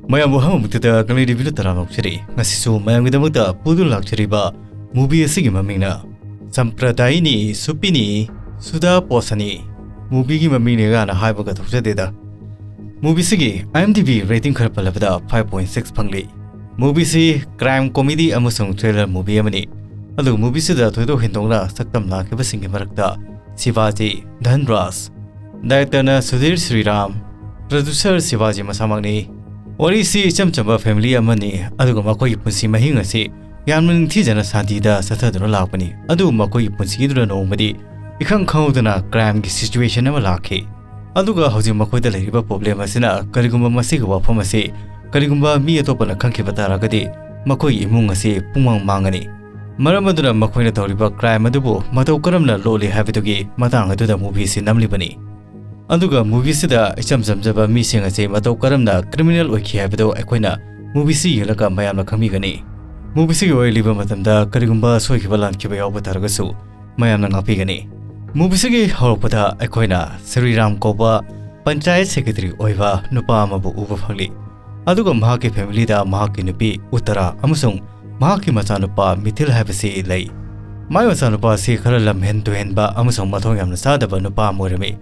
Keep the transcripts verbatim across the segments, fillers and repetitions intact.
ꯃꯌꯥꯝꯕꯨ ꯑꯍꯥꯟꯕꯃꯛꯇꯗ ꯀꯪꯂꯩ ꯔꯤꯚꯤꯌꯨꯗ ꯇꯔꯥꯝꯅ ꯑꯣꯛꯆꯔꯤ꯫ ꯉꯁꯤꯁꯨ ꯃꯌꯥꯝꯒꯤꯗꯃꯛꯇ ꯄꯨꯗꯨꯅ ꯂꯥꯛꯆꯔꯤꯕ movie ꯑꯁꯤꯒꯤ ꯃꯃꯤꯡꯅ ꯁꯝꯄ꯭ꯔꯗꯥꯌꯤꯅꯤ ꯁꯨꯄꯤꯅꯤ ꯁꯨꯗꯥ ꯄꯣꯁꯅꯤ꯫ Movieꯒꯤ ꯃꯃꯤꯡꯅꯦ ꯀꯥꯏꯅ ꯍꯥꯏꯕꯒ ꯊꯣꯛꯆꯗꯦꯗ꯫ Movieꯁꯤꯒꯤ IMDb rating ꯈꯔ ꯄꯜꯂꯕꯗ five point six ꯐꯪꯂꯤ꯫ Movieꯁꯤ crime comedy ꯑꯃꯁꯨꯡ thriller movie ꯑꯃꯅꯤ꯫ ꯑꯗꯨꯒ movieꯁꯤꯗ ꯊꯣꯏꯗꯣꯛ ꯍꯦꯟꯗꯣꯛꯅ ꯁꯛꯇꯝ ꯂꯥꯡꯈꯤꯕꯁꯤꯡꯒꯤ ꯃꯔꯛꯇ ꯁꯤꯕꯥꯖꯤ ꯙꯟꯔꯥꯖ, directorꯅ ꯁꯨꯙꯤꯔ ꯁ꯭ꯔꯤꯔꯥꯝ, producer ꯁꯤꯕꯥꯖꯤ ꯃꯁꯥꯃꯛꯅꯤ꯫ ꯋꯥꯔꯤꯁꯤ ꯏꯆꯝ ꯆꯝꯕ family ꯑꯃꯅꯤ, ꯑꯗꯨꯒ ꯃꯈꯣꯏꯒꯤ ꯄꯨꯟꯁꯤ ꯃꯍꯤꯡ ꯑꯁꯤ ꯌꯥꯝꯅ ꯅꯤꯡꯊꯤꯖꯅ ꯁꯥꯟꯇꯤꯗ ꯆꯠꯊꯗꯨꯅ ꯂꯥꯛꯄꯅꯤ꯫ ꯑꯗꯨꯕꯨ ꯃꯈꯣꯏꯒꯤ ꯄꯨꯟꯁꯤꯗꯨꯗ ꯅꯣꯡꯃꯗꯤ ꯏꯈꯪ ꯈꯪꯍꯧꯗꯅ crimeꯒꯤ situation ꯑꯃ ꯂꯥꯛꯈꯤ꯫ ꯑꯗꯨꯒ ꯍꯧꯖꯤꯛ ꯃꯈꯣꯏꯗ ꯂꯩꯔꯤꯕ problem ꯑꯁꯤꯅ, ꯀꯔꯤꯒꯨꯝꯕ ꯃꯁꯤꯒꯤ ꯋꯥꯐꯝ ꯑꯁꯤ ꯀꯔꯤꯒꯨꯝꯕ ꯃꯤ ꯑꯇꯣꯞꯄꯅ ꯈꯪꯈꯤꯕ ꯇꯥꯔꯒꯗꯤ, ꯃꯈꯣꯏꯒꯤ ꯏꯃꯨꯡ ꯑꯁꯤ ꯄꯨꯡꯃꯥꯡ ꯃꯥꯡꯒꯅꯤ꯫ ꯃꯔꯝ ꯑꯗꯨꯅ ꯃꯈꯣꯏꯅ ꯇꯧꯔꯤꯕ crime ꯑꯗꯨꯕꯨ ꯃꯇꯧ ꯀꯔꯝꯅ ꯂꯣꯠꯂꯤ ꯍꯥꯏꯕꯗꯨꯒꯤ ꯃꯇꯥꯡ ꯑꯗꯨꯗ movieꯁꯤ ꯅꯝꯂꯤꯕꯅꯤ꯫ ꯑꯗꯨꯒ movieꯁꯤꯗ ꯏꯆꯝ ꯆꯝꯖꯕ ꯃꯤꯁꯤꯡ ꯑꯁꯤ ꯃꯇꯧ ꯀꯔꯝꯅ criminal ꯑꯣꯏꯈꯤ ꯍꯥꯏꯕꯗꯨ ꯑꯩꯈꯣꯏꯅ movieꯁꯤ ꯌꯦꯡꯂꯒ ꯃꯌꯥꯝꯅ ꯈꯪꯕꯤꯒꯅꯤ꯫ Movieꯁꯤꯒꯤ ꯋꯥꯔꯤ ꯂꯤꯕ ꯃꯇꯝꯗ ꯀꯔꯤꯒꯨꯝꯕ ꯁꯣꯏꯈꯤꯕ ꯂꯥꯟꯈꯤꯕ ꯌꯥꯎꯕ ꯇꯥꯔꯒꯁꯨ ꯃꯌꯥꯝꯅ ꯉꯥꯛꯄꯤꯒꯅꯤ꯫ Movieꯁꯤꯒꯤ ꯍꯧꯔꯛꯄꯗ ꯑꯩꯈꯣꯏꯅ ꯁ꯭ꯔꯤꯔꯥꯝ ꯀꯧꯕ ꯄꯟꯆꯥꯌꯠ secretary ꯑꯣꯏꯕ ꯅꯨꯄꯥ ꯑꯃꯕꯨ ꯎꯕ ꯐꯪꯂꯤ꯫ ꯑꯗꯨꯒ ꯃꯍꯥꯛꯀꯤ familyꯗ ꯃꯍꯥꯛꯀꯤ ꯅꯨꯄꯤ ꯎꯠꯇꯔꯥ ꯑꯃꯁꯨꯡ ꯃꯍꯥꯛꯀꯤ ꯃꯆꯥꯅꯨꯄꯥ ꯃꯤꯊꯤꯜ ꯍꯥꯏꯕꯁꯤ ꯂꯩ꯫ ꯃꯥꯏ ꯃꯆꯥꯅꯨꯄꯥ ꯑꯁꯤ ꯈꯔ ꯂꯝꯍꯦꯟ ꯇꯨꯍꯦꯟꯕ ꯑꯃꯁꯨꯡ ꯃꯊꯧ ꯌꯥꯝꯅ ꯆꯥꯗꯕ ꯅꯨꯄꯥ ꯑꯃ ꯑꯣꯏꯔꯝꯃꯤ꯫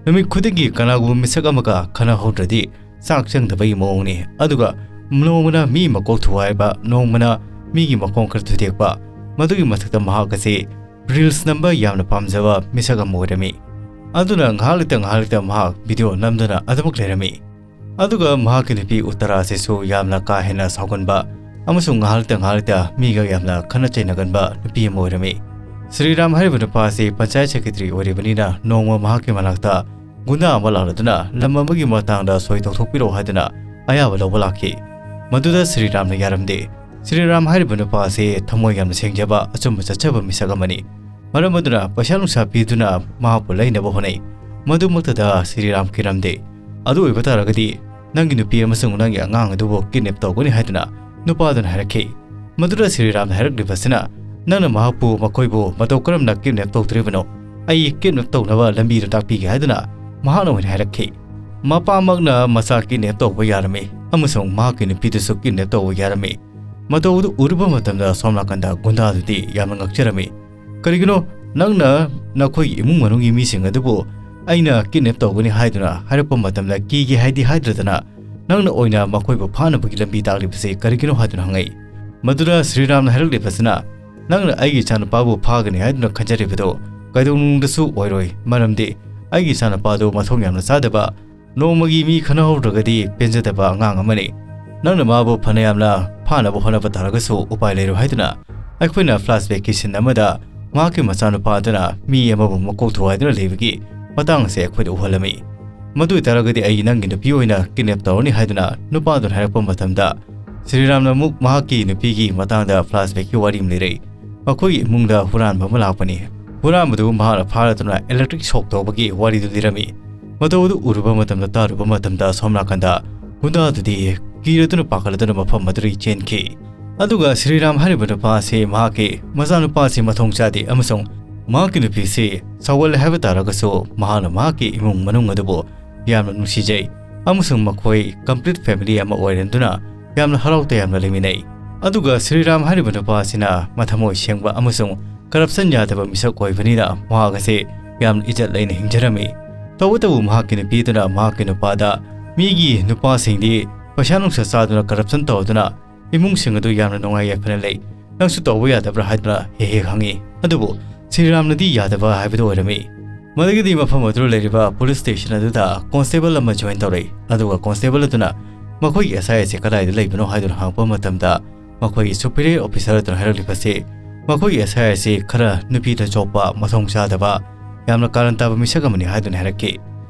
ꯅꯨꯃꯤꯠ ꯈꯨꯗꯤꯡꯒꯤ ꯀꯅꯥꯒꯨꯝꯕ ꯃꯤꯁꯛ ꯑꯃꯒ ꯈꯟꯅꯍꯧꯗ꯭ꯔꯗꯤ ꯆꯥꯛ ꯆꯪꯗꯕꯒꯤ ꯃꯑꯣꯡꯅꯤ꯫ ꯑꯗꯨꯒ ꯅꯣꯡꯃꯅ ꯃꯤ ꯃꯀꯣꯛ ꯊꯨꯒꯥꯏꯕ, ꯅꯣꯡꯃꯅ ꯃꯤꯒꯤ ꯃꯈꯣꯡ ꯈꯔ ꯊꯨꯗꯦꯛꯄ, ꯃꯗꯨꯒꯤ ꯃꯊꯛꯇ ꯃꯍꯥꯛ ꯑꯁꯤ reels ꯅꯝꯕ ꯌꯥꯝꯅ ꯄꯥꯝꯖꯕ ꯃꯤꯁꯛ ꯑꯃ ꯑꯣꯏꯔꯝꯃꯤ꯫ ꯑꯗꯨꯅ ꯉꯥꯏꯍꯥꯛ ꯂꯩꯇ ꯉꯥꯏꯍꯥꯛ ꯂꯩꯇ ꯃꯍꯥꯛ video ꯅꯝꯗꯨꯅ ꯑꯗꯨꯃꯛ ꯂꯩꯔꯝꯃꯤ꯫ ꯑꯗꯨꯒ ꯃꯍꯥꯛꯀꯤ ꯅꯨꯄꯤ ꯎꯠꯇꯔꯥ ꯑꯁꯤꯁꯨ ꯌꯥꯝꯅ ꯀꯥ ꯍꯦꯟꯅ ꯁꯥꯎꯒꯟꯕ ꯑꯃꯁꯨꯡ ꯉꯥꯏꯍꯥꯛ ꯂꯩꯇ ꯉꯥꯏꯍꯥꯛ ꯂꯩꯇ ꯃꯤꯒ ꯌꯥꯝꯅ ꯈꯠꯅ ꯆꯩꯅꯒꯟꯕ ꯅꯨꯄꯤ ꯑꯃ ꯑꯣꯏꯔꯝꯃꯤ꯫ ꯁ꯭ꯔꯤꯔꯥꯝ ꯍꯥꯏꯔꯤꯕ ꯅꯨꯄꯥ ꯑꯁꯤ ꯄꯟꯆꯥꯌꯠ secretary ꯑꯣꯏꯔꯤꯕꯅꯤꯅ, ꯅꯣꯡꯃ ꯃꯍꯥꯛꯀꯤ ꯃꯅꯥꯛꯇ ꯒꯨꯟꯗꯥ ꯑꯃ ꯂꯥꯛꯂꯗꯨꯅ ꯂꯝ ꯑꯃꯒꯤ ꯃꯇꯥꯡꯗ ꯁꯣꯏ ꯇꯧꯊꯣꯛꯄꯤꯔꯛꯑꯣ ꯍꯥꯏꯗꯨꯅ ꯑꯌꯥꯕ ꯂꯧꯕ ꯂꯥꯛꯈꯤ꯫ ꯃꯗꯨꯗ ꯁ꯭ꯔꯤꯔꯥꯝꯅ ꯌꯥꯔꯝꯗꯦ꯫ ꯁ꯭ꯔꯤꯔꯥꯝ ꯍꯥꯏꯔꯤꯕ ꯅꯨꯄꯥ ꯑꯁꯤ ꯊꯃꯣꯏ ꯌꯥꯝꯅ ꯁꯦꯡꯖꯕ, ꯑꯆꯨꯝꯕ ꯆꯠꯆꯕ ꯃꯤꯁꯛ ꯑꯃꯅꯤ꯫ ꯃꯔꯝ ꯑꯗꯨꯅ ꯄꯩꯁꯥ ꯅꯨꯡꯁꯥ ꯄꯤꯗꯨꯅ ꯃꯍꯥꯛꯄꯨ ꯂꯩꯅꯕ ꯍꯣꯠꯅꯩ꯫ ꯃꯗꯨꯃꯛꯇꯗ ꯁ꯭ꯔꯤꯔꯥꯝ ꯀꯤꯔꯝꯗꯦ꯫ "ꯑꯗꯨ ꯑꯣꯏꯕ ꯇꯥꯔꯒꯗꯤ ꯅꯪꯒꯤ ꯅꯨꯄꯤ ꯑꯃꯁꯨꯡ ꯅꯪꯒꯤ ꯑꯉꯥꯡ ꯑꯗꯨꯕꯨ kidnap ꯇꯧꯒꯅꯤ" ꯍꯥꯏꯗꯨꯅ ꯅꯨꯄꯥꯗꯨꯅ ꯍꯥꯏꯔꯛꯈꯤ꯫ ꯃꯗꯨꯗ ꯁ꯭ꯔꯤꯔꯥꯝꯅ ꯍꯥꯏꯔꯛꯂꯤꯕꯁꯤꯅ, "ꯅꯪꯅ ꯃꯍꯥꯛꯄꯨ, ꯃꯈꯣꯏꯕꯨ ꯃꯇꯧ ꯀꯔꯝꯅ kidnap ꯇꯧꯗꯣꯔꯤꯕꯅꯣ? ꯑꯩ kidnap ꯇꯧꯅꯕ ꯂꯝꯕꯤꯗꯨ ꯇꯥꯛꯄꯤꯒꯦ" ꯍꯥꯏꯗꯨꯅ ꯃꯍꯥꯛꯅ ꯑꯣꯏꯅ ꯍꯥꯏꯔꯛꯈꯤ꯫ ꯃꯄꯥꯃꯛꯅ ꯃꯆꯥ kidnap ꯇꯧꯕ ꯌꯥꯔꯝꯃꯤ꯫ ꯑꯃꯁꯨꯡ ꯃꯍꯥꯛꯀꯤ ꯅꯨꯄꯤꯗꯨꯁꯨ ꯀꯤꯗꯅꯦꯞ ꯇꯧꯕ ꯌꯥꯔꯝꯃꯤ꯫ ꯃꯇꯧ ꯑꯗꯨ ꯎꯔꯨꯕ ꯃꯇꯝꯗ ꯁꯣꯝ ꯅꯥꯀꯟꯗ ꯒꯨꯟꯗꯥꯗꯨꯗꯤ ꯌꯥꯝꯅ ꯉꯛꯆꯔꯝꯃꯤ꯫ "ꯀꯔꯤꯒꯤꯅꯣ ꯅꯪꯅ ꯅꯈꯣꯏꯒꯤ ꯏꯃꯨꯡ ꯃꯅꯨꯡꯒꯤ ꯃꯤꯁꯤꯡ ꯑꯗꯨꯕꯨ ꯑꯩꯅ ꯀꯤꯗꯅꯦꯞ ꯇꯧꯒꯅꯤ ꯍꯥꯏꯗꯨꯅ ꯍꯥꯏꯔꯛꯄ ꯃꯇꯝꯗ ꯀꯤꯒꯦ ꯍꯥꯏꯗꯤ ꯍꯥꯏꯗ꯭ꯔꯗꯅ ꯅꯪꯅ ꯑꯣꯏꯅ ꯃꯈꯣꯏꯕꯨ ꯐꯥꯅꯕꯒꯤ ꯂꯝꯕꯤ ꯇꯥꯛꯂꯤꯕꯁꯤ ꯀꯔꯤꯒꯤꯅꯣ?" ꯍꯥꯏꯗꯨꯅ ꯍꯪꯉꯛꯏ꯫ ꯃꯗꯨꯗ ꯁ꯭ꯔꯤꯔꯥꯝꯅ ꯍꯥꯏꯔꯛꯂꯤꯕꯁꯤꯅ, "ꯅꯪꯅ ꯑꯩꯒꯤ ꯏꯆꯥꯅꯨꯄꯥꯕꯨ ꯐꯥꯒꯅꯤ ꯍꯥꯏꯗꯨꯅ ꯈꯟꯖꯔꯤꯕꯗꯨ ꯀꯩꯗꯧꯅꯨꯡꯗꯁꯨ ꯑꯣꯏꯔꯣꯏ, ꯃꯔꯝꯗꯤ ꯑꯩꯒꯤ ꯏꯆꯥꯅꯨꯄꯥꯗꯨ ꯃꯊꯣꯡ ꯌꯥꯝꯅ ꯆꯥꯗꯕ, ꯅꯣꯡꯃꯒꯤ ꯃꯤ ꯈꯟꯅꯍꯧꯗ꯭ꯔꯒꯗꯤ ꯄꯦꯟꯖꯗꯕ ꯑꯉꯥꯡ ꯑꯃꯅꯤ꯫ ꯅꯪꯅ ꯃꯥꯕꯨ ꯐꯅ ꯌꯥꯝꯅ ꯐꯥꯅꯕ ꯍꯣꯠꯅꯕ ꯇꯥꯔꯒꯁꯨ ꯎꯄꯥꯏ ꯂꯩꯔꯣꯏ" ꯍꯥꯏꯗꯨꯅ ꯑꯩꯈꯣꯏꯅ flashbackꯀꯤ scene ꯑꯃꯗ ꯃꯍꯥꯛꯀꯤ ꯃꯆꯥꯅꯨꯄꯥ ꯑꯗꯨꯅ ꯃꯤ ꯑꯃꯕꯨ ꯃꯀꯣꯛ ꯊꯨꯒꯥꯏꯗꯨꯅ ꯂꯩꯕꯒꯤ ꯃꯇꯥꯡ ꯑꯁꯤ ꯑꯩꯈꯣꯏꯗ ꯎꯍꯜꯂꯝꯃꯤ꯫ "ꯃꯗꯨ ꯑꯣꯏꯇꯥꯔꯒꯗꯤ ꯑꯩ ꯅꯪꯒꯤ ꯅꯨꯄꯤ ꯑꯣꯏꯅ ꯀꯤꯗꯅꯦꯞ ꯇꯧꯔꯅꯤ" ꯍꯥꯏꯗꯨꯅ ꯅꯨꯄꯥꯗꯨꯅ ꯍꯥꯏꯔꯛꯄ ꯃꯇꯝꯗ ꯁ꯭ꯔꯤꯔꯥꯝꯅ ꯑꯃꯨꯛ ꯃꯍꯥꯛꯀꯤ ꯅꯨꯄꯤꯒꯤ ꯃꯇꯥꯡꯗ flashbackꯀꯤ ꯋꯥꯔꯤ ꯑꯃ ꯂꯤꯔꯛꯏ꯫ ꯃꯈꯣꯏꯒꯤ ꯏꯃꯨꯡꯗ ꯍꯨꯔꯥꯟꯕ ꯑꯃ ꯂꯥꯛꯄꯅꯤ꯫ ꯍꯨꯔꯥꯟꯕꯗꯨ ꯃꯍꯥꯛꯅ ꯐꯥꯔꯗꯨꯅ electric shock ꯇꯧꯕꯒꯤ ꯋꯥꯔꯤꯗꯨ ꯂꯤꯔꯝꯃꯤ꯫ ꯃꯇꯧ ꯑꯗꯨ ꯎꯔꯨꯕ ꯃꯇꯝꯗ, ꯇꯥꯔꯨꯕ ꯃꯇꯝꯗ ꯁꯣꯝ ꯅꯥꯀꯟꯗ ꯒꯨꯟꯗꯥꯗꯨꯗꯤ ꯀꯤꯔꯗꯨꯅ ꯄꯥꯈꯠꯂꯗꯨꯅ ꯃꯐꯝ ꯑꯗꯨꯗꯒꯤ ꯆꯦꯟꯈꯤ꯫ ꯑꯗꯨꯒ ꯁ꯭ꯔꯤꯔꯥꯝ ꯍꯥꯏꯔꯤꯕ ꯅꯨꯄꯥ ꯑꯁꯤ ꯃꯍꯥꯛꯀꯤ ꯃꯆꯥꯅꯨꯄꯥ ꯑꯁꯤ ꯃꯊꯣꯡ ꯆꯥꯗꯦ ꯑꯃꯁꯨꯡ ꯃꯍꯥꯛꯀꯤ ꯅꯨꯄꯤꯁꯤ ꯁꯥꯎꯒꯜꯂꯦ ꯍꯥꯏꯕ ꯇꯥꯔꯒꯁꯨ ꯃꯍꯥꯛꯅ ꯃꯍꯥꯛꯀꯤ ꯏꯃꯨꯡ ꯃꯅꯨꯡ ꯑꯗꯨꯕꯨ ꯌꯥꯝꯅ ꯅꯨꯡꯁꯤꯖꯩ ꯑꯃꯁꯨꯡ ꯃꯈꯣꯏ complete family ꯑꯃ ꯑꯣꯏꯔꯗꯨꯅ ꯌꯥꯝꯅ ꯍꯔꯥꯎ ꯇꯌꯥꯝꯅ ꯂꯩꯃꯤꯟꯅꯩ꯫ ꯑꯗꯨꯒ ꯁ꯭ꯔꯤꯔꯥꯝ ꯍꯥꯏꯔꯤꯕ ꯅꯨꯄꯥ ꯑꯁꯤꯅ ꯃꯊꯃꯣꯏ ꯁꯦꯡꯕ ꯑꯃꯁꯨꯡ corruption ꯌꯥꯗꯕ ꯃꯤꯁꯛ ꯑꯣꯏꯕꯅꯤꯅ ꯃꯍꯥꯛ ꯑꯁꯤ ꯌꯥꯝꯅ ꯏꯖꯠ ꯂꯩꯅ ꯍꯤꯡꯖꯔꯝꯃꯤ꯫ ꯇꯧꯕꯇꯕꯨ ꯃꯍꯥꯛꯀꯤ ꯅꯨꯄꯤ ꯑꯗꯨꯅ ꯃꯍꯥꯛꯀꯤ ꯅꯨꯄꯥꯗ, "ꯃꯤꯒꯤ ꯅꯨꯄꯥꯁꯤꯡꯗꯤ ꯄꯩꯁꯥ ꯅꯨꯡꯁꯥ ꯆꯥꯗꯨꯅ corruption ꯇꯧꯗꯨꯅ ꯏꯃꯨꯡꯁꯤꯡ ꯑꯗꯨ ꯌꯥꯝꯅ ꯅꯨꯡꯉꯥꯏ ꯌꯥꯏꯐꯅ ꯂꯩ, ꯅꯪꯁꯨ ꯇꯧꯕ ꯌꯥꯗꯕ꯭ꯔꯥ?" ꯍꯥꯏꯗꯨꯅ ꯍꯦꯛ ꯍꯦꯛ ꯍꯪꯉꯤ꯫ ꯑꯗꯨꯕꯨ ꯁ꯭ꯔꯤꯔꯥꯝꯅꯗꯤ ꯌꯥꯗꯕ ꯍꯥꯏꯕꯗꯨ ꯑꯣꯏꯔꯝꯃꯤ꯫ ꯃꯗꯨꯗꯒꯤꯗꯤ ꯃꯐꯝ ꯑꯗꯨꯗ ꯂꯩꯔꯤꯕ police station ꯑꯗꯨꯗ constable ꯑꯃ join ꯇꯧꯔꯛꯏ꯫ ꯑꯗꯨꯒ constable ꯑꯗꯨꯅ ꯃꯈꯣꯏꯒꯤ S I ꯑꯁꯤ ꯀꯗꯥꯏꯗ ꯂꯩꯕꯅꯣ ꯍꯥꯏꯗꯨꯅ ꯍꯪꯉꯛꯄ ꯃꯇꯝꯗ ꯃꯈꯣꯏꯒꯤ superior officer ꯑꯗꯨꯅ ꯍꯥꯏꯔꯛꯂꯤꯕꯁꯤ ꯃꯈꯣꯏꯒꯤ S I ꯑꯁꯤ ꯈꯔ ꯅꯨꯄꯤꯗ ꯆꯣꯞꯄ, ꯃꯊꯣꯡ ꯆꯥꯗꯕ, ꯌꯥꯝꯅ ꯀꯥꯔꯟ ꯇꯥꯕ ꯃꯤꯁꯛ ꯑꯃꯅꯤ ꯍꯥꯏꯗꯨꯅ ꯍꯥꯏꯔꯛꯈꯤ꯫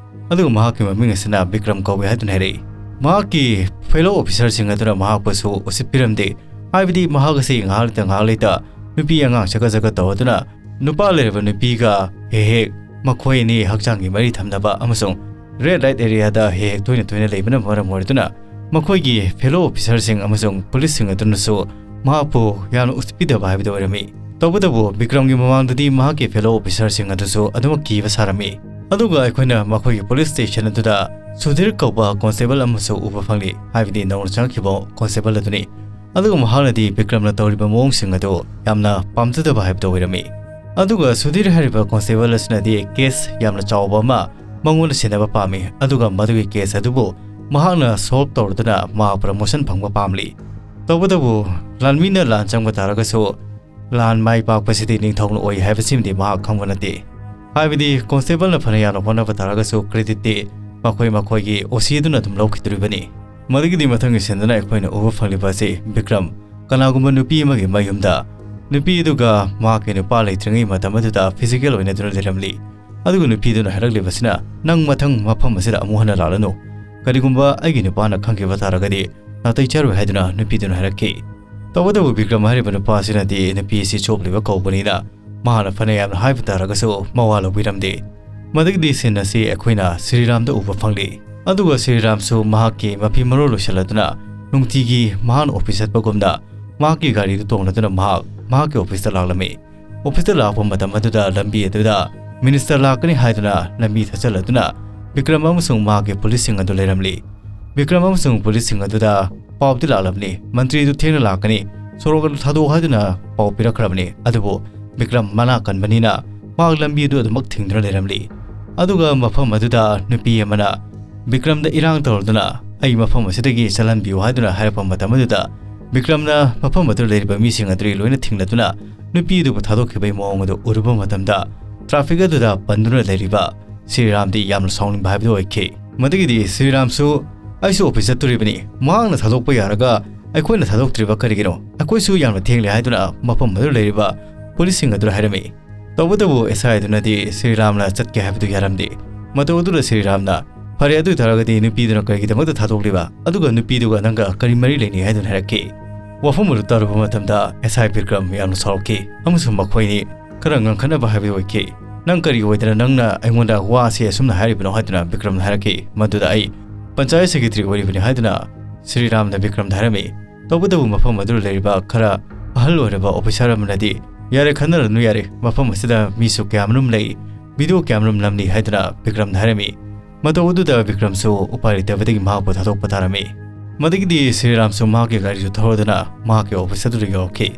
ꯑꯗꯨꯒ ꯃꯍꯥꯛꯀꯤ ꯃꯃꯤꯡ ꯑꯁꯤꯅ ꯕꯤꯀ꯭ꯔꯝ ꯀꯧꯏ ꯍꯥꯏꯗꯨꯅ ꯍꯥꯏꯔꯛꯏ꯫ ꯃꯍꯥꯛꯀꯤ fellow officerꯁꯤꯡ ꯑꯗꯨꯅ ꯃꯍꯥꯛꯄꯨꯁꯨ ꯎꯁꯤꯠꯄꯤꯔꯝꯗꯦ, ꯍꯥꯏꯕꯗꯤ ꯃꯍꯥꯛ ꯑꯁꯤ ꯉꯥꯏꯍꯥꯛ ꯂꯩꯇ ꯉꯥꯏꯍꯥꯛ ꯂꯩꯇ ꯅꯨꯄꯤ ꯑꯉꯥꯡ ꯆꯒꯠ ꯆꯒꯠ ꯇꯧꯗꯨꯅ ꯅꯨꯄꯥ ꯂꯩꯔꯕ ꯅꯨꯄꯤꯒ ꯍꯦꯛ ꯍꯦꯛ ꯃꯈꯣꯏ ꯑꯅꯤ ꯍꯛꯆꯥꯡꯒꯤ ꯃꯔꯤ ꯊꯝꯅꯕ ꯑꯃꯁꯨꯡ red light areaꯗ ꯍꯦꯛ ꯍꯦꯛ ꯇꯣꯏꯅ ꯇꯣꯏꯅ ꯂꯩꯕꯅ ꯃꯔꯝ ꯑꯣꯏꯗꯨꯅ ꯃꯈꯣꯏꯒꯤ fellow officerꯁꯤꯡ ꯑꯃꯁꯨꯡ policeꯁꯤꯡ ꯑꯗꯨꯅꯁꯨ ꯃꯍꯥꯛꯄꯨ ꯌꯥꯝꯅ ꯎꯁꯤꯠꯄꯤꯗꯕ ꯍꯥꯏꯕꯗꯨ ꯑꯣꯏꯔꯝꯃꯤ꯫ ꯇꯧꯕꯇꯕꯨ ꯕꯤꯀ꯭ꯔꯝꯒꯤ ꯃꯃꯥꯡꯗꯗꯤ ꯃꯍꯥꯛꯀꯤ fellow officerꯁꯤꯡ ꯑꯗꯨꯁꯨ ꯑꯗꯨꯃꯛ ꯀꯤꯕ ꯁꯥꯔꯝꯃꯤ꯫ ꯑꯗꯨꯒ ꯑꯩꯈꯣꯏꯅ ꯃꯈꯣꯏꯒꯤ police station ꯑꯗꯨꯗ ꯁꯨꯙꯤꯔ ꯀꯧꯕ ꯀꯣꯟꯁꯇꯦꯕꯜ ꯑꯃꯁꯨ ꯎꯕ ꯐꯪꯂꯤ, ꯍꯥꯏꯕꯗꯤ ꯅꯧꯅ ꯆꯪꯂꯛꯈꯤꯕ ꯀꯣꯟꯁꯇꯦꯕꯜ ꯑꯗꯨꯅꯤ꯫ ꯑꯗꯨꯒ ꯃꯍꯥꯛꯅꯗꯤ ꯕꯤꯀ꯭ꯔꯝꯅ ꯇꯧꯔꯤꯕ ꯃꯑꯣꯡꯁꯤꯡ ꯑꯗꯨ ꯌꯥꯝꯅ ꯄꯥꯝꯖꯗꯕ ꯍꯥꯏꯕꯗꯨ ꯑꯣꯏꯔꯝꯃꯤ꯫ ꯑꯗꯨꯒ ꯁꯨꯙꯤꯔ ꯍꯥꯏꯔꯤꯕ ꯀꯣꯟꯁꯇꯦꯕꯜ ꯑꯁꯤꯅꯗꯤ ꯀꯦꯁ ꯌꯥꯝꯅ ꯆꯥꯎꯕ ꯑꯃ ꯃꯉꯣꯟꯗ ꯁꯤꯟꯅꯕ ꯄꯥꯝꯃꯤ, ꯑꯗꯨꯒ ꯃꯗꯨꯒꯤ ꯀꯦꯁ ꯑꯗꯨꯕꯨ ꯃꯍꯥꯛꯅ ꯁꯣꯜꯕ ꯇꯧꯔꯗꯨꯅ ꯃꯍꯥꯛ ꯄ꯭ꯔꯃꯣꯁꯟ ꯐꯪꯕ ꯄꯥꯝꯂꯤ꯫ ꯇꯧꯕꯇꯕꯨ ꯂꯥꯟꯃꯤꯅ ꯂꯥꯟ ꯆꯪꯕ ꯇꯥꯔꯒꯁꯨ ꯂꯥꯟ ꯃꯥꯏ ꯄꯥꯛꯄꯁꯤꯗꯤ ꯅꯤꯡꯊꯧꯅ ꯑꯣꯏ ꯍꯥꯏꯕꯁꯤꯃꯗꯤ ꯃꯍꯥꯛ ꯈꯪꯕ ꯅꯠꯇꯦ꯫ ꯍꯥꯏꯕꯗꯤ ꯀꯣꯟꯁꯇꯦꯕꯜꯅ ꯐꯅ ꯌꯥꯝꯅ ꯍꯣꯠꯅꯕ ꯇꯥꯔꯒꯁꯨ ꯀ꯭ꯔꯦꯗꯤꯠꯇꯤ ꯃꯈꯣꯏ ꯃꯈꯣꯏꯒꯤ ꯑꯣ ꯁꯤ ꯑꯗꯨꯅ ꯑꯗꯨꯝ ꯂꯧꯈꯤꯗꯣꯔꯤꯕꯅꯤ꯫ ꯃꯗꯨꯒꯤꯗꯤ ꯃꯊꯪꯒꯤ ꯁꯤꯟꯗꯨꯅ ꯑꯩꯈꯣꯏꯅ ꯎꯕ ꯐꯪꯂꯤꯕ ꯑꯁꯤ ꯕꯤꯀ꯭ꯔꯝ ꯀꯅꯥꯒꯨꯝꯕ ꯅꯨꯄꯤ ꯑꯃꯒꯤ ꯃꯌꯨꯝꯗ ꯅꯨꯄꯤ ꯑꯗꯨꯒ ꯃꯍꯥꯛꯀꯤ ꯅꯨꯄꯥ ꯂꯩꯇ꯭ꯔꯤꯉꯩ ꯃꯇꯝ ꯑꯗꯨꯗ ꯐꯤꯖꯤꯀꯦꯜ ꯑꯣꯏꯅꯗꯨꯅ ꯂꯩꯔꯝꯂꯤ꯫ ꯑꯗꯨꯒ ꯅꯨꯄꯤꯗꯨꯅ ꯍꯥꯏꯔꯛꯂꯤꯕꯁꯤꯅ, "ꯅꯪ ꯃꯊꯪ ꯃꯐꯝ ꯑꯁꯤꯗ ꯑꯃꯨꯛ ꯍꯟꯅ ꯂꯥꯛꯂꯅꯨ꯫ ꯀꯔꯤꯒꯨꯝꯕ ꯑꯩꯒꯤ ꯅꯨꯄꯥꯅ ꯈꯪꯈꯤꯕ ꯇꯥꯔꯒꯗꯤ ꯅꯥꯇꯩ ꯆꯥꯔꯣꯏ" ꯍꯥꯏꯗꯨꯅ ꯅꯨꯄꯤꯗꯨꯅ ꯍꯥꯏꯔꯛꯈꯤ꯫ ꯇꯧꯕꯇꯕꯨ ꯕꯤꯀ꯭ꯔꯝ ꯍꯥꯏꯔꯤꯕ ꯅꯨꯄꯥ ꯑꯁꯤꯅꯗꯤ ꯅꯨꯄꯤ ꯑꯁꯤ ꯆꯣꯞꯂꯤꯕ ꯀꯧꯕꯅꯤꯅ ꯃꯍꯥꯛꯅ ꯐꯅ ꯌꯥꯝꯅ ꯍꯥꯏꯕ ꯇꯥꯔꯒꯁꯨ ꯃꯋꯥ ꯂꯧꯕꯤꯔꯝꯗꯦ꯫ ꯃꯗꯨꯒꯤꯗꯤ ꯁꯤꯟ ꯑꯁꯤ ꯑꯩꯈꯣꯏꯅ ꯁ꯭ꯔꯤꯔꯥꯝꯗ ꯎꯕ ꯐꯪꯂꯤ꯫ ꯑꯗꯨꯒ ꯁ꯭ꯔꯤꯔꯥꯝꯁꯨ ꯃꯍꯥꯛꯀꯤ ꯃꯐꯤ ꯃꯔꯣꯜ ꯂꯣꯏꯁꯤꯜꯂꯗꯨꯅ ꯅꯨꯡꯇꯤꯒꯤ ꯃꯍꯥꯛꯅ ꯑꯣꯐꯤꯁ ꯆꯠꯄꯒꯨꯝꯅ ꯃꯍꯥꯛꯀꯤ ꯒꯥꯔꯤꯗꯨ ꯇꯣꯡꯂꯗꯨꯅ ꯃꯍꯥꯛ ꯃꯍꯥꯛꯀꯤ ꯑꯣꯐꯤꯁꯇ ꯂꯥꯛꯂꯝꯃꯤ꯫ ꯑꯣꯐꯤꯁꯇ ꯂꯥꯛꯄ ꯃꯇꯝ ꯑꯗꯨꯗ ꯂꯝꯕꯤ ꯑꯗꯨꯗ ꯃꯤꯅꯤꯁꯇꯔ ꯂꯥꯛꯀꯅꯤ ꯍꯥꯏꯗꯨꯅ ꯂꯝꯕꯤ ꯊꯠꯆꯜꯂꯗꯨꯅ ꯕꯤꯀ꯭ꯔꯝ ꯑꯃꯁꯨꯡ ꯃꯍꯥꯛꯀꯤ ꯄꯨꯂꯤꯁꯁꯤꯡ ꯑꯗꯨ ꯂꯩꯔꯝꯂꯤ꯫ ꯕꯤꯀ꯭ꯔꯝ ꯑꯃꯁꯨꯡ ꯄꯨꯂꯤꯁꯁꯤꯡ ꯑꯗꯨꯗ ꯄꯥꯎꯗꯤ ꯂꯥꯛꯂꯕꯅꯤ, ꯃꯟꯇ꯭ꯔꯤꯗꯨ ꯊꯦꯡꯅ ꯂꯥꯛꯀꯅꯤ, ꯁꯣꯔꯣꯛ ꯑꯗꯨ ꯊꯥꯗꯣꯛꯎ ꯍꯥꯏꯗꯨꯅ ꯄꯥꯎ ꯄꯤꯔꯛꯈ꯭ꯔꯕꯅꯤ꯫ ꯑꯗꯨꯕꯨ ꯕꯤꯀ꯭ꯔꯝ ꯃꯅꯥ ꯀꯟꯕꯅꯤꯅ ꯃꯍꯥꯛ ꯂꯝꯕꯤ ꯑꯗꯨ ꯑꯗꯨꯃꯛ ꯊꯤꯡꯗꯨꯅ ꯂꯩꯔꯝꯂꯤ꯫ ꯑꯗꯨꯒ ꯃꯐꯝ ꯑꯗꯨꯗ ꯅꯨꯄꯤ ꯑꯃꯅ ꯕꯤꯀ꯭ꯔꯝꯗ ꯏꯔꯥꯡ ꯇꯧꯔꯗꯨꯅ "ꯑꯩ ꯃꯐꯝ ꯑꯁꯤꯗꯒꯤ ꯆꯠꯍꯟꯕꯤꯌꯨ" ꯍꯥꯏꯗꯨꯅ ꯍꯥꯏꯔꯛꯄ ꯃꯇꯝ ꯑꯗꯨꯗ ꯕꯤꯀ꯭ꯔꯝꯅ ꯃꯐꯝ ꯑꯗꯨꯗ ꯂꯩꯔꯤꯕ ꯃꯤꯁꯤꯡ ꯑꯗꯨ ꯂꯣꯏꯅ ꯊꯤꯡꯂꯗꯨꯅ ꯅꯨꯄꯤ ꯑꯗꯨꯕꯨ ꯊꯥꯗꯣꯛꯈꯤꯕꯒꯤ ꯃꯑꯣꯡ ꯑꯗꯨ ꯎꯔꯨꯕ ꯃꯇꯝꯗ ꯇ꯭ꯔꯥꯐꯤꯛ ꯑꯗꯨꯗ ꯄꯟꯗꯨꯅ ꯂꯩꯔꯤꯕ ꯁ꯭ꯔꯤꯔꯥꯝꯗꯤ ꯌꯥꯝꯅ ꯁꯥꯎꯅꯤꯡꯕ ꯍꯥꯏꯕꯗꯨ ꯑꯣꯏꯈꯤ꯫ ꯃꯗꯨꯒꯤꯗꯤ ꯁ꯭ꯔꯤꯔꯥꯝꯁꯨ "ꯑꯩꯁꯨ ꯑꯣꯐꯤꯁ ꯆꯠꯇꯣꯔꯤꯕꯅꯤ, ꯃꯍꯥꯛꯅ ꯊꯥꯗꯣꯛꯄ ꯌꯥꯔꯒ ꯑꯩꯈꯣꯏꯅ ꯊꯥꯗꯣꯛꯇ꯭ꯔꯤꯕ ꯀꯔꯤꯒꯤꯅꯣ? ꯑꯩꯈꯣꯏꯁꯨ ꯌꯥꯝꯅ ꯊꯦꯡꯂꯦ" ꯍꯥꯏꯗꯨꯅ ꯃꯐꯝ ꯑꯗꯨꯗ ꯂꯩꯔꯤꯕ ꯄꯨꯂꯤꯁꯁꯤꯡ ꯑꯗꯨꯗ ꯍꯥꯏꯔꯝꯃꯤ꯫ ꯇꯧꯕꯇꯕꯨ ꯑꯦꯁ ꯑꯥꯏ ꯑꯗꯨꯅꯗꯤ ꯁ꯭ꯔꯤꯔꯥꯝꯅ ꯆꯠꯀꯦ ꯍꯥꯏꯕꯗꯨ ꯌꯥꯔꯝꯗꯦ꯫ ꯃꯇꯧ ꯑꯗꯨꯗ ꯁ꯭ꯔꯤꯔꯥꯝꯅ, "ꯐꯔꯦ, ꯑꯗꯨ ꯑꯣꯏꯇꯥꯔꯒꯗꯤ ꯅꯨꯄꯤꯗꯨꯅ ꯀꯔꯤꯒꯤꯗꯃꯛꯇ ꯊꯥꯗꯣꯛꯂꯤꯕ? ꯑꯗꯨꯒ ꯅꯨꯄꯤꯗꯨꯒ ꯅꯪꯒ ꯀꯔꯤ ꯃꯔꯤ ꯂꯩꯅꯩ?" ꯍꯥꯏꯗꯨꯅ ꯍꯥꯏꯔꯛꯈꯤ꯫ ꯋꯥꯐꯝ ꯑꯗꯨ ꯇꯥꯔꯨꯕ ꯃꯇꯝꯗ ꯑꯦꯁ ꯑꯥꯏ ꯕꯤꯀ꯭ꯔꯝ ꯌꯥꯝꯅ ꯁꯥꯎꯔꯛꯈꯤ ꯑꯃꯁꯨꯡ ꯃꯈꯣꯏꯅꯤ ꯈꯔ ꯉꯥꯡꯈꯠꯅꯕ ꯍꯥꯏꯕꯗꯨ ꯑꯣꯏꯈꯤ꯫ "ꯅꯪ ꯀꯔꯤ ꯑꯣꯏꯗꯅ ꯅꯪꯅ ꯑꯩꯉꯣꯟꯗ ꯋꯥ ꯑꯁꯤ ꯑꯁꯨꯝꯅ ꯍꯥꯏꯔꯤꯕꯅꯣ?" ꯍꯥꯏꯗꯨꯅ ꯕꯤꯀ꯭ꯔꯝꯅ ꯍꯥꯏꯔꯛꯈꯤ꯫ ꯃꯗꯨꯗ "ꯑꯩ ꯄꯟꯆꯥꯌꯠ ꯁꯦꯀ꯭ꯔꯦꯇꯔꯤ ꯑꯣꯏꯔꯤꯕꯅꯤ" ꯍꯥꯏꯗꯨꯅ ꯁ꯭ꯔꯤꯔꯥꯝꯅ ꯕꯤꯀ꯭ꯔꯝꯗ ꯍꯥꯏꯔꯝꯃꯤ꯫ ꯇꯧꯕꯇꯕꯨ ꯃꯐꯝ ꯑꯗꯨꯗ ꯂꯩꯔꯤꯕ ꯈꯔ ꯑꯍꯜ ꯑꯣꯏꯔꯕ ꯑꯣꯐꯤꯁꯥꯔ ꯑꯃꯅꯗꯤ, "ꯌꯥꯔꯦ, ꯈꯟꯅꯔꯅꯨ, ꯌꯥꯔꯦ, ꯃꯐꯝ ꯑꯁꯤꯗ ꯃꯤꯁꯨ ꯀꯌꯥꯃꯔꯨꯝ ꯂꯩ, ꯚꯤꯗꯤꯑꯣ ꯀꯌꯥꯃꯔꯨꯝ ꯅꯝꯂꯤ" ꯍꯥꯏꯗꯨꯅ ꯕꯤꯀ꯭ꯔꯝꯗ ꯍꯥꯏꯔꯝꯃꯤ꯫ ꯃꯇꯧ ꯑꯗꯨꯗ ꯕꯤꯀ꯭ꯔꯝꯁꯨ ꯎꯄꯥꯏ ꯂꯩꯇꯕꯗꯒꯤ ꯃꯍꯥꯛꯄꯨ ꯊꯥꯗꯣꯛꯄ ꯇꯥꯔꯝꯃꯤ꯫ ꯃꯗꯒꯤꯗꯤ ꯁ꯭ꯔꯤꯔꯥꯝꯁꯨ ꯃꯍꯥꯛꯀꯤ ꯒꯥꯔꯤꯗꯨ ꯊꯧꯔꯗꯨꯅ ꯃꯍꯥꯛꯀꯤ ꯑꯣꯐꯤꯁ ꯑꯗꯨꯗ ꯌꯧꯔꯛꯈꯤ꯫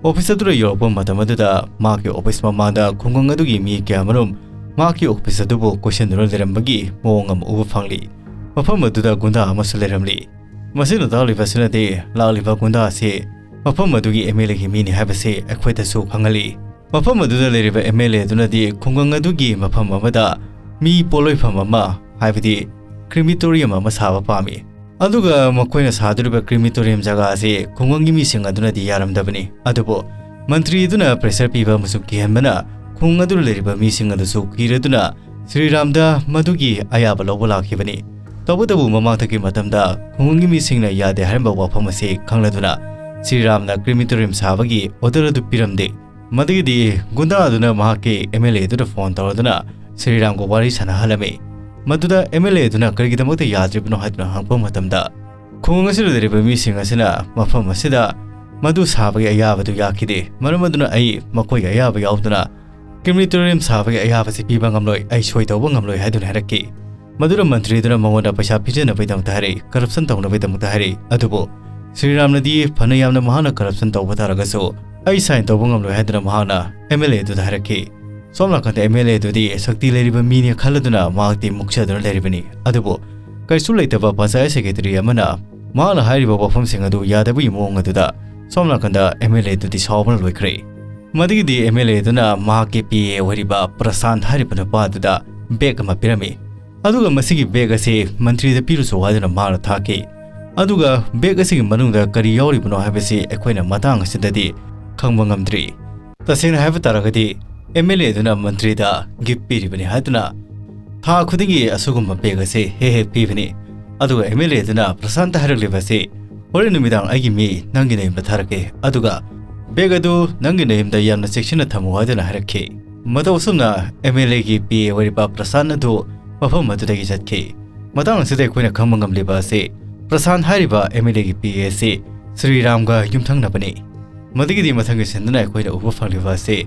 ꯑꯣꯐꯤꯁ ꯑꯗꯨꯗ ꯌꯧꯔꯛꯄ ꯃꯇꯝ ꯑꯗꯨꯗ ꯃꯍꯥꯛꯀꯤ ꯑꯣꯐꯤꯁ ꯃꯃꯥꯡꯗ ꯈꯨꯡꯒꯪ ꯑꯗꯨꯒꯤ ꯃꯤ ꯀꯌꯥꯃꯔꯨꯝ ꯃꯍꯥꯛꯀꯤ ꯑꯣꯐꯤꯁ ꯑꯗꯨꯕꯨ ꯀꯣꯏꯁꯤꯟꯗꯨꯅ ꯂꯩꯔꯝꯕꯒꯤ ꯃꯑꯣꯡ ꯑꯃ ꯎꯕ ꯐꯪꯂꯤ꯫ ꯃꯐꯝ ꯑꯗꯨꯗ ꯒꯨꯟꯗꯥ ꯑꯃꯁꯨ ꯂꯩꯔꯝꯂꯤ꯫ ꯃꯁꯤꯅ ꯇꯥꯛꯂꯤꯕꯁꯤꯅꯗꯤ ꯂꯥꯛꯂꯤꯕ ꯒꯨꯟꯗꯥ ꯑꯁꯤ ꯃꯐꯝ ꯑꯗꯨꯒꯤ ꯑꯦꯝ ꯑꯦꯜ ꯑꯦꯒꯤ ꯃꯤꯅꯤ ꯍꯥꯏꯕꯁꯤ ꯑꯩꯈꯣꯏꯗꯁꯨ ꯈꯪꯍꯜꯂꯤ꯫ ꯃꯐꯝ ꯑꯗꯨꯗ ꯂꯩꯔꯤꯕ ꯑꯦꯝ ꯑꯦꯜ ꯑꯦ ꯑꯗꯨꯅꯗꯤ ꯈꯨꯡꯒꯪ ꯑꯗꯨꯒꯤ ꯃꯐꯝ ꯑꯃꯗ ꯃꯤ ꯄꯣꯠꯂꯣꯏꯐꯝ ꯑꯃ, ꯍꯥꯏꯕꯗꯤ ꯀ꯭ꯔꯤꯃꯤꯇꯣꯔꯤꯌꯝ ꯑꯃ ꯁꯥꯕ ꯄꯥꯝꯃꯤ꯫ ꯑꯗꯨꯒ ꯃꯈꯣꯏꯅ ꯁꯥꯗꯣꯔꯤꯕ ꯀ꯭ꯔꯤꯃꯤꯇꯣꯔꯤꯌꯝ ꯖꯒꯥ ꯑꯁꯤ ꯈꯨꯡꯒꯪꯒꯤ ꯃꯤꯁꯤꯡ ꯑꯗꯨꯅꯗꯤ ꯌꯥꯔꯝꯗꯕꯅꯤ꯫ ꯑꯗꯨꯕꯨ ꯃꯟꯇ꯭ꯔꯤ ꯑꯗꯨꯅ ꯄ꯭ꯔꯦꯁꯔ ꯄꯤꯕ ꯑꯃꯁꯨꯡ ꯀꯤꯍꯟꯕꯅ ꯈꯨꯡꯒꯪ ꯑꯗꯨꯗ ꯂꯩꯔꯤꯕ ꯃꯤꯁꯤꯡ ꯑꯗꯨꯁꯨ ꯀꯤꯔꯗꯨꯅ ꯁ꯭ꯔꯤꯔꯥꯝꯗ ꯃꯗꯨꯒꯤ ꯑꯌꯥꯕ ꯂꯧꯕ ꯂꯥꯛꯈꯤꯕꯅꯤ꯫ ꯇꯧꯕꯇꯕꯨ ꯃꯃꯥꯡꯊꯛꯀꯤ ꯃꯇꯝꯗ ꯈꯨꯡꯒꯪꯒꯤ ꯃꯤꯁꯤꯡꯅ ꯌꯥꯗꯦ ꯍꯥꯏꯔꯝꯕ ꯋꯥꯐꯝ ꯑꯁꯤ ꯈꯪꯂꯗꯨꯅ ꯁ꯭ꯔꯤꯔꯥꯝꯅ ꯀ꯭ꯔꯤꯃꯤꯇꯣꯔꯤꯌꯝ ꯁꯥꯕꯒꯤ ꯑꯣꯔꯗꯔ ꯑꯗꯨ ꯄꯤꯔꯝꯗꯦ꯫ ꯃꯗꯨꯒꯤꯗꯤ ꯒꯨꯟꯗꯥ ꯑꯗꯨꯅ ꯃꯍꯥꯛꯀꯤ ꯑꯦꯝ ꯑꯦꯜ ꯑꯦ ꯑꯗꯨꯗ ꯐꯣꯟ ꯇꯧꯔꯗꯨꯅ ꯁ꯭ꯔꯤꯔꯥꯝꯒ ꯋꯥꯔꯤ ꯁꯥꯟꯅꯍꯜꯂꯝꯃꯤ꯫ ꯃꯗꯨꯗ ꯑꯦꯝ ꯑꯦꯜ ꯑꯦ ꯑꯗꯨꯅ ꯀꯔꯤꯒꯤꯗꯃꯛꯇ ꯌꯥꯗ꯭ꯔꯤꯕꯅꯣ ꯍꯥꯏꯗꯨꯅ ꯍꯪꯂꯛꯄ ꯃꯇꯝꯗ, ꯈꯨꯡꯒꯪ ꯑꯁꯤꯗ ꯂꯩꯔꯤꯕ ꯃꯤꯁꯤꯡ ꯑꯁꯤꯅ ꯃꯐꯝ ꯑꯁꯤꯗ ꯃꯗꯨ ꯁꯥꯕꯒꯤ ꯑꯌꯥꯕꯗꯨ ꯌꯥꯈꯤꯗꯦ, ꯃꯔꯝ ꯑꯗꯨꯅ ꯑꯩ ꯃꯈꯣꯏꯒꯤ ꯑꯌꯥꯕ ꯌꯥꯎꯗꯅ ꯀ꯭ꯔꯤꯃꯤꯇꯣꯔꯤꯌꯝ ꯁꯥꯕꯒꯤ ꯑꯌꯥꯕꯁꯤ ꯄꯤꯕ ꯉꯝꯂꯣꯏ, ꯑꯩ ꯁꯣꯏ ꯇꯧꯕ ꯉꯝꯂꯣꯏ ꯍꯥꯏꯗꯨꯅ ꯍꯥꯏꯔꯛꯈꯤ꯫ ꯃꯗꯨꯗ ꯃꯟꯇ꯭ꯔꯤꯗꯨꯅ ꯃꯉꯣꯟꯗ ꯄꯩꯁꯥ ꯄꯤꯖꯅꯕꯒꯤꯗꯃꯛꯇ ꯍꯥꯏꯔꯛꯏ, ꯀꯔꯞꯁꯟ ꯇꯧꯅꯕꯒꯤꯗꯃꯛꯇ ꯍꯥꯏꯔꯛꯏ꯫ ꯑꯗꯨꯕꯨ ꯁ꯭ꯔꯤꯔꯥꯝꯅꯗꯤ ꯐꯅ ꯌꯥꯝꯅ ꯃꯍꯥꯛꯅ ꯀꯔꯞꯁꯟ ꯇꯧꯕ ꯇꯥꯔꯒꯁꯨ ꯑꯩ ꯁꯥꯏꯟ ꯇꯧꯕ ꯉꯝꯂꯣꯏ ꯍꯥꯏꯗꯨꯅ ꯃꯍꯥꯛꯅ ꯑꯦꯝ ꯑꯦꯜ ꯑꯦ ꯑꯗꯨꯗ ꯍꯥꯏꯔꯛꯈꯤ꯫ ꯁꯣꯝ ꯅꯥꯀꯟꯗ ꯑꯦꯝ ꯑꯦꯜ ꯑꯦ ꯑꯗꯨꯗꯤ ꯁꯛꯇꯤ ꯂꯩꯔꯤꯕ ꯃꯤꯅꯤ ꯈꯜꯂꯗꯨꯅ ꯃꯍꯥꯛꯇꯤ ꯃꯨꯛꯆꯗꯨꯅ ꯂꯩꯔꯤꯕꯅꯤ꯫ ꯑꯗꯨꯕꯨ ꯀꯩꯁꯨ ꯂꯩꯇꯕ ꯄꯟꯆꯥꯌꯠ ꯁꯦꯀ꯭ꯔꯦꯇꯔꯤ ꯑꯃꯅ ꯃꯍꯥꯛꯅ ꯍꯥꯏꯔꯤꯕ ꯋꯥꯐꯝꯁꯤꯡ ꯑꯗꯨ ꯌꯥꯗꯕꯒꯤ ꯃꯑꯣꯡ ꯑꯗꯨꯗ ꯁꯣꯝ ꯅꯥꯀꯟꯗ ꯑꯦꯝ ꯑꯦꯜ ꯑꯦ ꯑꯗꯨꯗꯤ ꯁꯥꯎꯕꯅ ꯂꯣꯏꯈ꯭ꯔꯦ꯫ ꯃꯗꯨꯒꯤꯗꯤ ꯑꯦꯝ ꯑꯦꯜ ꯑꯦ ꯑꯗꯨꯅ ꯃꯍꯥꯛꯀꯤ ꯄꯤ ꯑꯦ ꯑꯣꯏꯔꯤꯕ ꯄ꯭ꯔꯁꯥꯟꯠ ꯍꯥꯏꯔꯤꯕ ꯅꯨꯄꯥ ꯑꯗꯨꯗ ꯕꯦꯒ ꯑꯃ ꯄꯤꯔꯝꯃꯤ꯫ ꯑꯗꯨꯒ ꯃꯁꯤꯒꯤ ꯕꯦꯒ ꯑꯁꯤ ꯃꯟꯇ꯭ꯔꯤꯗ ꯄꯤꯔꯨꯆꯣ ꯍꯥꯏꯗꯨꯅ ꯃꯍꯥꯛꯅ ꯊꯥꯈꯤ꯫ ꯑꯗꯨꯒ ꯕꯦꯒ ꯑꯁꯤꯒꯤ ꯃꯅꯨꯡꯗ ꯀꯔꯤ ꯌꯥꯎꯔꯤꯕꯅꯣ ꯍꯥꯏꯕꯁꯤ ꯑꯩꯈꯣꯏꯅ ꯃꯇꯥꯡ ꯑꯁꯤꯗꯗꯤ ꯈꯪꯕ ꯉꯝꯗ꯭ꯔꯤ꯫ ꯇꯁꯦꯡꯅ ꯍꯥꯏꯕ ꯇꯥꯔꯒꯗꯤ ꯑꯦꯝ ꯑꯦꯜ ꯑꯦ ꯑꯗꯨꯅ ꯃꯟꯇ꯭ꯔꯤꯗ ꯒꯤꯐ ꯄꯤꯔꯤꯕꯅꯤ ꯍꯥꯏꯗꯨꯅ ꯊꯥ ꯈꯨꯗꯤꯡꯒꯤ ꯑꯁꯤꯒꯨꯝꯕ ꯕꯦꯒ ꯑꯁꯤ ꯍꯦꯛ ꯍꯦꯛ ꯄꯤꯕꯅꯤ꯫ ꯑꯗꯨꯒ ꯑꯦꯝ ꯑꯦꯜ ꯑꯦ ꯑꯗꯨꯅ ꯄ꯭ꯔꯁꯥꯟꯇ ꯍꯥꯏꯔꯛꯂꯤꯕ ꯑꯁꯤ, "ꯍꯣꯔꯦꯟ ꯅꯨꯃꯤꯗꯥꯡ ꯑꯩꯒꯤ ꯃꯤ ꯅꯪꯒꯤ ꯅꯌꯨꯝꯗ ꯊꯥꯔꯛꯀꯦ, ꯑꯗꯨꯒ ꯕꯦꯒ ꯑꯗꯨ ꯅꯪꯒꯤ ꯅꯌꯨꯝꯗ ꯌꯥꯝꯅ ꯆꯦꯛꯁꯤꯟꯅ ꯊꯝꯃꯨ" ꯍꯥꯏꯗꯨꯅ ꯍꯥꯏꯔꯛꯈꯤ꯫ ꯃꯇꯧ ꯑꯁꯨꯝꯅ ꯑꯦꯝ ꯑꯦꯜ ꯑꯦꯒꯤ ꯄꯤ ꯑꯦ ꯑꯣꯏꯔꯤꯕ ꯄ꯭ꯔꯁꯥꯟ ꯑꯗꯨ ꯃꯐꯝ ꯑꯗꯨꯗꯒꯤ ꯆꯠꯈꯤ꯫ ꯃꯇꯥꯡ ꯑꯁꯤꯗ ꯑꯩꯈꯣꯏꯅ ꯈꯪꯕ ꯉꯝꯂꯤꯕ ꯑꯁꯤ, ꯄ꯭ꯔꯁꯥꯟ ꯍꯥꯏꯔꯤꯕ ꯑꯦꯝ ꯑꯦꯜ ꯑꯦꯒꯤ ꯄꯤ ꯑꯦ ꯑꯁꯤ ꯁ꯭ꯔꯤꯔꯥꯝꯒ ꯌꯨꯝꯊꯪꯅꯕꯅꯤ꯫ ꯃꯗꯨꯒꯤꯗꯤ ꯃꯊꯪꯒꯤ ꯁꯤꯟꯗꯨꯅ ꯑꯩꯈꯣꯏꯅ ꯎꯕ ꯐꯪꯂꯤꯕ ꯑꯁꯤ,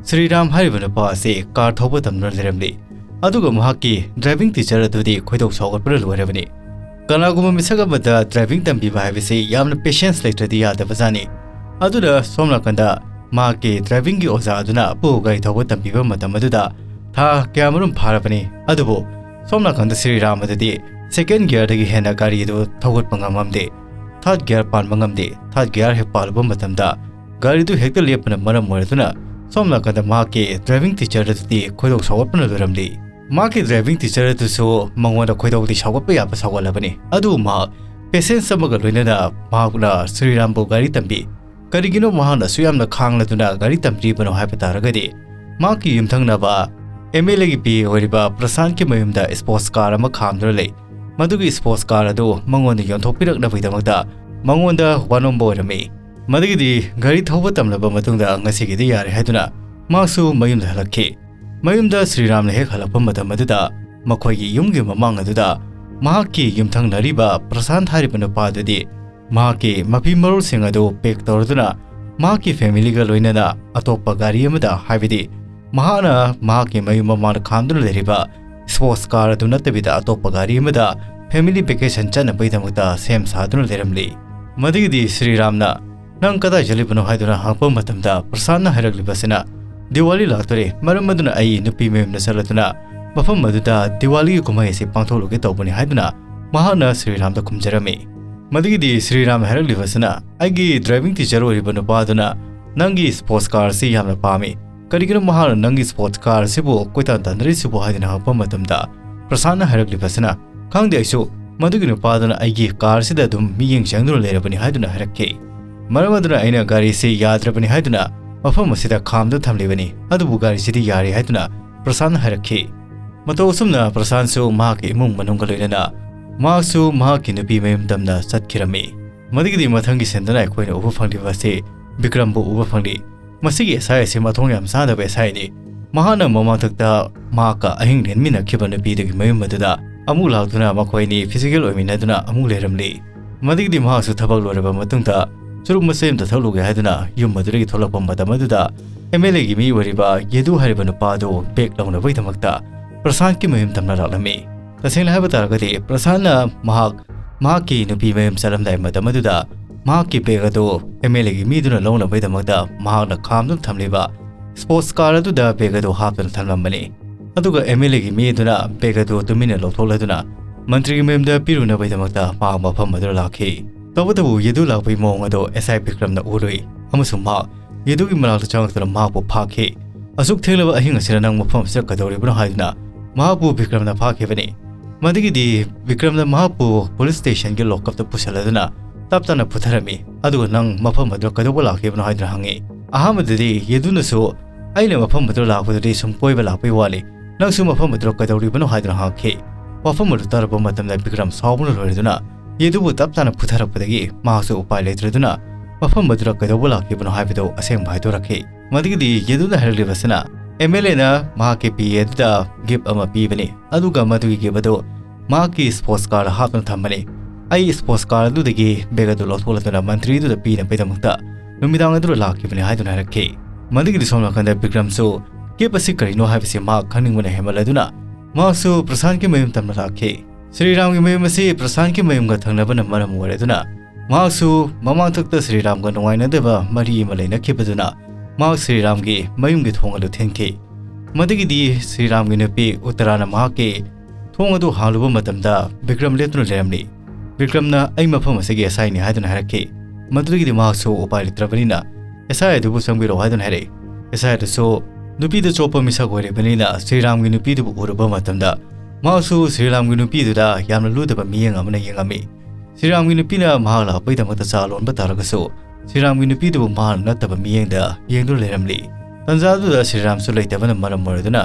ꯁ꯭ꯔꯤꯔꯥꯝ ꯍꯥꯏꯔꯤꯕ ꯅꯨꯄꯥ ꯑꯁꯤ ꯀꯥꯔ ꯊꯧꯕ ꯇꯝꯗꯨꯅ ꯂꯩꯔꯝꯂꯤ꯫ ꯑꯗꯨꯒ ꯃꯍꯥꯛꯀꯤ ꯗ꯭ꯔꯥꯏꯚꯤꯡ ꯇꯤꯆꯔ ꯑꯗꯨꯗꯤ ꯈꯣꯏꯗꯧ ꯁꯥꯎꯒꯠꯄꯅ ꯂꯣꯏꯔꯕꯅꯤ꯫ ꯀꯅꯥꯒꯨꯝꯕ ꯃꯤꯁꯛ ꯑꯃꯗ ꯗ꯭ꯔꯥꯏꯚꯤꯡ ꯇꯝꯕꯤꯕ ꯍꯥꯏꯕꯁꯤ ꯌꯥꯝꯅ ꯄꯦꯁꯦꯟꯁ ꯂꯩꯇ꯭ꯔꯗꯤ ꯌꯥꯗꯕꯖꯥꯠꯅꯤ꯫ ꯑꯗꯨꯅ ꯁꯣꯝ ꯅꯥꯀꯟꯗ ꯃꯍꯥꯛꯀꯤ ꯗ꯭ꯔꯥꯏꯚꯤꯡꯒꯤ ꯑꯣꯖꯥ ꯑꯗꯨꯅ ꯑꯄꯨ ꯒꯥꯔꯤ ꯊꯧꯕ ꯇꯝꯕꯤꯕ ꯃꯇꯝ ꯑꯗꯨꯗ ꯊꯥ ꯀꯌꯥꯃꯔꯨꯝ ꯐꯥꯔꯕꯅꯤ꯫ ꯑꯗꯨꯕꯨ ꯁꯣꯝ ꯅꯥꯀꯟꯗ ꯁ꯭ꯔꯤꯔꯥꯝ ꯑꯗꯨꯗꯤ ꯁꯦꯀꯦꯟ ꯒꯤꯌꯔꯗꯒꯤ ꯍꯦꯟꯅ ꯒꯥꯔꯤ ꯑꯗꯨ ꯊꯧꯒꯠꯄ ꯉꯝꯃꯝꯗꯦ꯫ ꯊꯥꯔꯠ ꯒꯤꯌꯔ ꯄꯥꯟꯕ ꯉꯝꯗꯦ꯫ ꯊꯥꯔꯠ ꯒꯤꯌꯔ ꯍꯦꯛ ꯄꯥꯜꯂꯨꯕ ꯃꯇꯝꯗ ꯒꯥꯔꯤꯗꯨ ꯍꯦꯛꯇ ꯂꯦꯞꯄꯅ ꯃꯔꯝ ꯑꯣꯏꯔꯗꯨꯅ ꯁꯣꯝ ꯅꯥꯀꯟꯗ ꯃꯍꯥꯛꯀꯤ ꯗ꯭ꯔꯥꯏꯚꯤꯡ ꯇꯤꯆꯔ ꯑꯗꯨꯗꯤ ꯈꯣꯏꯗꯧ ꯁꯥꯎꯒꯠꯄꯅ ꯂꯣꯏꯔꯝꯂꯤ꯫ ꯃꯍꯥꯛꯀꯤ ꯗ꯭ꯔꯥꯏꯚꯤꯡ ꯇꯤꯆꯔ ꯑꯗꯨꯁꯨ ꯃꯉꯣꯟꯗ ꯈꯣꯏꯗꯧꯗꯤ ꯁꯥꯎꯒꯠꯄ ꯌꯥꯕ ꯁꯥꯎꯒꯠꯂꯕꯅꯤ꯫ ꯑꯗꯨꯕꯨ ꯃꯍꯥꯛ ꯄꯦꯁꯦꯟꯁ ꯑꯃꯒ ꯂꯣꯏꯅꯅ ꯃꯍꯥꯛꯅ ꯁ꯭ꯔꯤꯔꯥꯝꯕꯨ ꯒꯥꯔꯤ ꯇꯝꯕꯤ꯫ ꯀꯔꯤꯒꯤꯅꯣ ꯃꯍꯥꯛꯅ ꯑꯁꯨꯛ ꯌꯥꯝꯅ ꯈꯥꯡꯂꯗꯨꯅ ꯒꯥꯔꯤ ꯇꯝꯕꯤꯔꯤꯕꯅꯣ ꯍꯥꯏꯕ ꯇꯥꯔꯒꯗꯤ, ꯃꯍꯥꯛꯀꯤ ꯌꯨꯝꯊꯪꯅꯕ ꯑꯦꯝ ꯑꯦꯜ ꯑꯦꯒꯤ ꯄꯤ ꯑꯣꯏꯔꯤꯕ ꯄ꯭ꯔꯁꯥꯟꯠꯀꯤ ꯃꯌꯨꯝꯗ ꯁ꯭ꯄꯣꯔꯠꯁ ꯀꯥꯔ ꯑꯃ ꯈꯥꯝꯗꯨꯅ ꯂꯩ꯫ ꯃꯗꯨꯒꯤ ꯁ꯭ꯄꯣꯔꯠꯁ ꯀꯥꯔ ꯑꯗꯨ ꯃꯉꯣꯟꯗ ꯌꯣꯟꯊꯣꯛꯄꯤꯔꯛꯅꯕꯒꯤꯗꯃꯛꯇ ꯃꯉꯣꯟꯗ ꯋꯥꯅꯣꯝꯕ ꯑꯣꯏꯔꯝꯃꯤ꯫ ꯃꯗꯨꯒꯤꯗꯤ ꯒꯥꯔꯤ ꯊꯧꯕ ꯇꯝꯂꯕ ꯃꯇꯨꯡꯗ ꯉꯁꯤꯒꯤꯗꯤ ꯌꯥꯔꯦ ꯍꯥꯏꯗꯨꯅ ꯃꯍꯥꯛꯁꯨ ꯃꯌꯨꯝꯗ ꯍꯜꯂꯛꯈꯤ꯫ ꯃꯌꯨꯝꯗ ꯁ꯭ꯔꯤꯔꯥꯝꯅ ꯍꯦꯛ ꯍꯜꯂꯛꯄ ꯃꯇꯝ ꯑꯗꯨꯗ ꯃꯈꯣꯏꯒꯤ ꯌꯨꯝꯒꯤ ꯃꯃꯥꯡ ꯑꯗꯨꯗ ꯃꯍꯥꯛꯀꯤ ꯌꯨꯝꯊꯪꯅꯔꯤꯕ ꯄ꯭ꯔꯁꯥꯟꯠ ꯍꯥꯏꯔꯤꯕ ꯅꯨꯄꯥ ꯑꯗꯨꯗꯤ ꯃꯍꯥꯛꯀꯤ ꯃꯐꯤ ꯃꯔꯣꯜꯁꯤꯡ ꯑꯗꯨ ꯄꯦꯛ ꯇꯧꯔꯗꯨꯅ ꯃꯍꯥꯛꯀꯤ ꯐꯦꯃꯤꯂꯤꯒ ꯂꯣꯏꯅꯅ ꯑꯇꯣꯞꯄ ꯒꯥꯔꯤ ꯑꯃꯗ, ꯍꯥꯏꯕꯗꯤ ꯃꯍꯥꯛꯅ ꯃꯍꯥꯛꯀꯤ ꯃꯌꯨꯝ ꯃꯃꯥꯡꯗ ꯈꯥꯝꯗꯨꯅ ꯂꯩꯔꯤꯕ ꯁ꯭ꯄꯣꯔꯠꯁ ꯀꯥꯔ ꯑꯗꯨ ꯅꯠꯇꯕꯤꯗ ꯑꯇꯣꯞꯄ ꯒꯥꯔꯤ ꯑꯃꯗ ꯐꯦꯃꯤꯂꯤ ꯚꯦꯀꯦꯁꯟ ꯆꯠꯅꯕꯒꯤꯗꯃꯛꯇ ꯁꯦꯝ ꯁꯥꯗꯨꯅ ꯂꯩꯔꯝꯂꯤ꯫ ꯃꯗꯨꯒꯤꯗꯤ ꯁ꯭ꯔꯤꯔꯥꯝꯅ "ꯅꯪ ꯀꯗꯥꯏ ꯆꯠꯂꯤꯕꯅꯣ?" ꯍꯥꯏꯗꯨꯅ ꯍꯪꯉꯛꯄ ꯃꯇꯝꯗ ꯄ꯭ꯔꯁꯥꯟꯅ ꯍꯥꯏꯔꯛꯂꯤꯕꯁꯤꯅ, "ꯗꯤꯋꯥꯂꯤ ꯂꯥꯛꯇꯣꯔꯦ, ꯃꯔꯝ ꯑꯗꯨꯅ ꯑꯩ ꯅꯨꯄꯤ ꯃꯌꯨꯝꯗ ꯆꯠꯂꯗꯨꯅ ꯃꯐꯝ ꯑꯗꯨꯗ ꯗꯤꯋꯥꯂꯤꯒꯤ ꯀꯨꯝꯍꯩ ꯑꯁꯤ ꯄꯥꯡꯊꯣꯛꯂꯨꯒꯦ ꯇꯧꯕꯅꯤ" ꯍꯥꯏꯗꯨꯅ ꯃꯍꯥꯛꯅ ꯁ꯭ꯔꯤꯔꯥꯝꯗ ꯈꯨꯝꯖꯔꯝꯃꯤ꯫ ꯃꯗꯨꯒꯤꯗꯤ ꯁ꯭ꯔꯤꯔꯥꯝꯅ ꯍꯥꯏꯔꯛꯂꯤꯕꯁꯤꯅ, "ꯑꯩꯒꯤ ꯗ꯭ꯔꯥꯏꯚꯤꯡ ꯇꯤꯆꯔ ꯑꯣꯏꯔꯤꯕ ꯅꯨꯄꯥ ꯑꯗꯨꯅ ꯅꯪꯒꯤ ꯁ꯭ꯄꯣꯔꯠꯁ ꯀꯥꯔ ꯑꯁꯤ ꯌꯥꯝꯅ ꯄꯥꯝꯃꯤ꯫ ꯀꯔꯤꯒꯤꯅꯣ ꯃꯍꯥꯛꯅ ꯅꯪꯒꯤ ꯁ꯭ꯄꯣꯔꯠꯁ ꯀꯥꯔ ꯑꯁꯤꯕꯨ ꯀꯣꯏꯇꯥꯟ ꯇꯥꯟꯅꯔꯤꯁꯤꯕꯨ?" ꯍꯥꯏꯗꯨꯅ ꯍꯪꯉꯛꯄ ꯃꯇꯝꯗ ꯄ꯭ꯔꯁꯥꯟꯅ ꯍꯥꯏꯔꯛꯂꯤꯕꯁꯤꯅ, "ꯈꯪꯗꯦ, ꯑꯩꯁꯨ ꯃꯗꯨꯒꯤ ꯅꯨꯄꯥꯗꯨꯅ ꯑꯩꯒꯤ ꯀꯥꯔꯁꯤꯗ ꯑꯗꯨꯝ ꯃꯤꯠꯌꯦꯡ ꯆꯪꯗꯨꯅ ꯂꯩꯔꯕꯅꯤ" ꯍꯥꯏꯗꯨꯅ ꯍꯥꯏꯔꯛꯈꯤ꯫ ꯃꯔꯝ ꯑꯗꯨꯅ ꯑꯩꯅ ꯒꯥꯔꯤꯁꯤ ꯌꯥꯗ꯭ꯔꯕꯅꯤ ꯍꯥꯏꯗꯨꯅ ꯃꯐꯝ ꯑꯁꯤꯗ ꯈꯥꯝꯗꯨꯅ ꯊꯝꯂꯤꯕꯅꯤ, ꯑꯗꯨꯕꯨ ꯒꯥꯔꯤꯁꯤꯗꯤ ꯌꯥꯔꯦ ꯍꯥꯏꯗꯨꯅ ꯄ꯭ꯔꯁꯥꯟꯅ ꯍꯥꯏꯔꯛꯈꯤ꯫ ꯃꯇꯧ ꯑꯁꯨꯝꯅ ꯄ꯭ꯔꯁꯥꯟꯁꯨ ꯃꯍꯥꯛꯀꯤ ꯏꯃꯨꯡ ꯃꯅꯨꯡꯒ ꯂꯣꯏꯅꯅ ꯃꯍꯥꯛꯁꯨ ꯃꯍꯥꯛꯀꯤ ꯅꯨꯄꯤ ꯃꯌꯨꯝ ꯇꯝꯅ ꯆꯠꯈꯤꯔꯝꯃꯤ꯫ ꯃꯗꯨꯒꯤꯗꯤ ꯃꯊꯪꯒꯤ ꯁꯤꯟꯗꯅ ꯑꯩꯈꯣꯏꯅ ꯎꯕ ꯐꯪꯂꯤꯕ ꯑꯁꯤ ꯕꯤꯀ꯭ꯔꯝꯕꯨ ꯎꯕ ꯐꯪꯂꯤ꯫ ꯃꯁꯤꯒꯤ ꯑꯦꯁ ꯑꯥꯏ ꯑꯁꯤ ꯃꯊꯣꯡ ꯌꯥꯝ ꯆꯥꯗꯕ ꯑꯦꯁ ꯑꯥꯏꯅꯤ꯫ ꯃꯍꯥꯛꯅ ꯃꯃꯥꯡꯊꯛꯇ ꯃꯍꯥꯛꯀ ꯑꯍꯤꯡ ꯂꯦꯟꯃꯤꯟꯅꯈꯤꯕ ꯅꯨꯄꯤꯗꯨꯒꯤ ꯃꯌꯨꯝ ꯑꯗꯨꯗ ꯑꯃꯨꯛ ꯂꯥꯛꯇꯨꯅ ꯃꯈꯣꯏ ꯑꯅꯤ ꯐꯤꯖꯤꯀꯦꯜ ꯑꯣꯏꯃꯤꯟꯅꯗꯨꯅ ꯑꯃꯨꯛ ꯂꯩꯔꯝꯂꯤ꯫ ꯃꯗꯨꯒꯤꯗꯤ ꯃꯍꯥꯛꯁꯨ ꯊꯕꯛ ꯂꯣꯏꯔꯕ ꯃꯇꯨꯡꯗ ꯆꯨꯔꯨꯞ ꯃꯆꯦꯠ ꯑꯃꯇ ꯊꯛꯂꯨꯒꯦ ꯍꯥꯏꯗꯨꯅ ꯌꯨꯝ ꯑꯗꯨꯗꯒꯤ ꯊꯣꯛꯂꯛꯄ ꯃꯇꯝ ꯑꯗꯨꯗ ꯑꯦꯝ ꯑꯦꯜ ꯑꯦꯒꯤ ꯃꯤ ꯑꯣꯏꯔꯤꯕ ꯌꯦꯗꯨ ꯍꯥꯏꯔꯤꯕ ꯅꯨꯄꯥ ꯑꯗꯨ ꯕꯦꯛ ꯂꯧꯅꯕꯒꯤꯗꯃꯛꯇ ꯄ꯭ꯔꯁꯥꯟꯠꯀꯤ ꯃꯌꯨꯝ ꯇꯝꯅ ꯂꯥꯛꯂꯝꯃꯤ꯫ ꯇꯁꯦꯡꯅ ꯍꯥꯏꯕ ꯇꯥꯔꯒꯗꯤ, ꯄ꯭ꯔꯁꯥꯟꯠꯅ ꯃꯍꯥꯛ ꯃꯍꯥꯛꯀꯤ ꯅꯨꯄꯤ ꯃꯌꯨꯝ ꯆꯠꯂꯝꯗꯥꯏ ꯃꯇꯝ ꯑꯗꯨꯗ ꯃꯍꯥꯛꯀꯤ ꯕꯦꯒ ꯑꯗꯨ ꯑꯦꯝ ꯑꯦꯜ ꯑꯦꯒꯤ ꯃꯤꯗꯨꯅ ꯂꯧꯅꯕꯒꯤꯗꯃꯛꯇ ꯃꯍꯥꯛꯅ ꯈꯥꯝꯗꯨꯅ ꯊꯝꯂꯤꯕ ꯁ꯭ꯄꯣꯔꯠꯁ ꯀꯥꯔ ꯑꯗꯨꯗ ꯕꯦꯒ ꯑꯗꯨ ꯍꯥꯞꯇꯨꯅ ꯊꯝꯂꯝꯕꯅꯤ꯫ ꯑꯗꯨꯒ ꯑꯦꯝ ꯑꯦꯜ ꯑꯦꯒꯤ ꯃꯤ ꯑꯗꯨꯅ ꯕꯦꯒ ꯑꯗꯨ ꯇꯨꯃꯤꯟꯅ ꯂꯧꯊꯣꯛꯂꯗꯨꯅ ꯃꯟꯇ꯭ꯔꯤꯒꯤ ꯃꯌꯨꯝꯗ ꯄꯤꯔꯨꯅꯕꯒꯤꯗꯃꯛꯇ ꯃꯍꯥꯛ ꯃꯐꯝ ꯑꯗꯨꯗ ꯂꯥꯛꯈꯤ꯫ ꯇꯧꯕꯇꯕꯨ ꯌꯦꯗꯨ ꯂꯥꯛꯄꯒꯤ ꯃꯑꯣꯡ ꯑꯗꯨ ꯑꯦꯁ ꯑꯥꯏ ꯕꯤꯀ꯭ꯔꯝꯅ ꯎꯔꯨꯏ ꯑꯃꯁꯨꯡ ꯃꯍꯥꯛ ꯌꯦꯗꯨꯒꯤ ꯃꯅꯥꯛꯇ ꯆꯪꯂꯛꯇꯨꯅ ꯃꯍꯥꯛꯄꯨ ꯐꯥꯈꯤ꯫ "ꯑꯁꯨꯛ ꯊꯦꯡꯂꯕ ꯑꯍꯤꯡ ꯑꯁꯤꯗ ꯅꯪ ꯃꯐꯝ ꯑꯁꯤꯗ ꯀꯩꯗꯧꯔꯤꯕꯅꯣ?" ꯍꯥꯏꯗꯨꯅ ꯃꯍꯥꯛꯄꯨ ꯕꯤꯀ꯭ꯔꯝꯅ ꯐꯥꯈꯤꯕꯅꯤ꯫ ꯃꯗꯨꯒꯤꯗꯤ ꯕꯤꯀ꯭ꯔꯝꯅ ꯃꯍꯥꯛꯄꯨ ꯄꯨꯂꯤꯁ ꯁ꯭ꯇꯦꯁꯟꯒꯤ ꯂꯣꯛꯀꯞꯇ ꯄꯨꯁꯤꯜꯂꯗꯨꯅ ꯇꯞ ꯇꯥꯅ ꯄꯨꯊꯔꯝꯃꯤ꯫ ꯑꯗꯨꯒ "ꯅꯪ ꯃꯐꯝ ꯑꯗꯨꯗ ꯀꯩꯗꯧꯕ ꯂꯥꯛꯈꯤꯕꯅꯣ?" ꯍꯥꯏꯗꯨꯅ ꯍꯪꯉꯤ꯫ ꯑꯍꯥꯟꯕꯗꯗꯤ ꯌꯦꯗꯨꯅꯁꯨ, "ꯑꯩꯅ ꯃꯐꯝ ꯑꯗꯨꯗ ꯂꯥꯛꯄꯗꯨꯗꯤ ꯁꯨꯝ ꯀꯣꯏꯕ ꯂꯥꯛꯄꯒꯤ ꯋꯥꯅꯤ, ꯅꯪꯁꯨ ꯃꯐꯝ ꯑꯗꯨꯗ ꯀꯩꯗꯧꯔꯤꯕꯅꯣ?" ꯍꯥꯏꯗꯨꯅ ꯍꯪꯉꯛꯈꯤ꯫ ꯋꯥꯐꯝ ꯑꯗꯨ ꯇꯥꯔꯕ ꯃꯇꯝꯗ ꯕꯤꯀ꯭ꯔꯝ ꯁꯥꯎꯕꯅ ꯂꯣꯏꯔꯗꯨꯅ ꯌꯦꯗꯨꯕꯨ ꯇꯞ ꯇꯥꯅ ꯄꯨꯊꯔꯛꯄꯗꯒꯤ ꯃꯍꯥꯛꯁꯨ ꯎꯄꯥꯏ ꯂꯩꯇ꯭ꯔꯗꯨꯅ ꯃꯐꯝ ꯑꯗꯨꯗ ꯀꯩꯗꯧꯕ ꯂꯥꯛꯈꯤꯕꯅꯣ ꯍꯥꯏꯕꯗꯨ ꯑꯁꯦꯡꯕ ꯍꯥꯏꯗꯣꯔꯛꯈꯤ꯫ ꯃꯗꯨꯒꯤꯗꯤ ꯌꯦꯗꯨꯅ ꯍꯥꯏꯔꯛꯂꯤꯕꯁꯤꯅ, ꯑꯦꯝ ꯑꯦꯜ ꯑꯦꯅ ꯃꯍꯥꯛꯀꯤ ꯄꯤ ꯑꯦ ꯑꯗꯨꯗ ꯒꯤꯐ ꯑꯃ ꯄꯤꯕꯅꯤ, ꯑꯗꯨꯒ ꯃꯗꯨꯒꯤ ꯒꯤꯐ ꯑꯗꯨ ꯃꯍꯥꯛꯀꯤ ꯁ꯭ꯄꯣꯔꯠꯁ ꯀꯥꯔꯗ ꯍꯥꯞꯇꯨꯅ ꯊꯝꯕꯅꯤ꯫ "ꯑꯩ ꯁ꯭ꯄꯣꯔꯠꯁ ꯀꯥꯔꯗ ꯑꯗꯨꯗꯒꯤ ꯕꯦꯒ ꯑꯗꯨ ꯂꯧꯊꯣꯛꯂꯗꯨꯅ ꯃꯟꯇ꯭ꯔꯤꯗꯨꯗ ꯄꯤꯅꯕꯒꯤꯗꯃꯛꯇ ꯅꯨꯃꯤꯗꯥꯡ ꯑꯗꯨꯗ ꯂꯥꯛꯈꯤꯕꯅꯤ" ꯍꯥꯏꯗꯨꯅ ꯍꯥꯏꯔꯛꯈꯤ꯫ ꯃꯗꯨꯒꯤꯗꯤ ꯁꯣꯝ ꯅꯥꯀꯟꯗ ꯕꯤꯀ꯭ꯔꯝꯁꯨ ꯒꯤꯐ ꯑꯁꯤ ꯀꯔꯤꯅꯣ ꯍꯥꯏꯕꯁꯤ ꯃꯍꯥꯛ ꯈꯪꯅꯤꯡꯕꯅ ꯍꯦꯟꯃꯜꯂꯗꯨꯅ ꯃꯍꯥꯛꯁꯨ ꯄ꯭ꯔꯁꯥꯟꯀꯤ ꯃꯌꯨꯝ ꯇꯝꯅ ꯂꯥꯛꯈꯤ꯫ ꯁ꯭ꯔꯤꯔꯥꯝꯒꯤ ꯃꯌꯨꯝ ꯑꯁꯤ ꯄ꯭ꯔꯁꯥꯟꯀꯤ ꯃꯌꯨꯝꯒ ꯊꯪꯅꯕꯅ ꯃꯔꯝ ꯑꯣꯏꯔꯗꯨꯅ ꯃꯍꯥꯛꯁꯨ ꯃꯃꯥꯡꯊꯛꯇ ꯁ꯭ꯔꯤꯔꯥꯝꯒ ꯅꯨꯡꯉꯥꯏꯅꯗꯕ ꯃꯔꯤ ꯑꯃ ꯂꯩꯅꯈꯤꯕꯗꯨꯅ ꯃꯍꯥꯛ ꯁ꯭ꯔꯤꯔꯥꯝꯒꯤ ꯃꯌꯨꯝꯒꯤ ꯊꯣꯡ ꯑꯗꯨ ꯊꯤꯟꯈꯤ꯫ ꯃꯗꯨꯒꯤꯗꯤ ꯁ꯭ꯔꯤꯔꯥꯝꯒꯤ ꯅꯨꯄꯤ ꯎꯠꯇꯔꯥꯅ ꯃꯍꯥꯛꯀꯤ ꯊꯣꯡ ꯑꯗꯨ ꯍꯥꯡꯂꯨꯕ ꯃꯇꯝꯗ ꯕꯤꯀ꯭ꯔꯝ ꯂꯦꯞꯇꯨꯅ ꯂꯩꯔꯝꯂꯤ꯫ ꯕꯤꯀ꯭ꯔꯝꯅ "ꯑꯩ ꯃꯐꯝ ꯑꯁꯤꯒꯤ ꯑꯦꯁ ꯑꯥꯏꯅꯤ" ꯍꯥꯏꯗꯨꯅ ꯍꯥꯏꯔꯛꯈꯤ꯫ ꯃꯗꯨꯗꯒꯤꯗꯤ ꯃꯍꯥꯛꯁꯨ ꯎꯄꯥꯏ ꯂꯩꯇ꯭ꯔꯕꯅꯤꯅ ꯑꯦꯁ ꯑꯥꯏ ꯑꯗꯨꯕꯨ ꯆꯪꯕꯤꯔꯛꯑꯣ ꯍꯥꯏꯗꯨꯅ ꯍꯥꯏꯔꯛꯏ꯫ ꯑꯦꯁ ꯑꯥꯏ ꯑꯗꯨꯁꯨ ꯅꯨꯄꯤꯗ ꯆꯣꯞꯄ ꯃꯤꯁꯛ ꯑꯣꯏꯔꯤꯕꯅꯤꯅ ꯁ꯭ꯔꯤꯔꯥꯝꯒꯤ ꯅꯨꯄꯤꯗꯨꯕꯨ ꯎꯔꯨꯕ ꯃꯇꯝꯗ ꯃꯍꯥꯛꯁꯨ ꯁ꯭ꯔꯤꯔꯥꯝꯒꯤ ꯅꯨꯄꯤꯗꯨꯗ ꯌꯥꯝꯅ ꯂꯨꯗꯕ ꯃꯤꯠꯌꯦꯡ ꯑꯃꯅ ꯌꯦꯡꯉꯝꯃꯤ꯫ ꯁ꯭ꯔꯤꯔꯥꯝꯒꯤ ꯅꯨꯄꯤꯅ ꯃꯍꯥꯛ ꯂꯥꯛꯄꯒꯤꯗꯃꯛꯇ ꯆꯥ ꯂꯣꯟꯕ ꯇꯥꯔꯒꯁꯨ ꯁ꯭ꯔꯤꯔꯥꯝꯒꯤ ꯅꯨꯄꯤꯗꯨꯕꯨ ꯃꯍꯥꯛꯅ ꯅꯠꯇꯕ ꯃꯤꯠꯌꯦꯡꯗ ꯌꯦꯡꯗꯨꯅ ꯂꯩꯔꯝꯂꯤ꯫ ꯇꯟꯖꯥ ꯑꯗꯨꯗ ꯁ꯭ꯔꯤꯔꯥꯝꯁꯨ ꯂꯩꯇꯕꯅ ꯃꯔꯝ ꯑꯣꯏꯔꯗꯨꯅ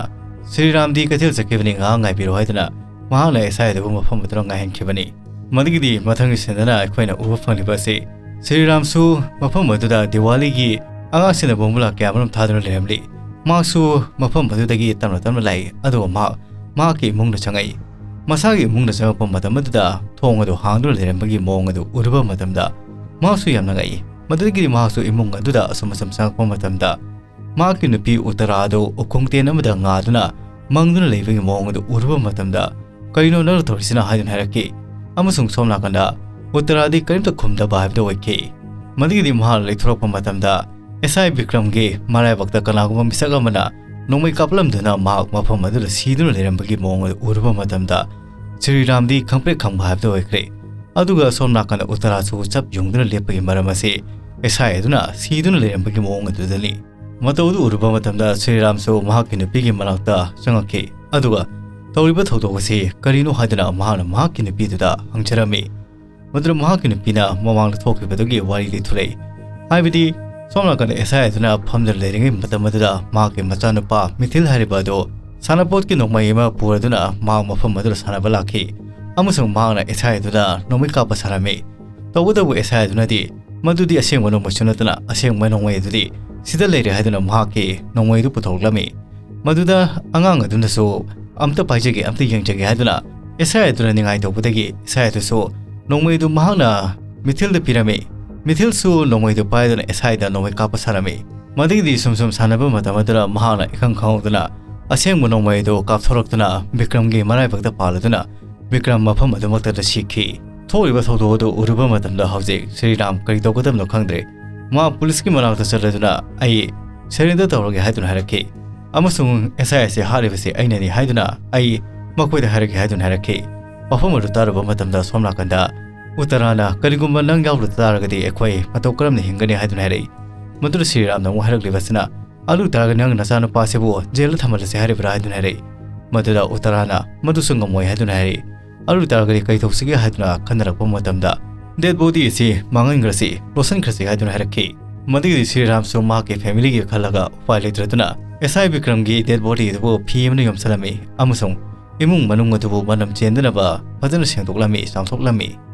ꯁ꯭ꯔꯤꯔꯥꯝꯗꯤ ꯀꯩꯊꯦꯜ ꯆꯠꯈꯤꯕꯅꯤ, ꯉꯥꯏꯍꯥꯛ ꯉꯥꯏꯕꯤꯔꯣ ꯍꯥꯏꯗꯨꯅ ꯃꯍꯥꯛꯅ ꯑꯦꯁ ꯑꯥꯏ ꯑꯗꯨꯕꯨ ꯃꯐꯝ ꯑꯗꯨꯗ ꯉꯥꯏꯍꯟꯈꯤꯕꯅꯤ꯫ ꯃꯗꯨꯒꯤꯗꯤ ꯃꯊꯪꯒꯤ ꯁꯤꯟꯗꯅ ꯑꯩꯈꯣꯏꯅ ꯎꯕ ꯐꯪꯂꯤꯕ ꯑꯁꯤ ꯁ꯭ꯔꯤꯔꯥꯝꯁꯨ ꯃꯐꯝ ꯑꯗꯨꯗ ꯗꯤꯋꯥꯂꯤꯒꯤ ꯑꯉꯥꯡꯁꯤꯡꯅ ꯕꯣꯝꯕꯨꯂꯥ ꯀꯌꯥ ꯑꯃꯔꯣꯝ ꯊꯥꯗꯨꯅ ꯂꯩꯔꯝꯂꯤ꯫ ꯃꯍꯥꯛꯁꯨ ꯃꯐꯝ ꯑꯗꯨꯗꯒꯤ ꯇꯞꯅ ꯇꯞꯅ ꯂꯥꯛꯏ, ꯑꯗꯨꯒ ꯃꯍꯥꯛ ꯃꯍꯥꯛꯀꯤ ꯏꯃꯨꯡꯗ ꯆꯪꯉꯛꯏ꯫ ꯃꯁꯥꯒꯤ ꯏꯃꯨꯡꯗ ꯆꯪꯉꯛꯄ ꯃꯇꯝ ꯑꯗꯨꯗ ꯊꯣꯡ ꯑꯗꯨ ꯍꯥꯡꯗꯨꯅ ꯂꯩꯔꯝꯕꯒꯤ ꯃꯑꯣꯡ ꯑꯗꯨ ꯎꯔꯨꯕ ꯃꯇꯝꯗ ꯃꯍꯥꯛꯁꯨ ꯌꯥꯝꯅ ꯉꯛꯏ꯫ ꯃꯗꯨꯗꯒꯤꯗꯤ ꯃꯍꯥꯛꯁꯨ ꯏꯃꯨꯡ ꯑꯗꯨꯗ ꯑꯁꯨꯝ ꯑꯁꯨꯝ ꯆꯪꯉꯛꯄ ꯃꯇꯝꯗ ꯃꯍꯥꯛꯀꯤ ꯅꯨꯄꯤ ꯎꯠꯇꯔꯥ ꯑꯗꯨ ꯎꯈꯣꯡ ꯇꯦꯟ ꯑꯃꯗ ꯉꯥꯗꯨꯅ ꯃꯪꯗꯨꯅ ꯂꯩꯕꯒꯤ ꯃꯑꯣꯡ ꯑꯗꯨ ꯎꯔꯨꯕ ꯃꯇꯝꯗ, "ꯀꯔꯤꯅꯣ ꯅꯪꯅ ꯇꯧꯔꯤꯁꯤꯅ?" ꯍꯥꯏꯗꯨꯅ ꯍꯥꯏꯔꯛꯈꯤ꯫ ꯑꯃꯁꯨꯡ ꯁꯣꯝ ꯅꯥꯀꯟꯗ ꯎꯠꯇꯔꯥꯗꯤ ꯀꯔꯤꯝꯇ ꯈꯨꯝꯗꯕ ꯍꯥꯏꯕꯗꯨ ꯑꯣꯏꯈꯤ꯫ ꯃꯗꯨꯒꯤꯗꯤ ꯃꯍꯥꯛꯅ ꯂꯩꯊꯣꯔꯛꯄ ꯃꯇꯝꯗ, ꯑꯦꯁ ꯑꯥꯏ ꯕꯤꯀ꯭ꯔꯝꯒꯤ ꯃꯔꯥꯏꯕꯛꯇ ꯀꯅꯥꯒꯨꯝꯕ ꯃꯤꯁꯛ ꯑꯃꯅ ꯅꯣꯡꯃꯩ ꯀꯥꯞꯂꯝꯗꯨꯅ ꯃꯍꯥꯛ ꯃꯐꯝ ꯑꯗꯨꯗ ꯁꯤꯗꯨꯅ ꯂꯩꯔꯝꯕꯒꯤ ꯃꯑꯣꯡ ꯑꯗꯨ ꯎꯔꯨꯕ ꯃꯇꯝꯗ, ꯁ꯭ꯔꯤꯔꯥꯝꯗꯤ ꯈꯪꯄ꯭ꯔꯦꯛ ꯈꯪꯕ ꯍꯥꯏꯕꯗꯨ ꯑꯣꯏꯈ꯭ꯔꯦ꯫ ꯑꯗꯨꯒ ꯁꯣꯝ ꯅꯥꯀꯟꯗ ꯎꯠꯇꯔꯥꯁꯨ ꯆꯞ ꯌꯨꯡꯗꯨꯅ ꯂꯦꯞꯄꯒꯤ ꯃꯔꯝ ꯑꯁꯤ ꯑꯦꯁ ꯑꯥꯏ ꯑꯗꯨꯅ ꯁꯤꯗꯨꯅ ꯂꯩꯔꯝꯕꯒꯤ ꯃꯑꯣꯡ ꯑꯗꯨꯗꯅꯤ꯫ ꯃꯇꯧ ꯑꯗꯨ ꯎꯔꯨꯕ ꯃꯇꯝꯗ ꯁ꯭ꯔꯤꯔꯥꯝꯁꯨ ꯃꯍꯥꯛꯀꯤ ꯅꯨꯄꯤꯒꯤ ꯃꯅꯥꯛꯇ ꯆꯪꯉꯛꯈꯤ꯫ ꯑꯗꯨꯒ ꯇꯧꯔꯤꯕ ꯊꯧꯗꯣꯛ ꯑꯁꯤ ꯀꯔꯤꯅꯣ ꯍꯥꯏꯗꯨꯅ ꯃꯍꯥꯛꯅ ꯃꯍꯥꯛꯀꯤ ꯅꯨꯄꯤꯗꯨꯗ ꯍꯪꯖꯔꯝꯃꯤ꯫ ꯃꯗꯨꯗ ꯃꯍꯥꯛꯀꯤ ꯅꯨꯄꯤꯅ ꯃꯃꯥꯡꯗ ꯊꯣꯛꯈꯤꯕꯗꯨꯒꯤ ꯋꯥꯔꯤ ꯂꯤꯊꯣꯔꯛꯏ꯫ ꯍꯥꯏꯕꯗꯤ, ꯁꯣꯝ ꯅꯥꯀꯟꯗ ꯑꯦꯁ ꯑꯥꯏ ꯑꯗꯨꯅ ꯐꯝꯗꯨꯅ ꯂꯩꯔꯤꯉꯩ ꯃꯇꯝ ꯑꯗꯨꯗ ꯃꯍꯥꯛꯀꯤ ꯃꯆꯥꯅꯨꯄꯥ ꯃꯤꯊꯤꯜ ꯍꯥꯏꯔꯤꯕ ꯑꯗꯨ ꯁꯥꯟꯅꯄꯣꯠꯀꯤ ꯅꯣꯡꯃꯩ ꯑꯃ ꯄꯨꯔꯗꯨꯅ ꯃꯍꯥꯛ ꯃꯐꯝ ꯑꯗꯨꯗ ꯁꯥꯟꯅꯕ ꯂꯥꯛꯈꯤ꯫ ꯑꯃꯁꯨꯡ ꯃꯍꯥꯛꯅ ꯑꯦꯁ ꯑꯥꯏ ꯑꯗꯨꯗ ꯅꯣꯡꯃꯩ ꯀꯥꯞꯄ ꯁꯥꯔꯝꯃꯤ꯫ ꯇꯧꯕꯇꯕꯨ ꯑꯦꯁ ꯑꯥꯏ ꯑꯗꯨꯅꯗꯤ ꯃꯗꯨꯗꯤ ꯑꯁꯦꯡꯕ ꯅꯣꯡꯃꯩꯁꯨ ꯅꯠꯇꯅ ꯑꯁꯦꯡꯕ ꯅꯣꯡꯃꯩ ꯑꯗꯨꯗꯤ ꯁꯤꯗ ꯂꯩꯔꯦ ꯍꯥꯏꯗꯨꯅ ꯃꯍꯥꯛꯀꯤ ꯅꯣꯡꯃꯩ ꯑꯗꯨ ꯄꯨꯊꯣꯔꯛꯂꯝꯃꯤ꯫ ꯃꯗꯨꯗ ꯑꯉꯥꯡ ꯑꯗꯨꯅꯁꯨ "ꯑꯝꯇ ꯄꯥꯏꯖꯒꯦ, ꯑꯝꯇ ꯌꯦꯡꯖꯒꯦ" ꯍꯥꯏꯗꯨꯅ ꯑꯦꯁ ꯑꯥꯏ ꯑꯗꯨꯅ ꯅꯤꯡꯉꯥꯏ ꯇꯧꯕꯗꯒꯤ ꯑꯦꯁ ꯑꯥꯏ ꯑꯗꯨꯁꯨ ꯅꯣꯡꯃꯩꯗꯨ ꯃꯍꯥꯛꯅ ꯃꯤꯊꯤꯜꯗ ꯄꯤꯔꯝꯃꯤ꯫ ꯃꯤꯊꯤꯜꯁꯨ ꯅꯣꯡꯃꯩꯗꯨ ꯄꯥꯏꯗꯨꯅ ꯑꯦꯁ ꯑꯥꯏꯗ ꯅꯣꯡꯃꯩ ꯀꯥꯞꯄ ꯁꯥꯔꯝꯃꯤ꯫ ꯃꯗꯨꯒꯤꯗꯤ ꯁꯨꯝ ꯁꯨꯝ ꯁꯥꯟꯅꯕ ꯃꯇꯝ ꯑꯗꯨꯗ ꯃꯍꯥꯛꯅ ꯏꯈꯪ ꯈꯪꯍꯧꯗꯅ ꯑꯁꯦꯡꯕ ꯅꯣꯡꯃꯩ ꯑꯗꯨ ꯀꯥꯞꯊꯣꯔꯛꯇꯨꯅ ꯕꯤꯀ꯭ꯔꯝꯒꯤ ꯃꯔꯥꯏꯕꯛꯇ ꯄꯥꯜꯂꯗꯨꯅ ꯕꯤꯀ꯭ꯔꯝ ꯃꯐꯝ ꯑꯗꯨꯃꯛꯇꯗ ꯁꯤꯈꯤ꯫ ꯊꯣꯛꯂꯤꯕ ꯊꯧꯗꯣꯛ ꯑꯗꯨ ꯎꯔꯨꯕ ꯃꯇꯝꯗ ꯍꯧꯖꯤꯛ ꯁ꯭ꯔꯤꯔꯥꯝ ꯀꯔꯤ ꯇꯧꯒꯗꯕꯅꯣ ꯈꯪꯗ꯭ꯔꯦ꯫ ꯃꯥ ꯄꯨꯂꯤꯁꯀꯤ ꯃꯅꯥꯛꯇ ꯆꯠꯂꯗꯨꯅ "ꯑꯩ ꯁꯔꯦꯟꯗꯔ ꯇꯧꯔꯒꯦ" ꯍꯥꯏꯗꯨꯅ ꯍꯥꯏꯔꯛꯈꯤ꯫ ꯑꯃꯁꯨꯡ "ꯑꯦꯁ ꯑꯥꯏ ꯑꯁꯤ ꯍꯥꯠꯂꯤꯕꯁꯤ ꯑꯩꯅꯅꯤ" ꯍꯥꯏꯗꯨꯅ "ꯑꯩ ꯃꯈꯣꯏꯗ ꯍꯥꯏꯔꯒꯦ" ꯍꯥꯏꯗꯨꯅ ꯍꯥꯏꯔꯛꯈꯤ꯫ ꯋꯥꯐꯝ ꯑꯗꯨ ꯇꯥꯔꯨꯕ ꯃꯇꯝꯗ ꯁꯣꯝ ꯅꯥꯀꯟꯗ ꯎꯠꯇꯔꯥꯅ "ꯀꯔꯤꯒꯨꯝꯕ ꯅꯪ ꯌꯥꯎꯗ ꯇꯥꯔꯒꯗꯤ ꯑꯩꯈꯣꯏ ꯃꯇꯧ ꯀꯔꯝꯅ ꯍꯤꯡꯒꯅꯤ?" ꯍꯥꯏꯗꯨꯅ ꯍꯥꯏꯔꯛꯏ꯫ ꯃꯗꯨꯗ ꯁ꯭ꯔꯤꯔꯥꯝꯅ ꯑꯃꯨꯛ ꯍꯥꯏꯔꯛꯂꯤꯕꯁꯤꯅ, "ꯑꯗꯨ ꯇꯥꯔꯒ ꯅꯪ ꯅꯆꯥꯅꯨꯄꯥꯁꯤꯕꯨ ꯖꯦꯜꯗ ꯊꯝꯍꯜꯂꯁꯤ ꯍꯥꯏꯔꯤꯕ꯭ꯔꯥ?" ꯍꯥꯏꯗꯨꯅ ꯍꯥꯏꯔꯛꯏ꯫ ꯃꯗꯨꯗ ꯎꯠꯇꯔꯥꯅ "ꯃꯗꯨꯁꯨ ꯉꯝꯃꯣꯏ" ꯍꯥꯏꯗꯨꯅ ꯍꯥꯏꯔꯛꯏ꯫ "ꯑꯗꯨ ꯇꯥꯔꯒꯗꯤ ꯀꯩ ꯇꯧꯁꯤꯒꯦ?" ꯍꯥꯏꯗꯨꯅ ꯈꯟꯅꯔꯛꯄ ꯃꯇꯝꯗ, "ꯗꯦꯗ ꯕꯣꯗꯤ ꯑꯁꯤ ꯃꯥꯡꯍꯟꯈ꯭ꯔꯁꯤ, ꯂꯣꯠꯁꯤꯟꯈ꯭ꯔꯁꯤ" ꯍꯥꯏꯗꯨꯅ ꯍꯥꯏꯔꯛꯈꯤ꯫ ꯃꯗꯨꯒꯤꯗꯤ ꯁ꯭ꯔꯤꯔꯥꯝꯁꯨ ꯃꯍꯥꯛꯀꯤ ꯐꯦꯃꯤꯂꯤꯒꯤ ꯈꯜꯂꯒ ꯎꯄꯥꯏ ꯂꯩꯇ꯭ꯔꯗꯨꯅ ꯑꯦꯁ ꯑꯥꯏ ꯕꯤꯀ꯭ꯔꯝꯒꯤ ꯗꯦꯗ ꯕꯣꯗꯤ ꯑꯗꯨꯕꯨ ꯐꯤ ꯑꯃꯅ ꯌꯣꯝꯁꯤꯜꯂꯝꯃꯤ ꯑꯃꯁꯨꯡ ꯏꯃꯨꯡ ꯃꯅꯨꯡ ꯑꯗꯨꯕꯨ ꯃꯅꯝ ꯆꯦꯟꯗꯅꯕ ꯐꯖꯅ ꯁꯦꯡꯗꯣꯛꯂꯝꯃꯤ, ꯆꯥꯝꯊꯣꯛꯂꯝꯃꯤ꯫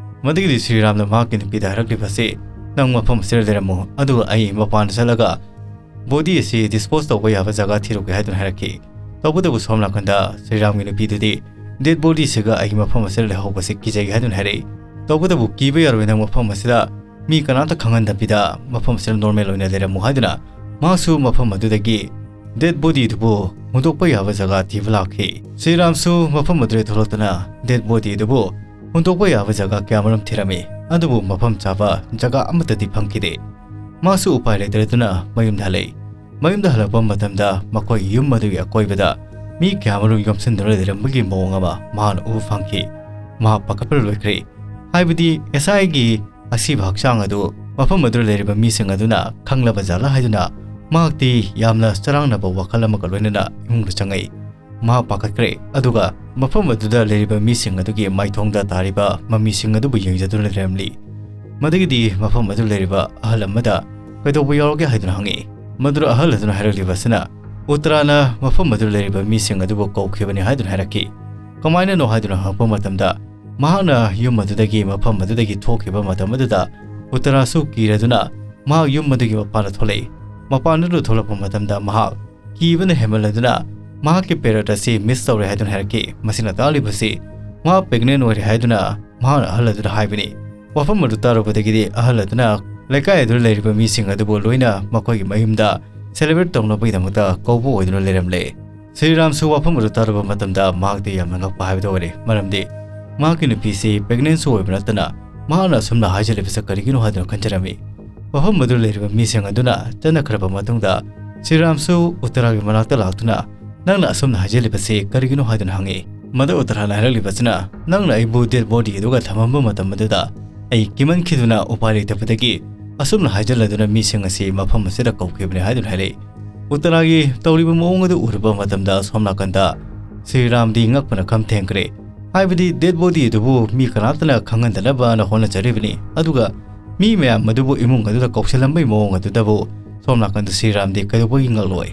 ꯃꯗꯨꯒꯤꯗꯤ ꯁ꯭ꯔꯤꯔꯥꯝꯅ ꯃꯍꯥꯛꯀꯤ ꯅꯨꯄꯤꯗ ꯍꯥꯏꯔꯛꯂꯤꯕꯁꯤ, "ꯅꯪ ꯃꯐꯝ ꯑꯁꯤꯗ ꯂꯩꯔꯝꯃꯨ, ꯑꯗꯨꯒ ꯑꯩ ꯃꯄꯥꯟꯗ ꯆꯠꯂꯒ ꯕꯣꯗꯤ ꯑꯁꯤ ꯗꯤꯁꯄꯣꯖ ꯇꯧꯕ ꯌꯥꯕ ꯖꯒꯥ ꯊꯤꯔꯨꯒꯦ" ꯍꯥꯏꯗꯨꯅ ꯍꯥꯏꯔꯛꯈꯤ꯫ ꯇꯧꯕꯇꯕꯨ ꯁꯣꯝ ꯅꯥꯀꯟꯗ ꯁ꯭ꯔꯤꯔꯥꯝꯒꯤ ꯅꯨꯄꯤꯗꯨꯗꯤ, "ꯗꯦꯗ ꯕꯣꯗꯤꯁꯤꯒ ꯑꯩ ꯃꯐꯝ ꯑꯁꯤꯗ ꯂꯩꯍꯧꯕꯁꯤ ꯀꯤꯖꯩ" ꯍꯥꯏꯗꯨꯅ ꯍꯥꯏꯔꯛꯏ꯫ ꯇꯧꯕꯇꯕꯨ "ꯀꯤꯕ ꯌꯥꯔꯣꯏ, ꯅꯪ ꯃꯐꯝ ꯑꯁꯤꯗ ꯃꯤ ꯀꯅꯥꯝꯇ ꯈꯪꯍꯟꯗꯕꯤꯗ ꯃꯐꯝ ꯑꯁꯤꯗ ꯅꯣꯔꯃꯦꯜ ꯑꯣꯏꯅ ꯂꯩꯔꯝꯃꯨ" ꯍꯥꯏꯗꯨꯅ ꯃꯍꯥꯛꯁꯨ ꯃꯐꯝ ꯑꯗꯨꯗꯒꯤ ꯗꯦꯗ ꯕꯣꯗꯤꯗꯨꯕꯨ ꯍꯨꯟꯗꯣꯛꯄ ꯌꯥꯕ ꯖꯒꯥ ꯊꯤꯕ ꯂꯥꯛꯈꯤ꯫ ꯁ꯭ꯔꯤꯔꯥꯝꯁꯨ ꯃꯐꯝ ꯑꯗꯨꯗ ꯊꯣꯛꯂꯛꯇꯨꯅ dead body ꯑꯗꯨꯕꯨ ꯍꯨꯟꯗꯣꯛꯄ ꯌꯥꯕ ꯖꯒꯥ ꯀꯌꯥꯃꯔꯨꯝ ꯊꯤꯔꯝꯃꯤ, ꯑꯗꯨꯕꯨ ꯃꯐꯝ ꯆꯥꯕ ꯖꯒꯥ ꯑꯃꯠꯇꯗꯤ ꯐꯪꯈꯤꯗꯦ꯫ ꯃꯥꯁꯨ ꯎꯄꯥꯏ ꯂꯩꯇꯗꯨꯅ ꯃꯌꯨꯝꯗ ꯍꯜꯂꯛꯏ꯫ ꯃꯌꯨꯝꯗ ꯍꯜꯂꯛꯄ ꯃꯇꯝꯗ ꯃꯈꯣꯏ ꯌꯨꯝ ꯑꯗꯨꯒꯤ ꯑꯀꯣꯏꯕꯗ ꯃꯤ ꯀꯌꯥꯃꯔꯨꯝ ꯌꯣꯝꯁꯤꯟꯗꯨꯅ ꯂꯩꯔꯝꯕꯒꯤ ꯃꯑꯣꯡ ꯑꯃ ꯃꯍꯥꯛꯅ ꯎꯕ ꯐꯪꯈꯤ꯫ ꯃꯍꯥꯛ ꯄꯥꯈꯠꯄꯅ ꯂꯣꯏꯈ꯭ꯔꯦ꯫ ꯍꯥꯏꯕꯗꯤ ꯉꯁꯥꯏꯒꯤ ꯑꯁꯤꯕ ꯍꯛꯆꯥꯡ ꯑꯗꯨ ꯃꯐꯝ ꯑꯗꯨꯗ ꯂꯩꯔꯤꯕ ꯃꯤꯁꯤꯡ ꯑꯗꯨꯅ ꯈꯪꯂꯕ ꯖꯥꯠꯂ ꯍꯥꯏꯗꯨꯅ ꯃꯍꯥꯛꯇꯤ ꯌꯥꯝꯅ ꯆꯔꯥꯡꯅꯕ ꯋꯥꯈꯜ ꯑꯃꯒ ꯂꯣꯏꯅꯅ ꯏꯃꯨꯡꯗ ꯆꯪꯉꯛꯏ꯫ ꯃꯍꯥꯛ ꯄꯥꯈꯠꯈ꯭ꯔꯦ, ꯑꯗꯨꯒ ꯃꯐꯝ ꯑꯗꯨꯗ ꯂꯩꯔꯤꯕ ꯃꯤꯁꯤꯡ ꯑꯗꯨꯒꯤ ꯃꯥꯏꯊꯣꯡꯗ ꯇꯥꯔꯤꯕ ꯃꯃꯤꯁꯤꯡ ꯑꯗꯨꯕꯨ ꯌꯦꯡꯖꯗꯨꯅ ꯂꯩꯔꯝꯂꯤ꯫ ꯃꯗꯨꯒꯤꯗꯤ ꯃꯐꯝ ꯑꯗꯨꯗ ꯂꯩꯔꯤꯕ ꯑꯍꯜ ꯑꯃꯗ ꯀꯩꯗꯧꯕ ꯌꯥꯎꯔꯒꯦ ꯍꯥꯏꯗꯨꯅ ꯍꯪꯉꯛꯏ꯫ ꯃꯗꯨꯗ ꯑꯍꯜ ꯑꯗꯨꯅ ꯍꯥꯏꯔꯛꯂꯤꯕ ꯑꯁꯤꯅ ꯎꯠꯇꯔꯥꯅ ꯃꯐꯝ ꯑꯗꯨꯗ ꯂꯩꯔꯤꯕ ꯃꯤꯁꯤꯡ ꯑꯗꯨꯕꯨ ꯀꯧꯈꯤꯕꯅꯤ ꯍꯥꯏꯗꯨꯅ ꯍꯥꯏꯔꯛꯈꯤ꯫ ꯀꯃꯥꯏꯅꯅꯣ ꯍꯥꯏꯗꯨꯅ ꯍꯪꯉꯛꯄ ꯃꯇꯝꯗ ꯃꯍꯥꯛꯅ ꯌꯨꯝ ꯑꯗꯨꯗꯒꯤ, ꯃꯐꯝ ꯑꯗꯨꯗꯒꯤ ꯊꯣꯛꯈꯤꯕ ꯃꯇꯝ ꯑꯗꯨꯗ ꯎꯠꯇꯔꯥꯁꯨ ꯀꯤꯔꯗꯨꯅ ꯃꯍꯥꯛ ꯌꯨꯝ ꯑꯗꯨꯒꯤ ꯃꯄꯥꯟꯗ ꯊꯣꯛꯂꯛꯏ꯫ ꯃꯄꯥꯟ ꯑꯗꯨꯗ ꯊꯣꯛꯂꯛꯄ ꯃꯇꯝꯗ ꯃꯍꯥꯛ ꯀꯤꯕꯅ ꯍꯦꯟꯃꯟꯂꯗꯨꯅ ꯃꯍꯥꯛꯀꯤ period ꯑꯁꯤ miss ꯇꯧꯔꯦ ꯍꯥꯏꯗꯨꯅ ꯍꯥꯏꯔꯛꯈꯤ꯫ ꯃꯁꯤꯅ ꯇꯥꯛꯂꯤꯕꯁꯤ ꯃꯍꯥꯛ pregnant ꯑꯣꯏꯔꯦ ꯍꯥꯏꯗꯨꯅ ꯃꯍꯥꯛꯅ ꯑꯍꯜ ꯑꯗꯨꯗ ꯍꯥꯏꯕꯅꯤ꯫ ꯋꯥꯐꯝ ꯑꯗꯨ ꯇꯥꯔꯨꯕꯗꯒꯤꯗꯤ ꯑꯍꯜ ꯑꯗꯨꯅ ꯂꯩꯀꯥꯏ ꯑꯗꯨꯗ ꯂꯩꯔꯤꯕ ꯃꯤꯁꯤꯡ ꯑꯗꯨꯕꯨ ꯂꯣꯏꯅ ꯃꯈꯣꯏꯒꯤ ꯃꯌꯨꯝꯗ celebrate ꯇꯧꯅꯕꯒꯤꯗꯃꯛꯇ ꯀꯧꯕ ꯑꯣꯏꯗꯨꯅ ꯂꯩꯔꯝꯂꯦ꯫ ꯁ꯭ꯔꯤꯔꯥꯝꯁꯨ ꯋꯥꯐꯝ ꯑꯗꯨ ꯇꯥꯔꯨꯕ ꯃꯇꯝꯗ ꯃꯍꯥꯛꯇꯤ ꯌꯥꯝꯅ ꯉꯛꯄ ꯍꯥꯏꯕꯗꯨ ꯑꯣꯏꯔꯦ, ꯃꯔꯝꯗꯤ ꯃꯍꯥꯛꯀꯤ ꯅꯨꯄꯤꯁꯤ pregnant ꯁꯨ ꯑꯣꯏꯕ ꯅꯠꯇꯅ ꯃꯍꯥꯛꯅ ꯑꯁꯨꯝꯅ ꯍꯥꯏꯖꯜꯂꯤꯕꯁꯤ ꯀꯔꯤꯒꯤꯅꯣ ꯍꯥꯏꯗꯨꯅ ꯈꯟꯖꯔꯝꯃꯤ꯫ ꯃꯐꯝ ꯑꯗꯨ ꯂꯩꯔꯤꯕ ꯃꯤꯁꯤꯡ ꯑꯗꯨꯅ ꯆꯠꯅꯈ꯭ꯔꯕ ꯃꯇꯨꯡꯗ ꯁ꯭ꯔꯤꯔꯥꯝꯁꯨ ꯎꯠꯇꯔꯥꯒꯤ ꯃꯅꯥꯛꯇ ꯂꯥꯛꯇꯨꯅ ꯅꯪꯅ ꯑꯁꯨꯝꯅ ꯍꯥꯏꯖꯜꯂꯤꯕꯁꯤ ꯀꯔꯤꯒꯤꯅꯣ ꯍꯥꯏꯗꯨꯅ ꯍꯪꯉꯤ꯫ ꯃꯗꯨ ꯎꯠꯇꯔꯥꯅ ꯍꯥꯏꯔꯛꯂꯤꯕꯁꯤꯅ ꯅꯪꯅ ꯑꯩꯕꯨ dead body ꯑꯗꯨꯒ ꯊꯝꯃꯝꯕ ꯃꯇꯝ ꯑꯗꯨꯗ ꯑꯩ ꯀꯤꯃꯟꯈꯤꯗꯨꯅ ꯎꯄꯥꯏ ꯂꯩꯇꯕꯗꯒꯤ ꯑꯁꯨꯝꯅ ꯍꯥꯏꯖꯜꯂꯗꯨꯅ ꯃꯤꯁꯤꯡ ꯑꯁꯤ ꯃꯐꯝ ꯑꯁꯤꯗ ꯀꯧꯈꯤꯕꯅꯤ ꯍꯥꯏꯗꯨꯅ ꯍꯥꯏꯔꯛꯏ꯫ ꯎꯠꯇꯔꯥꯒꯤ ꯇꯧꯔꯤꯕ ꯃꯑꯣꯡ ꯑꯗꯨ ꯎꯔꯨꯕ ꯃꯇꯝꯗ ꯁꯣꯝ ꯅꯥꯀꯟꯗ ꯁ꯭ꯔꯤꯔꯥꯝꯗꯤ ꯉꯛꯄꯅ ꯈꯝ ꯊꯦꯡꯈ꯭ꯔꯦ꯫ ꯍꯥꯏꯕꯗꯤ dead body ꯑꯗꯨꯕꯨ ꯃꯤ ꯀꯅꯥꯝꯇꯅ ꯈꯪꯍꯟꯗꯅꯕꯅ ꯍꯣꯠꯅꯖꯔꯤꯕꯅꯤ, ꯑꯗꯨꯒ ꯃꯤ ꯃꯌꯥꯝ ꯑꯗꯨꯕꯨ ꯏꯃꯨꯡ ꯑꯗꯨꯗ ꯀꯧꯁꯤꯜꯂꯝꯕꯒꯤ ꯃꯑꯣꯡ ꯑꯗꯨꯗꯕꯨ ꯁꯣꯝ ꯅꯥꯀꯟꯗ ꯁ꯭ꯔꯤꯔꯥꯝꯗꯤ ꯀꯩꯗꯧꯕꯒꯤ ꯉꯛꯂꯣꯏ?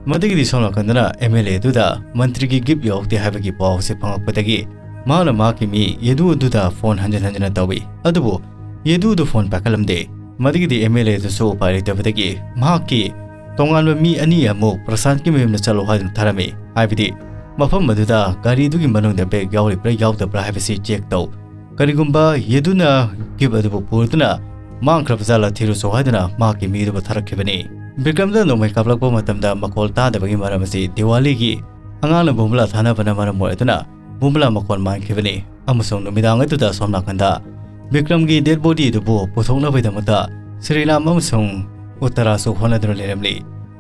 ꯃꯗꯨꯒꯤꯗꯤ ꯁꯣꯝ ꯅꯥꯀꯟꯗꯅ MLA ꯑꯗꯨꯗ ꯃꯟꯇ꯭ꯔꯤꯒꯤ gift ꯌꯧꯔꯛꯇꯦ ꯍꯥꯏꯕꯒꯤ ꯄꯥꯎ ꯑꯁꯤ ꯐꯪꯂꯛꯄꯗꯒꯤ ꯃꯍꯥꯛꯅ ꯃꯍꯥꯛꯀꯤ ꯃꯤ ꯌꯦꯗꯨ ꯑꯗꯨꯗ phone ꯍꯟꯖꯤꯟ ꯍꯟꯖꯤꯟꯅ ꯇꯧꯏ, ꯑꯗꯨꯕꯨ ꯌꯦꯗꯨꯗꯨ phone ꯄꯥꯏꯈꯠꯂꯝꯗꯦ꯫ ꯃꯗꯨꯒꯤꯗꯤ MLA ꯑꯗꯨꯁꯨ ꯎꯄꯥꯏ ꯂꯩꯇꯕꯗꯒꯤ ꯃꯍꯥꯛꯀꯤ ꯇꯣꯉꯥꯟꯕ ꯃꯤ ꯑꯅꯤ ꯑꯃꯨꯛ ꯄ꯭ꯔꯁꯥꯟꯠꯀꯤ ꯃꯌꯨꯝꯗ ꯆꯠꯂꯣ ꯍꯥꯏꯗꯨꯅ ꯊꯥꯔꯝꯃꯤ꯫ ꯍꯥꯏꯕꯗꯤ ꯃꯐꯝ ꯑꯗꯨꯗ ꯒꯥꯔꯤꯗꯨꯒꯤ ꯃꯅꯨꯡꯗ bag ꯌꯥꯎꯔꯤꯕ꯭ꯔꯥ ꯌꯥꯎꯗꯕ꯭ꯔꯥ ꯍꯥꯏꯕꯁꯤ check ꯇꯧ꯫ ꯀꯔꯤꯒꯨꯝꯕ ꯌꯦꯗꯨꯅ gift ꯑꯗꯨꯕꯨ ꯄꯨꯔꯗꯨꯅ ꯃꯥꯡꯈ꯭ꯔꯕ ꯖꯥꯠꯂ ꯊꯤꯔꯨꯆꯣ ꯍꯥꯏꯗꯨꯅ ꯃꯍꯥꯛꯀꯤ ꯃꯤꯗꯨꯕꯨ ꯊꯥꯔꯛꯈꯤꯕꯅꯤ꯫ ꯕꯤꯀ꯭ꯔꯝꯗ ꯅꯣꯡꯃꯩ ꯀꯥꯞꯂꯛꯄ ꯃꯇꯝꯗ ꯃꯈꯣꯜ ꯇꯥꯗꯕꯒꯤ ꯃꯔꯝ ꯑꯁꯤ ꯗꯤꯋꯥꯂꯤꯒꯤ ꯑꯉꯥꯡꯅ ꯕꯣꯝꯕꯨꯂꯥ ꯊꯥꯅꯕꯅ ꯃꯔꯝ ꯑꯣꯏꯗꯨꯅ ꯕꯣꯝꯕꯨꯂꯥ ꯃꯈꯣꯜ ꯃꯥꯟꯈꯤꯕꯅꯤ꯫ ꯑꯃꯁꯨꯡ ꯅꯨꯃꯤꯗꯥꯡ ꯑꯗꯨꯗ ꯁꯣꯝ ꯅꯥꯀꯟꯗ ꯕꯤꯀ꯭ꯔꯝꯒꯤ ꯗꯦꯗ ꯕꯣꯗꯤ ꯑꯗꯨꯕꯨ ꯄꯨꯊꯣꯛꯅꯕꯒꯤꯗꯃꯛꯇ ꯁ꯭ꯔꯤꯔꯥꯝ ꯑꯃꯁꯨꯡ ꯎꯠꯇꯔꯥꯁꯨ ꯍꯣꯠꯅꯗꯨꯅ ꯂꯩꯔꯝꯂꯤ꯫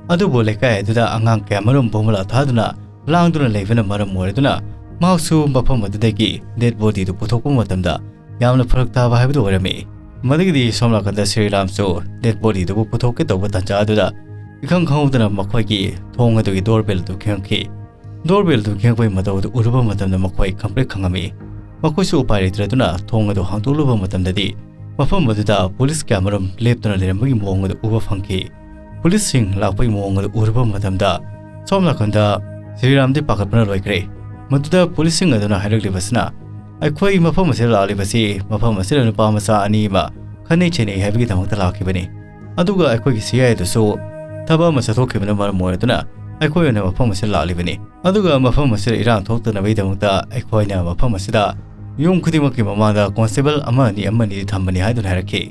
ꯑꯗꯨꯕꯨ ꯂꯩꯀꯥꯏ ꯑꯗꯨꯗ ꯑꯉꯥꯡ ꯀꯌꯥꯃꯔꯨꯝ ꯕꯣꯝꯕꯨꯂꯥ ꯊꯥꯗꯨꯅ ꯂꯥꯡꯗꯨꯅ ꯂꯩꯕꯅ ꯃꯔꯝ ꯑꯣꯏꯔꯗꯨꯅ ꯃꯍꯥꯛꯁꯨ ꯃꯐꯝ ꯑꯗꯨꯗꯒꯤ ꯗꯦꯗ ꯕꯣꯗꯤꯗꯨ ꯄꯨꯊꯣꯛꯄ ꯃꯇꯝꯗ ꯌꯥꯝꯅ ꯐꯔꯛ ꯇꯥꯕ ꯍꯥꯏꯕꯗꯨ ꯑꯣꯏꯔꯝꯃꯤ꯫ ꯃꯗꯨꯒꯤꯗꯤ ꯁꯣꯝ ꯅꯥꯀꯟꯗ ꯁ꯭ꯔꯤꯔꯥꯝꯁꯨ ꯗꯦꯗ ꯕꯣꯗꯤꯗꯨꯕꯨ ꯄꯨꯊꯣꯛꯀꯦ ꯇꯧꯕ ꯇꯥꯟꯖꯥ ꯑꯗꯨꯗ ꯏꯈꯪ ꯈꯪꯍꯧꯗꯅ ꯃꯈꯣꯏꯒꯤ ꯊꯣꯡ ꯑꯗꯨꯒꯤ ꯗꯣꯔꯕꯦꯜ ꯑꯗꯨ ꯈꯤꯡꯉꯛꯈꯤ꯫ ꯗꯣꯔꯕꯦꯜ ꯑꯗꯨ ꯈꯤꯡꯉꯛꯄꯒꯤ ꯃꯇꯧ ꯑꯗꯨ ꯎꯔꯨꯕ ꯃꯇꯝꯗ ꯃꯈꯣꯏ ꯈꯪꯄ꯭ꯔꯦꯛ ꯈꯪꯉꯝꯃꯤ꯫ ꯃꯈꯣꯏꯁꯨ ꯎꯄꯥꯏ ꯂꯩꯇ꯭ꯔꯗꯨꯅ ꯊꯣꯡ ꯑꯗꯨ ꯍꯥꯡꯗꯣꯛꯂꯨꯕ ꯃꯇꯝꯗꯗꯤ ꯃꯐꯝ ꯑꯗꯨꯗ ꯄꯨꯂꯤꯁ ꯀꯌꯥꯃꯔꯨꯝ ꯂꯦꯞꯇꯨꯅ ꯂꯩꯔꯝꯕꯒꯤ ꯃꯑꯣꯡ ꯑꯗꯨ ꯎꯕ ꯐꯪꯈꯤ꯫ ꯄꯨꯂꯤꯁꯁꯤꯡ ꯂꯥꯛꯄꯒꯤ ꯃꯑꯣꯡ ꯑꯗꯨ ꯎꯔꯨꯕ ꯃꯇꯝꯗ ꯁꯣꯝ ꯅꯥꯀꯟꯗ ꯁ꯭ꯔꯤꯔꯥꯝꯗꯤ ꯄꯥꯈꯠꯄꯅ ꯂꯣꯏꯈ꯭ꯔꯦ꯫ ꯃꯗꯨꯗ ꯄꯨꯂꯤꯁꯁꯤꯡ ꯑꯗꯨꯅ ꯍꯥꯏꯔꯛꯂꯤꯕꯁꯤꯅ, "ꯑꯩꯈꯣꯏ ꯃꯐꯝ ꯑꯁꯤꯗ ꯂꯥꯛꯂꯤꯕꯁꯤ ꯃꯐꯝ ꯑꯁꯤꯗ ꯅꯨꯄꯥ ꯃꯆꯥ ꯑꯅꯤ ꯑꯃ ꯈꯠꯅꯩ ꯆꯩꯅꯩ ꯍꯥꯏꯕꯒꯤꯗꯃꯛꯇ ꯂꯥꯛꯈꯤꯕꯅꯤ꯫ ꯑꯗꯨꯒ ꯑꯩꯈꯣꯏꯒꯤ ꯁꯤ ꯑꯥꯏ ꯑꯗꯨꯁꯨ ꯊꯕꯛ ꯑꯃ ꯆꯠꯊꯣꯛꯈꯤꯕꯅ ꯃꯔꯝ ꯑꯣꯏꯔꯗꯨꯅ ꯑꯩꯈꯣꯏ ꯑꯣꯏꯅ ꯃꯐꯝ ꯑꯁꯤꯗ ꯂꯥꯛꯂꯤꯕꯅꯤ꯫ ꯑꯗꯨꯒ ꯃꯐꯝ ꯑꯁꯤꯗ ꯏꯔꯥꯡ ꯊꯣꯛꯇꯅꯕꯒꯤꯗꯃꯛꯇ ꯑꯩꯈꯣꯏꯅ ꯃꯐꯝ ꯑꯁꯤꯗ ꯌꯨꯝ ꯈꯨꯗꯤꯡꯃꯛꯀꯤ ꯃꯃꯥꯡꯗ ꯀꯣꯟꯁꯇꯦꯕꯜ ꯑꯃ ꯑꯅꯤ, ꯑꯃ ꯑꯅꯤꯗꯤ ꯊꯝꯕꯅꯤ" ꯍꯥꯏꯗꯨꯅ ꯍꯥꯏꯔꯛꯈꯤ꯫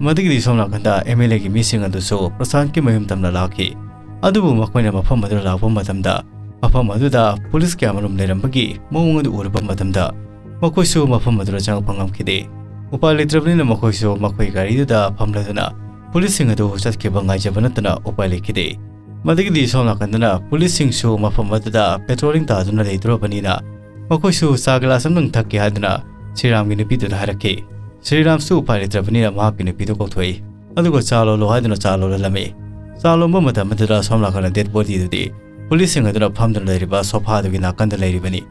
ꯃꯗꯨꯒꯤꯗꯤ ꯁꯣꯝ ꯅꯥꯀꯟꯗ ꯑꯦꯝ ꯑꯦꯜ ꯑꯦꯒꯤ ꯃꯤꯁꯤꯡ ꯑꯗꯨꯁꯨ ꯄ꯭ꯔꯁꯥꯟꯠꯀꯤ ꯃꯌꯨꯝ ꯇꯝꯅ ꯂꯥꯛꯈꯤ꯫ ꯑꯗꯨꯕꯨ ꯃꯈꯣꯏꯅ ꯃꯐꯝ ꯑꯗꯨꯗ ꯂꯥꯛꯄ ꯃꯇꯝꯗ ꯃꯐꯝ ꯑꯗꯨꯗ ꯄꯨꯂꯤꯁ ꯀꯌꯥꯃꯔꯨꯝ ꯂꯩꯔꯝꯕꯒꯤ ꯃꯑꯣꯡ ꯑꯗꯨ ꯎꯔꯨꯕ ꯃꯇꯝꯗ ꯃꯈꯣꯏꯁꯨ ꯃꯐꯝ ꯑꯗꯨꯗ ꯆꯪꯉꯛꯄ ꯉꯝꯈꯤꯗꯦ꯫ ꯎꯄꯥꯏ ꯂꯩꯇ꯭ꯔꯕꯅꯤꯅ ꯃꯈꯣꯏꯁꯨ ꯃꯈꯣꯏ ꯒꯥꯔꯤꯗꯨꯗ ꯐꯝꯂꯗꯨꯅ ꯄꯨꯂꯤꯁꯁꯤꯡ ꯑꯗꯨ ꯆꯠꯈꯤꯕ ꯉꯥꯏꯖꯕ ꯅꯠꯇꯅ ꯎꯄꯥꯏ ꯂꯩꯈꯤꯗꯦ꯫ ꯃꯗꯨꯒꯤꯗꯤ ꯁꯣꯝ ꯅꯥꯀꯟꯗꯅ ꯄꯨꯂꯤꯁꯁꯤꯡꯁꯨ ꯃꯐꯝ ꯑꯗꯨꯗ ꯄꯦꯇ꯭ꯔꯣꯂꯤꯡ ꯇꯥꯗꯨꯅ ꯂꯩꯗꯧꯔꯕꯅꯤꯅ ꯃꯈꯣꯏꯁꯨ ꯆꯥ ꯒꯤꯂꯥꯁ ꯑꯃꯇꯪ ꯊꯛꯀꯦ ꯍꯥꯏꯗꯨꯅ ꯁ꯭ꯔꯤꯔꯥꯝꯒꯤ ꯅꯨꯄꯤꯗꯨꯗ ꯍꯥꯏꯔꯛꯈꯤ꯫ ꯁ꯭ꯔꯤꯔꯥꯝꯁꯨ ꯎꯄꯥꯏ ꯂꯩꯇ꯭ꯔꯕꯅꯤꯅ ꯃꯍꯥꯛꯀꯤ ꯅꯨꯄꯤꯗꯨ ꯀꯧꯊꯣꯛꯏ꯫ ꯑꯗꯨꯒ ꯆꯥ ꯂꯣꯜꯂꯣ ꯍꯥꯏꯗꯨꯅ ꯆꯥ ꯂꯣꯜꯍꯜꯂꯝꯃꯤ꯫ ꯆꯥ ꯂꯣꯟꯕ ꯃꯇꯝ ꯑꯗꯨꯗ ꯁꯣꯝ ꯅꯥꯀꯟꯗ ꯗꯦꯗ ꯕꯣꯗꯤꯗꯨꯗꯤ ꯄꯨꯂꯤꯁꯁꯤꯡ ꯑꯗꯨꯅ ꯐꯝꯗꯨꯅ ꯂꯩꯔꯤꯕ ꯁꯣꯐꯥꯗꯨꯒꯤ ꯅꯥꯀꯟꯗ ꯂꯩꯔꯤꯕꯅꯤ꯫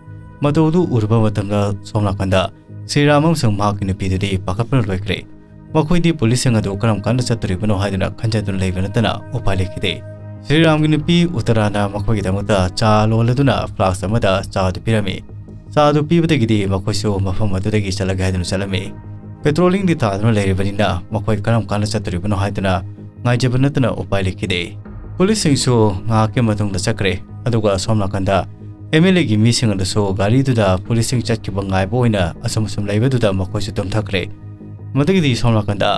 ꯃꯇꯧꯗꯨ ꯎꯔꯨꯕ ꯃꯇꯝꯗ ꯁꯣꯝ ꯅꯥꯀꯟꯗ ꯁ꯭ꯔꯤꯔꯥꯝ ꯑꯃꯁꯨꯡ ꯃꯍꯥꯛꯀꯤ ꯅꯨꯄꯤꯗꯨꯗꯤ ꯄꯥꯈꯠꯄꯅ ꯂꯣꯏꯈ꯭ꯔꯦ꯫ ꯃꯈꯣꯏꯗꯤ ꯄꯨꯂꯤꯁꯁꯤꯡ ꯑꯗꯨ ꯀꯔꯝ ꯀꯥꯟꯗ ꯆꯠꯇꯣꯔꯤꯕꯅꯣ ꯍꯥꯏꯗꯨꯅ ꯈꯟꯖꯗꯨꯅ ꯂꯩꯕ ꯅꯠꯇꯅ ꯎꯄꯥꯏ ꯂꯩꯈꯤꯗꯦ꯫ ꯁ꯭ꯔꯤꯔꯥꯝꯒꯤ ꯅꯨꯄꯤ ꯎꯠꯇꯔꯥꯅ ꯃꯈꯣꯏꯒꯤꯗꯃꯛꯇ ꯆꯥ ꯂꯣꯜꯂꯗꯨꯅ ꯐ꯭ꯂꯥꯁꯛ ꯑꯃꯗ ꯆꯥ ꯑꯗꯨ ꯄꯤꯔꯝꯃꯤ꯫ ꯆꯥ ꯑꯗꯨ ꯄꯤꯕꯗꯒꯤꯗꯤ ꯃꯈꯣꯏꯁꯨ ꯃꯐꯝ ꯑꯗꯨꯗꯒꯤ ꯆꯠꯂꯒꯦ ꯍꯥꯏꯗꯨꯅ ꯆꯠꯂꯝꯃꯤ꯫ ꯄꯦꯇ꯭ꯔꯣꯂꯤꯡꯗꯤ ꯇꯥꯗꯨꯅ ꯂꯩꯔꯤꯕꯅꯤꯅ ꯃꯈꯣꯏ ꯀꯔꯝ ꯀꯥꯟꯗ ꯆꯠꯇꯣꯔꯤꯕꯅꯣ ꯍꯥꯏꯗꯨꯅ ꯉꯥꯏꯖꯕ ꯅꯠꯇꯅ ꯎꯄꯥꯏ ꯂꯩꯈꯤꯗꯦ꯫ ꯄꯨꯂꯤꯁꯁꯤꯡꯁꯨ ꯉꯥꯏꯍꯥꯛꯀꯤ ꯃꯇꯨꯡꯗ ꯆꯠꯈ꯭ꯔꯦ꯫ ꯑꯗꯨꯒ ꯁꯣꯝ ꯅꯥꯀꯟꯗ ꯑꯦꯝ ꯑꯦꯜ ꯑꯦꯒꯤ ꯃꯤꯁꯤꯡ ꯑꯗꯨꯁꯨ ꯒꯥꯔꯤꯗꯨꯗ ꯄꯨꯂꯤꯁꯁꯤꯡ ꯆꯠꯈꯤꯕ ꯉꯥꯏꯕ ꯑꯣꯏꯅ ꯑꯁꯨꯝ ꯑꯁꯨꯝ ꯂꯩꯕꯗꯨꯗ ꯃꯈꯣꯏꯁꯨ ꯇꯨꯝꯊꯈ꯭ꯔꯦ꯫ ꯃꯗꯨꯒꯤꯗꯤ ꯁꯣꯝ ꯅꯥꯀꯟꯗ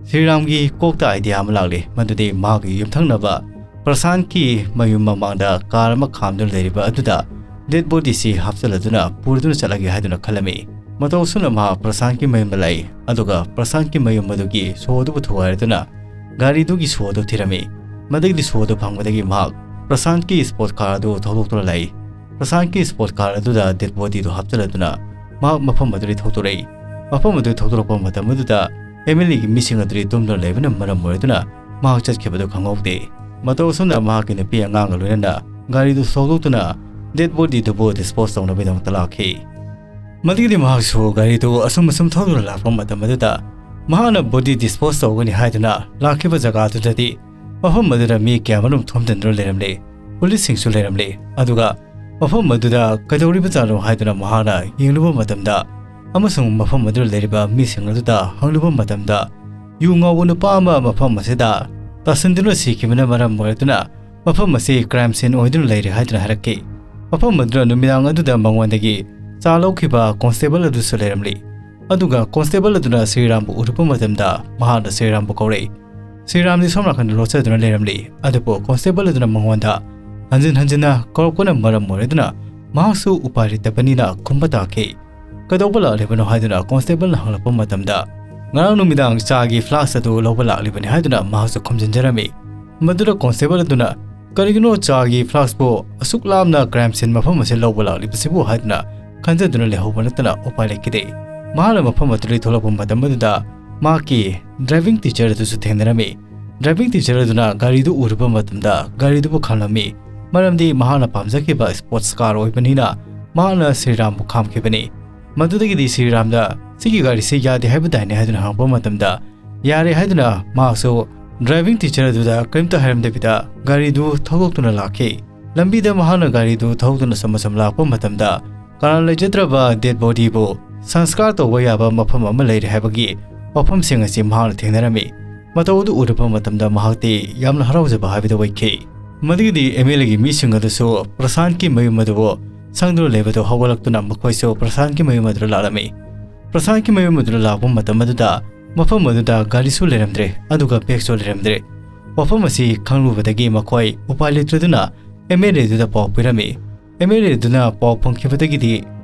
ꯁ꯭ꯔꯤꯔꯥꯝꯒꯤ ꯀꯣꯛꯇ idea ꯑꯃ ꯂꯥꯛꯂꯤ꯫ ꯃꯗꯨꯗꯤ ꯃꯍꯥꯛꯀꯤ ꯌꯨꯝꯊꯪꯅꯕ ꯄ꯭ꯔꯁꯥꯟꯠꯀꯤ ꯃꯌꯨꯝ ꯃꯃꯥꯡꯗ car ꯑꯃ ꯈꯥꯝꯗꯨꯅ ꯂꯩꯔꯤꯕ ꯑꯗꯨꯗ dead body ꯁꯤ ꯍꯥꯞꯆꯤꯜꯂꯗꯨꯅ ꯄꯨꯔꯗꯨꯅ ꯆꯠꯂꯒꯦ ꯍꯥꯏꯗꯨꯅ ꯈꯜꯂꯝꯃꯤ꯫ ꯃꯇꯧ ꯑꯁꯨꯝꯅ ꯃꯍꯥꯛ ꯄ꯭ꯔꯁꯥꯟꯠꯀꯤ ꯃꯌꯨꯝꯗ ꯂꯥꯛꯏ, ꯑꯗꯨꯒ ꯄ꯭ꯔꯁꯥꯟꯠꯀꯤ ꯃꯌꯨꯝ ꯑꯗꯨꯒꯤ ꯁꯣ ꯑꯗꯨꯕꯨ ꯊꯨꯒꯥꯏꯔꯗꯨꯅ ꯒꯥꯔꯤꯗꯨꯒꯤ ꯁꯣ ꯑꯗꯨ ꯊꯤꯔꯝꯃꯤ꯫ ꯃꯗꯨꯒꯤ ꯁꯣ ꯑꯗꯨ ꯐꯪꯕꯗꯒꯤ ꯃꯍꯥꯛ ꯄ꯭ꯔꯁꯥꯟꯠꯀꯤ sport car ꯑꯗꯨ ꯊꯧꯗꯣꯛꯇꯨꯅ ꯂꯥꯛꯏ꯫ ꯄ꯭ꯔꯁꯥꯟꯠꯀꯤ sport car ꯑꯗꯨꯗ dead body ꯗꯨ ꯍꯥꯞꯆꯤꯜꯂꯗꯨꯅ ꯃꯍꯥꯛ ꯃꯐꯝ ꯑꯗꯨꯗꯒꯤ ꯊꯧꯗꯣꯔꯛꯏ꯫ ꯃꯐꯝ ꯑꯗꯨ ꯊꯧꯗꯣꯔꯛꯄ ꯃꯇꯝ ꯑꯗꯨꯗ MLA ꯒꯤ ꯃꯤꯁꯤꯡ ꯑꯗꯨꯗꯤ ꯇꯨꯝꯗꯨꯅ ꯂꯩꯕꯅ ꯃꯔꯝ ꯑꯣꯏꯔꯗꯨꯅ ꯃꯍꯥꯛ ꯆꯠꯈꯤꯕꯗꯨ ꯈꯪꯍꯧꯗꯦ꯫ ꯃꯇꯧ ꯑꯁꯨꯝꯅ ꯃꯍꯥꯛꯀꯤ ꯅꯨꯄꯤ ꯑꯉꯥꯡꯒ ꯂꯣꯏꯅꯅ ꯒꯥꯔꯤꯗꯨ ꯊꯧꯗꯣꯛꯇꯨꯅ dead body ꯗꯨꯕꯨ dispose ꯇꯧꯅꯕꯒꯤꯗꯃꯛꯇ ꯂꯥꯛꯈꯤ꯫ ꯃꯗꯨꯒꯤꯗꯤ ꯃꯍꯥꯛꯁꯨ ꯒꯥꯔꯤꯗꯨ ꯑꯁꯨꯝ ꯑꯁꯨꯝ ꯊꯧꯗꯨꯅ ꯂꯥꯛꯄ ꯃꯇꯝ ꯑꯗꯨꯗ ꯃꯍꯥꯛꯅ body dispose ꯇꯧꯒꯅꯤ ꯍꯥꯏꯗꯨꯅ ꯂꯥꯛꯈꯤꯕ ꯖꯒꯥꯗꯨꯗꯗꯤ ꯃꯐꯝ ꯑꯗꯨꯗ ꯃꯤ ꯀꯌꯥꯃꯔꯨꯝ ꯊꯣꯝꯖꯤꯟꯗꯨꯅ ꯂꯩꯔꯝꯂꯦ꯫ ꯄꯨꯂꯤꯁꯁꯤꯡꯁꯨ ꯂꯩꯔꯝꯂꯦ꯫ ꯑꯗꯨꯒ ꯃꯐꯝ ꯑꯗꯨꯗ ꯀꯩꯗꯧꯔꯤꯕꯖꯥꯠꯅꯣ ꯍꯥꯏꯗꯨꯅ ꯃꯍꯥꯛꯅ ꯌꯦꯡꯂꯨꯕ ꯃꯇꯝꯗ ꯑꯃꯁꯨꯡ ꯃꯐꯝ ꯑꯗꯨꯗ ꯂꯩꯔꯤꯕ ꯃꯤꯁꯤꯡ ꯑꯗꯨꯗ ꯍꯪꯂꯨꯕ ꯃꯇꯝꯗ ꯌꯨ ꯉꯥꯎꯕ ꯅꯨꯄꯥ ꯑꯃ ꯃꯐꯝ ꯑꯁꯤꯗ ꯇꯥꯁꯤꯟꯗꯨꯅ ꯁꯤꯈꯤꯕꯅ ꯃꯔꯝ ꯑꯣꯏꯔꯗꯨꯅ ꯃꯐꯝ ꯑꯁꯤ crime scene ꯑꯣꯏꯗꯨꯅ ꯂꯩꯔꯦ ꯍꯥꯏꯗꯨꯅ ꯍꯥꯏꯔꯛꯈꯤ꯫ ꯃꯐꯝ ꯑꯗꯨꯗ ꯅꯨꯃꯤꯗꯥꯡ ꯑꯗꯨꯗ ꯃꯉꯣꯟꯗꯒꯤ ꯆꯥ ꯂꯧꯈꯤꯕ constable ꯑꯗꯨꯁꯨ ꯂꯩꯔꯝꯂꯤ꯫ ꯑꯗꯨꯒ constable ꯑꯗꯨꯅ ꯁ꯭ꯔꯤꯔꯥꯝꯕꯨ ꯎꯔꯨꯕ ꯃꯇꯝꯗ ꯃꯍꯥꯛꯅ ꯁ꯭ꯔꯤꯔꯥꯝꯕꯨ ꯀꯧꯔꯛꯏ꯫ ꯁ꯭ꯔꯤꯔꯥꯝꯗꯤ ꯁꯣꯝ ꯅꯥꯀꯟꯗ ꯂꯣꯠꯆꯗꯨꯅ ꯂꯩꯔꯝꯂꯤ꯫ ꯑꯗꯨꯕꯨ constable ꯑꯗꯨꯅ ꯃꯉꯣꯟꯗ ꯍꯟꯖꯤꯟ ꯍꯟꯖꯤꯟꯅ ꯀꯧꯔꯛꯄꯅ ꯃꯔꯝ ꯑꯣꯏꯔꯗꯨꯅ ꯃꯍꯥꯛꯁꯨ ꯎꯄꯥꯏ ꯂꯩꯇꯕꯅꯤꯅ ꯈꯨꯝꯕ ꯇꯥꯈꯤ꯫ "ꯀꯩꯗꯧꯕ ꯂꯥꯛꯂꯤꯕꯅꯣ?" ꯍꯥꯏꯗꯨꯅ constable ꯅ ꯍꯪꯂꯛꯄ ꯃꯇꯝꯗ, "ꯉꯔꯥꯡ ꯅꯨꯃꯤꯗꯥꯡ ꯆꯥꯒꯤ flask ꯑꯗꯨ ꯂꯧꯕ ꯂꯥꯛꯂꯤꯕꯅꯤ" ꯍꯥꯏꯗꯨꯅ ꯃꯍꯥꯛꯁꯨ ꯈꯨꯝꯖꯤꯟꯖꯔꯝꯃꯤ꯫ ꯃꯗꯨꯗ constable ꯑꯗꯨꯅ, "ꯀꯔꯤꯒꯤꯅꯣ ꯆꯥꯒꯤ flask ꯄꯨ ꯑꯁꯨꯛ ꯂꯥꯞꯅ crime scene ꯃꯐꯝ ꯑꯁꯤ ꯂꯧꯕ ꯂꯥꯛꯂꯤꯕꯁꯤꯕꯨ?" ꯍꯥꯏꯗꯨꯅ ꯈꯟꯖꯗꯨꯅ ꯂꯩꯍꯧꯕ ꯅꯠꯇꯅ ꯎꯄꯥꯏ ꯂꯩꯈꯤꯗꯦ꯫ ꯃꯍꯥꯛꯅ ꯃꯐꯝ ꯑꯗꯨꯗꯒꯤ ꯊꯣꯛꯂꯛꯄ ꯃꯇꯝ ꯑꯗꯨꯗ ꯃꯍꯥꯛꯀꯤ driving teacher ꯑꯗꯨꯁꯨ ꯊꯦꯡꯅꯔꯝꯃꯤ꯫ Driving teacher ꯑꯗꯨꯅ ꯒꯥꯔꯤꯗꯨ ꯎꯔꯨꯕ ꯃꯇꯝꯗ ꯒꯥꯔꯤꯗꯨꯕꯨ ꯈꯥꯝꯂꯝꯃꯤ, ꯃꯔꯝꯗꯤ ꯃꯍꯥꯛꯅ ꯄꯥꯝꯖꯈꯤꯕ sports car ꯑꯣꯏꯕꯅꯤꯅ ꯃꯍꯥꯛꯅ ꯁ꯭ꯔꯤꯔꯥꯝꯕꯨ ꯈꯥꯝꯈꯤꯕꯅꯤ꯫ ꯃꯗꯨꯗꯒꯤꯗꯤ ꯁ꯭ꯔꯤꯔꯥꯝꯗ "ꯁꯤꯒꯤ ꯒꯥꯔꯤꯁꯤ ꯌꯥꯗꯦ ꯍꯥꯏꯕꯗꯥꯏꯅꯦ?" ꯍꯥꯏꯗꯨꯅ ꯍꯪꯂꯛꯄ ꯃꯇꯝꯗ, "ꯌꯥꯔꯦ" ꯍꯥꯏꯗꯨꯅ ꯃꯍꯥꯛꯁꯨ driving teacher ꯑꯗꯨꯗ ꯀꯔꯤꯝꯇ ꯍꯥꯏꯔꯝꯗꯕꯤꯗ ꯒꯥꯔꯤꯗꯨ ꯊꯧꯗꯣꯛꯇꯨꯅ ꯂꯥꯛꯈꯤ꯫ ꯂꯝꯕꯤꯗ ꯃꯍꯥꯛꯅ ꯒꯥꯔꯤꯗꯨ ꯊꯧꯗꯨꯅ ꯁꯨꯝ ꯁꯨꯝ ꯂꯥꯛꯄ ꯃꯇꯝꯗ ꯀꯅꯥ ꯂꯩꯖꯗ꯭ꯔꯕ dead body ꯕꯨ ꯁꯪꯁꯀꯥꯔ ꯇꯧꯕ ꯌꯥꯕ ꯃꯐꯝ ꯑꯃ ꯂꯩꯔꯦ ꯍꯥꯏꯕꯒꯤ ꯋꯥꯐꯝꯁꯤꯡ ꯑꯁꯤ ꯃꯍꯥꯛꯅ ꯊꯦꯡꯅꯔꯝꯃꯤ꯫ ꯃꯇꯧ ꯑꯗꯨ ꯎꯔꯨꯕ ꯃꯇꯝꯗ ꯃꯍꯥꯛꯇꯤ ꯌꯥꯝꯅ ꯍꯔꯥꯎꯖꯕ ꯍꯥꯏꯕꯗꯨ ꯑꯣꯏꯈꯤ꯫ ꯃꯗꯨꯒꯤꯗꯤ MLA ꯒꯤ ꯃꯤꯁꯤꯡ ꯑꯗꯨꯁꯨ ꯄ꯭ꯔꯁꯥꯟꯠꯀꯤ ꯃꯌꯨꯝ ꯑꯗꯨꯕꯨ ꯁꯪꯗꯨꯅ ꯂꯩꯕꯗꯨ ꯍꯧꯒꯠꯂꯛꯇꯨꯅ ꯃꯈꯣꯏꯁꯨ ꯄ꯭ꯔꯁꯥꯟꯠꯀꯤ ꯃꯌꯨꯝ ꯑꯗꯨꯗ ꯂꯥꯛꯂꯝꯃꯤ꯫ ꯄ꯭ꯔꯁꯥꯟꯠꯀꯤ ꯃꯌꯨꯝ ꯑꯗꯨꯗ ꯂꯥꯛꯄ ꯃꯇꯝ ꯑꯗꯨꯗ ꯃꯐꯝ ꯑꯗꯨꯗ ꯒꯥꯔꯤꯁꯨ ꯂꯩꯔꯝꯗ꯭ꯔꯦ, ꯑꯗꯨꯒ ꯕꯦꯒꯁꯨ ꯂꯩꯔꯝꯗ꯭ꯔꯦ꯫ ꯋꯥꯐꯝ ꯑꯁꯤ ꯈꯪꯂꯨꯕꯗꯒꯤ ꯃꯈꯣꯏ ꯎꯄꯥꯏ ꯂꯩꯇ꯭ꯔꯗꯨꯅ MLA ꯑꯗꯨꯗ ꯄꯥꯎ ꯄꯤꯔꯝꯃꯤ꯫ MLA ꯑꯗꯨꯅ ꯄꯥꯎ ꯐꯪꯈꯤꯕꯗꯒꯤꯗꯤ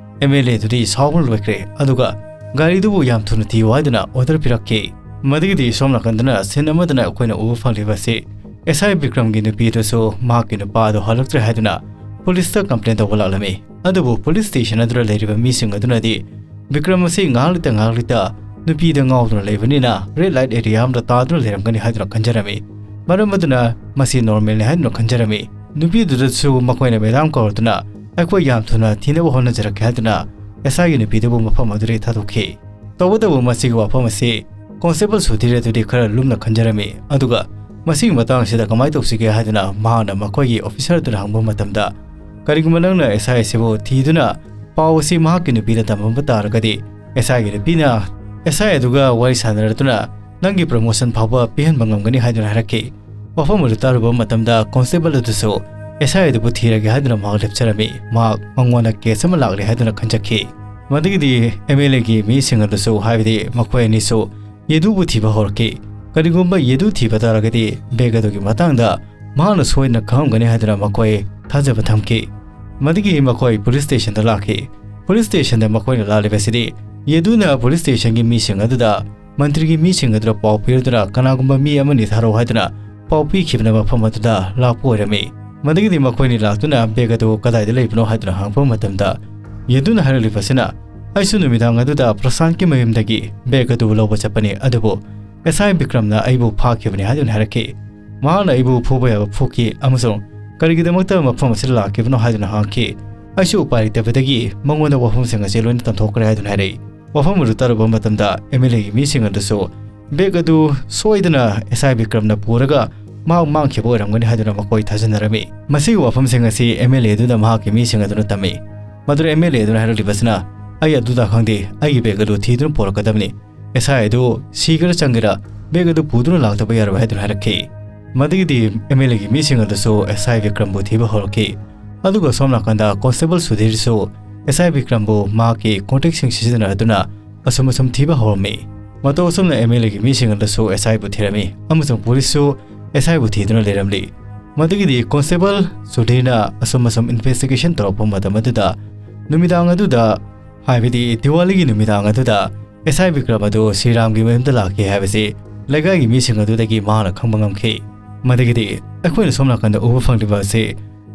MLA ꯑꯗꯨꯗꯤ ꯁꯥꯎꯕꯅ ꯂꯣꯏꯈ꯭ꯔꯦ, ꯑꯗꯨꯒ ꯒꯥꯔꯤꯗꯨꯕꯨ ꯌꯥꯝ ꯊꯨꯅ ꯊꯤꯌꯨ ꯍꯥꯏꯗꯨꯅ order ꯄꯤꯔꯛꯈꯤ꯫ ꯃꯗꯨꯒꯤꯗꯤ ꯁꯣꯝ ꯅꯥꯀꯟꯗꯅ scene ꯑꯃꯗꯅ ꯑꯩꯈꯣꯏꯅ ꯎꯕ ꯐꯪꯂꯤꯕ ꯑꯁꯤ SI ꯕꯤꯀ꯭ꯔꯝꯒꯤ ꯅꯨꯄꯤ ꯑꯗꯨꯁꯨ ꯃꯍꯥꯛꯀꯤ ꯅꯨꯄꯥ ꯑꯗꯨ ꯍꯜꯂꯛꯇ꯭ꯔꯦ ꯍꯥꯏꯗꯨꯅ ꯄꯨꯂꯤꯁꯇ complain ꯇꯧꯕ ꯂꯥꯛꯂꯝꯃꯤ꯫ ꯑꯗꯨꯕꯨ ꯄꯨꯂꯤꯁ ꯁ꯭ꯇꯦꯁꯟ ꯑꯗꯨꯗ ꯂꯩꯔꯤꯕ ꯃꯤꯁꯤꯡ ꯑꯗꯨꯅꯗꯤ ꯕꯤꯀ꯭ꯔꯝ ꯑꯁꯤ ꯉꯥꯏꯍꯥꯛ ꯂꯩꯇ ꯉꯥꯏꯍꯥꯛ ꯂꯩꯇ ꯅꯨꯄꯤꯗ ꯉꯥꯎꯗꯨꯅ ꯂꯩꯕꯅꯤꯅ red light area ꯑꯃꯗ ꯇꯥꯗꯨꯅ ꯂꯩꯔꯝꯒꯅꯤ ꯍꯥꯏꯗꯨꯅ ꯈꯟꯖꯔꯝꯃꯤ꯫ ꯃꯔꯝ ꯑꯗꯨꯅ ꯃꯁꯤ normalꯅꯤ ꯍꯥꯏꯗꯨꯅ ꯈꯟꯖꯔꯝꯃꯤ꯫ ꯅꯨꯄꯤꯗꯨꯗꯁꯨ ꯃꯈꯣꯏꯅ madam ꯀꯧꯔꯗꯨꯅ ꯑꯩꯈꯣꯏ ꯌꯥꯝ ꯊꯨꯅ ꯊꯤꯅꯕ ꯍꯣꯠꯅꯖꯔꯛꯀꯦ ꯍꯥꯏꯗꯨꯅ SIꯒꯤ ꯅꯨꯄꯤꯗꯨꯕꯨ ꯃꯐꯝ ꯑꯗꯨꯗꯒꯤ ꯊꯥꯗꯣꯛꯈꯤ꯫ ꯇꯧꯕꯇꯕꯨ ꯃꯁꯤꯒꯤ ꯋꯥꯐꯝ ꯑꯁꯤ Constable ꯁꯨꯙꯤꯔ ꯑꯗꯨꯗꯤ ꯈꯔ ꯂꯨꯝꯅ ꯈꯟꯖꯔꯝꯃꯤ, ꯑꯗꯨꯒ ꯃꯁꯤꯒꯤ ꯃꯇꯥꯡ ꯑꯁꯤꯗ ꯀꯃꯥꯏꯅ ꯇꯧꯁꯤꯒꯦ ꯍꯥꯏꯗꯨꯅ ꯃꯍꯥꯛꯅ ꯃꯈꯣꯏꯒꯤ officer ꯑꯗꯨꯗ ꯍꯪꯕ ꯃꯇꯝꯗ, "ꯀꯔꯤꯒꯨꯝꯕ ꯅꯪꯅ SI ꯑꯁꯤꯕꯨ ꯊꯤꯗꯨꯅ ꯄꯥꯎ ꯑꯁꯤ ꯃꯍꯥꯛꯀꯤ ꯅꯨꯄꯤꯗ ꯇꯝꯂꯝꯕ ꯇꯥꯔꯒꯗꯤ, SIꯒꯤ ꯅꯨꯄꯤꯅ SI ꯑꯗꯨꯒ ꯋꯥꯔꯤ ꯁꯥꯟꯅꯔꯗꯨꯅ ꯅꯪꯒꯤ promotion ꯐꯥꯎꯕ ꯄꯤꯍꯟꯕ ꯉꯝꯒꯅꯤ" ꯍꯥꯏꯗꯨꯅ ꯍꯥꯏꯔꯛꯈꯤ꯫ ꯋꯥꯐꯝ ꯑꯗꯨ ꯇꯥꯔꯨꯕ ꯃꯇꯝꯗ Constable ꯑꯗꯨꯁꯨ SI ꯑꯗꯨꯕꯨ ꯊꯤꯔꯒꯦ ꯍꯥꯏꯗꯨꯅ ꯃꯍꯥꯛ ꯂꯦꯞꯆꯔꯝꯃꯤ꯫ ꯃꯍꯥꯛ ꯃꯉꯣꯟꯗ case ꯑꯃ ꯂꯥꯛꯂꯦ ꯍꯥꯏꯗꯨꯅ ꯈꯟꯖꯈꯤ꯫ ꯃꯗꯨꯒꯤꯗꯤ MLAꯒꯤ ꯃꯤꯁꯤꯡ ꯑꯗꯨꯁꯨ, ꯍꯥꯏꯕꯗꯤ ꯃꯈꯣꯏ ꯑꯅꯤꯁꯨ ꯌꯦꯗꯨꯕꯨ ꯊꯤꯕ ꯍꯧꯔꯛꯈꯤ꯫ ꯀꯔꯤꯒꯨꯝꯕ ꯌꯦꯗꯨ ꯊꯤꯕ ꯇꯥꯔꯒꯗꯤ bag ꯑꯗꯨꯒꯤ ꯃꯇꯥꯡꯗ ꯃꯍꯥꯛꯅ ꯁꯣꯏꯗꯅ ꯈꯪꯂꯝꯒꯅꯤ ꯍꯥꯏꯗꯨꯅ ꯃꯈꯣꯏ ꯊꯥꯖꯕ ꯊꯝꯈꯤ꯫ ꯃꯗꯨꯒꯤ ꯃꯈꯣꯏ police stationꯗ ꯂꯥꯛꯈꯤ꯫ Police stationꯗ ꯃꯈꯣꯏꯅ ꯂꯥꯛꯂꯤꯕꯁꯤꯗꯤ ꯌꯦꯗꯨꯅ police stationꯒꯤ ꯃꯤꯁꯤꯡ ꯑꯗꯨꯗ ꯃꯟꯇ꯭ꯔꯤꯒꯤ ꯃꯤꯁꯤꯡ ꯑꯗꯨꯗ ꯄꯥꯎ ꯄꯤꯔꯗꯨꯅ ꯀꯅꯥꯒꯨꯝꯕ ꯃꯤ ꯑꯃꯅꯤ ꯊꯥꯔꯛꯎ ꯍꯥꯏꯗꯨꯅ ꯄꯥꯎ ꯄꯤꯈꯤꯕꯅ ꯃꯐꯝ ꯑꯗꯨꯗ ꯂꯥꯛꯄ ꯑꯣꯏꯔꯝꯃꯤ꯫ ꯃꯗꯨꯒꯤꯗꯤ ꯃꯈꯣꯏꯅꯤ ꯂꯥꯛꯇꯨꯅ bag ꯑꯗꯨ ꯀꯗꯥꯏꯗ ꯂꯩꯕꯅꯣ ꯍꯥꯏꯗꯨꯅ ꯍꯪꯂꯛꯄ ꯃꯇꯝꯗ ꯌꯦꯗꯨꯅ ꯍꯥꯏꯔꯛꯂꯤꯕꯁꯤꯅ, "ꯑꯩꯁꯨ ꯅꯨꯃꯤꯗꯥꯡ ꯑꯗꯨꯗ ꯄ꯭ꯔꯁꯥꯟꯠꯀꯤ ꯃꯌꯨꯝꯗꯒꯤ bag ꯑꯗꯨ ꯂꯧꯕ ꯆꯠꯄꯅꯤ, ꯑꯗꯨꯕꯨ SI ꯕꯤꯀ꯭ꯔꯝꯅ ꯑꯩꯕꯨ ꯐꯥꯈꯤꯕꯅꯤ" ꯍꯥꯏꯗꯨꯅ ꯍꯥꯏꯔꯛꯈꯤ꯫ ꯃꯍꯥꯛꯅ ꯑꯩꯕꯨ ꯐꯨꯕ ꯌꯥꯕ ꯐꯨꯈꯤ ꯑꯃꯁꯨꯡ ꯀꯔꯤꯒꯤꯗꯃꯛꯇ ꯃꯐꯝ ꯑꯁꯤꯗ ꯂꯥꯛꯈꯤꯕꯅꯣ ꯍꯥꯏꯗꯨꯅ ꯍꯪꯈꯤ꯫ ꯑꯩꯁꯨ ꯎꯄꯥꯏ ꯂꯩꯇꯕꯗꯒꯤ ꯃꯉꯣꯟꯗ ꯋꯥꯐꯝꯁꯤꯡ ꯑꯁꯤ ꯂꯣꯏꯅ ꯇꯝꯊꯣꯛꯈ꯭ꯔꯦ ꯍꯥꯏꯗꯨꯅ ꯍꯥꯏꯔꯛꯏ꯫ ꯋꯥꯐꯝ ꯑꯗꯨ ꯇꯥꯔꯨꯕ ꯃꯇꯝꯗ MLAꯒꯤ ꯃꯤꯁꯤꯡ ꯑꯗꯨꯁꯨ bag ꯑꯗꯨ ꯁꯣꯏꯗꯅ SI ꯕꯤꯀ꯭ꯔꯝꯅ ꯄꯨꯔꯒ ꯃꯍꯥꯛ ꯃꯥꯡꯈꯤꯕ ꯑꯣꯏꯔꯝꯒꯅꯤ ꯍꯥꯏꯗꯨꯅ ꯃꯈꯣꯏ ꯊꯥꯖꯅꯔꯝꯃꯤ꯫ ꯃꯁꯤꯒꯤ ꯋꯥꯐꯝꯁꯤꯡ ꯑꯁꯤ MLA ꯑꯗꯨꯅ ꯃꯍꯥꯛꯀꯤ ꯃꯤꯁꯤꯡ ꯑꯗꯨꯅ ꯇꯝꯃꯤ꯫ ꯃꯗꯨꯗ MLA ꯑꯗꯨꯅ ꯍꯥꯏꯔꯛꯂꯤꯕꯁꯤꯅ, "ꯑꯩ ꯑꯗꯨꯗ ꯈꯪꯗꯦ, ꯑꯩꯒꯤ bag ꯑꯗꯨ ꯊꯤꯗꯨꯅ ꯄꯨꯔꯛꯀꯗꯕꯅꯤ꯫ SI ꯑꯗꯨ ꯁꯤꯒꯦꯔꯥ ꯆꯪꯒꯦꯔꯥ bag ꯑꯗꯨ ꯄꯨꯗꯨꯅ ꯂꯥꯛꯇꯕ ꯌꯥꯔꯣꯏ" ꯍꯥꯏꯗꯨꯅ ꯍꯥꯏꯔꯛꯈꯤ꯫ ꯃꯗꯨꯒꯤꯗꯤ MLAꯒꯤ ꯃꯤꯁꯤꯡ ꯑꯗꯨꯁꯨ SI ꯕꯤꯀ꯭ꯔꯝꯕꯨ ꯊꯤꯕ ꯍꯧꯔꯛꯈꯤ꯫ ꯑꯗꯨꯒ ꯁꯣꯝ ꯅꯥꯀꯟꯗ Constable ꯁꯨꯙꯤꯔꯁꯨ SI ꯕꯤꯀ꯭ꯔꯝꯕꯨ ꯃꯍꯥꯛꯀꯤ contactꯁꯤꯡ ꯁꯤꯖꯤꯟꯅꯗꯨꯅ ꯑꯁꯨꯝ ꯑꯁꯨꯝ ꯊꯤꯕ ꯍꯧꯔꯝꯃꯤ꯫ ꯃꯇꯧ ꯑꯁꯨꯝꯅ ꯑꯦꯝ ꯑꯦꯜ ꯑꯦꯒꯤ ꯃꯤꯁꯤꯡ ꯑꯗꯨꯁꯨ ꯑꯦꯁ ꯑꯥꯏꯕꯨ ꯊꯤꯔꯝꯃꯤ ꯑꯃꯁꯨꯡ ꯄꯨꯂꯤꯁꯁꯨ ꯑꯦꯁ ꯑꯥꯏꯕꯨ ꯊꯤꯗꯨꯅ ꯂꯩꯔꯝꯂꯤ꯫ ꯃꯗꯨꯒꯤꯗꯤ ꯀꯣꯟꯁꯇꯦꯕꯜ ꯁꯨꯙꯤꯔꯅ ꯑꯁꯨꯝ ꯑꯁꯨꯝ ꯏꯟꯚꯦꯁꯇꯤꯒꯦꯁꯟ ꯇꯧꯔꯛꯄ ꯃꯇꯝ ꯑꯗꯨꯗ ꯅꯨꯃꯤꯗꯥꯡ ꯑꯗꯨꯗ, ꯍꯥꯏꯕꯗꯤ ꯗꯤꯋꯥꯂꯤꯒꯤ ꯅꯨꯃꯤꯗꯥꯡ ꯑꯗꯨꯗ ꯑꯦꯁ ꯑꯥꯏ ꯕꯤꯀ꯭ꯔꯝ ꯑꯗꯨ ꯁ꯭ꯔꯤꯔꯥꯝꯒꯤ ꯃꯌꯨꯝꯗ ꯂꯥꯛꯈꯤ ꯍꯥꯏꯕꯁꯤ ꯂꯩꯀꯥꯏꯒꯤ ꯃꯤꯁꯤꯡ ꯑꯗꯨꯗꯒꯤ ꯃꯍꯥꯛꯅ ꯈꯪꯕ ꯉꯝꯈꯤ꯫ ꯃꯗꯨꯒꯤꯗꯤ ꯑꯩꯈꯣꯏꯅ ꯁꯣꯝ ꯅꯥꯀꯟꯗ ꯎꯕ ꯐꯪꯂꯤꯕ ꯑꯁꯤ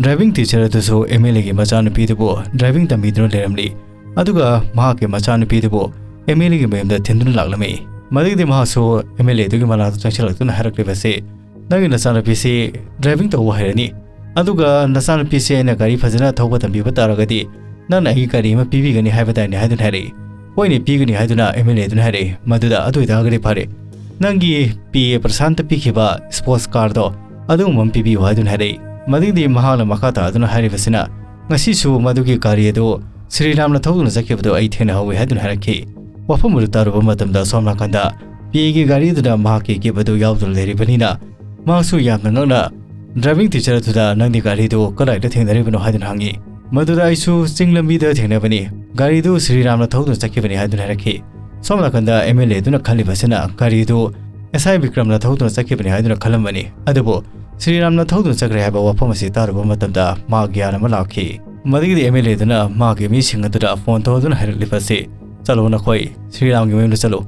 ꯗ꯭ꯔꯥꯏꯚꯤꯡ ꯇꯤꯆꯔ ꯑꯗꯨꯁꯨ ꯑꯦꯝ ꯑꯦꯜ ꯑꯦꯒꯤ ꯃꯆꯥꯅꯨꯄꯤꯗꯨꯕꯨ ꯗ꯭ꯔꯥꯏꯚꯤꯡ ꯇꯝꯕꯤꯗꯨꯅ ꯂꯩꯔꯝꯂꯤ꯫ ꯑꯗꯨꯒ ꯃꯍꯥꯛꯀꯤ ꯃꯆꯥꯅꯨꯄꯤꯗꯨꯕꯨ ꯑꯦꯝ ꯑꯦꯜ ꯑꯦꯒꯤ ꯃꯌꯨꯝꯗ ꯊꯤꯟꯗꯨꯅ ꯂꯥꯛꯂꯝꯃꯤ꯫ ꯃꯗꯨꯒꯤꯗꯤ ꯃꯍꯥꯛꯁꯨ ꯑꯦꯝ ꯑꯦꯜ ꯑꯦꯗꯨꯒꯤ ꯃꯅꯥꯛꯇ ꯆꯪꯁꯤꯜꯂꯛꯇꯨꯅ ꯍꯥꯏꯔꯛꯂꯤꯕꯁꯤ, "ꯅꯪꯒꯤ ꯅꯆꯥꯅꯨꯄꯤꯁꯤ ꯗ꯭ꯔꯥꯏꯚꯤꯡ ꯇꯧꯕ ꯍꯩꯔꯅꯤ, ꯑꯗꯨꯒ ꯅꯆꯥꯅꯨꯄꯤꯁꯤ ꯑꯩꯅ ꯒꯥꯔꯤ ꯐꯖꯅ ꯊꯧꯕ ꯇꯝꯕꯤꯕ ꯇꯥꯔꯒꯗꯤ ꯅꯪꯅ ꯑꯩꯒꯤ ꯒꯥꯔꯤ ꯑꯃ ꯄꯤꯕꯤꯒꯅꯤ ꯍꯥꯏꯕꯗꯥꯏꯅꯦ?" ꯍꯥꯏꯗꯨꯅ ꯍꯥꯏꯔꯛꯏ꯫ "ꯍꯣꯏꯅꯦ, ꯄꯤꯒꯅꯤ" ꯍꯥꯏꯗꯨꯅ ꯑꯦꯝ ꯑꯦꯜ ꯑꯦꯗꯨꯅ ꯍꯥꯏꯔꯛꯏ꯫ "ꯃꯗꯨꯗ ꯑꯗꯨ ꯑꯣꯏꯇꯥꯔꯒꯗꯤ ꯐꯔꯦ, ꯅꯪꯒꯤ ꯄꯤ ꯑꯦ ꯄ꯭ꯔꯁꯥꯟꯇ ꯄꯤꯈꯤꯕ ꯁ꯭ꯄꯣꯔꯠꯁ ꯀꯥꯔꯗꯣ ꯑꯗꯨꯒꯨꯝꯕ ꯑꯃ ꯄꯤꯕꯤꯌꯨ" ꯍꯥꯏꯗꯨꯅ ꯍꯥꯏꯔꯛꯏ꯫ ꯃꯗꯨꯒꯤꯗꯤ ꯃꯍꯥꯛꯅ ꯃꯈꯥ ꯇꯥꯗꯨꯅ ꯍꯥꯏꯔꯤꯕꯁꯤꯅ, "ꯉꯁꯤꯁꯨ ꯃꯗꯨꯒꯤ ꯒꯥꯔꯤ ꯑꯗꯨ ꯁ꯭ꯔꯤꯔꯥꯝꯅ ꯊꯧꯗꯨꯅ ꯆꯠꯈꯤꯕꯗꯨ ꯑꯩ ꯊꯦꯡꯅꯍꯧꯏ" ꯍꯥꯏꯗꯨꯅ ꯍꯥꯏꯔꯛꯈꯤ꯫ ꯋꯥꯐꯝ ꯑꯗꯨ ꯇꯥꯔꯨꯕ ꯃꯇꯝꯗ ꯁꯣꯝ ꯅꯥꯀꯟꯗ ꯄꯤ ꯑꯦꯒꯤ ꯒꯥꯔꯤ ꯑꯗꯨꯗ ꯃꯍꯥꯛꯀꯤ ꯀꯦꯞ ꯑꯗꯨ ꯌꯥꯎꯗꯨꯅ ꯂꯩꯔꯤꯕꯅꯤꯅ ꯃꯍꯥꯛꯁꯨ ꯌꯥꯝꯅ ꯉꯛꯅ ꯗ꯭ꯔꯥꯏꯚꯤꯡ ꯇꯤꯆꯔ ꯑꯗꯨꯗ, "ꯅꯪꯗꯤ ꯒꯥꯔꯤꯗꯨ ꯀꯗꯥꯏꯗ ꯊꯦꯡꯅꯔꯤꯕꯅꯣ?" ꯍꯥꯏꯗꯨꯅ ꯍꯪꯉꯤ꯫ "ꯃꯗꯨꯗ ꯑꯩꯁꯨ ꯆꯤꯡ ꯂꯝꯕꯤꯗ ꯊꯦꯡꯅꯕꯅꯤ, ꯒꯥꯔꯤꯗꯨ ꯁ꯭ꯔꯤꯔꯥꯝꯅ ꯊꯧꯗꯨꯅ ꯆꯠꯈꯤꯕꯅꯤ" ꯍꯥꯏꯗꯨꯅ ꯍꯥꯏꯔꯛꯈꯤ꯫ ꯁꯣꯝ ꯅꯥꯀꯟꯗ ꯑꯦꯝ ꯑꯦꯜ ꯑꯦ ꯑꯗꯨꯅ ꯈꯜꯂꯤꯕꯁꯤꯅ ꯒꯥꯔꯤꯗꯨ ꯑꯦꯁ ꯑꯥꯏ ꯕꯤꯀ꯭ꯔꯝꯅ ꯊꯧꯗꯨꯅ ꯆꯠꯈꯤꯕꯅꯤ ꯍꯥꯏꯗꯨꯅ ꯈꯜꯂꯝꯕꯅꯤ꯫ ꯑꯗꯨꯕꯨ ꯁ꯭ꯔꯤꯔꯥꯝꯅ ꯊꯧꯗꯨꯅ ꯆꯠꯈ꯭ꯔꯦ ꯍꯥꯏꯕ ꯋꯥꯐꯝ ꯑꯁꯤ ꯇꯥꯔꯨꯕ ꯃꯇꯝꯗ ꯃꯥ ꯒ꯭ꯌꯥꯟ ꯑꯃ ꯂꯥꯛꯈꯤ꯫ ꯃꯗꯨꯒꯤꯗꯤ ꯑꯦꯝ ꯑꯦꯜ ꯑꯦ ꯑꯗꯨꯅ ꯃꯥꯒꯤ ꯃꯤꯁꯤꯡ ꯑꯗꯨꯗ ꯐꯣꯟ ꯇꯧꯗꯨꯅ ꯍꯥꯏꯔꯛꯂꯤꯕ ꯑꯁꯤ, "ꯆꯠꯂꯣ ꯅꯈꯣꯏ, ꯁ꯭ꯔꯤꯔꯥꯝꯒꯤ ꯃꯌꯨꯝꯗ ꯆꯠꯂꯨ꯫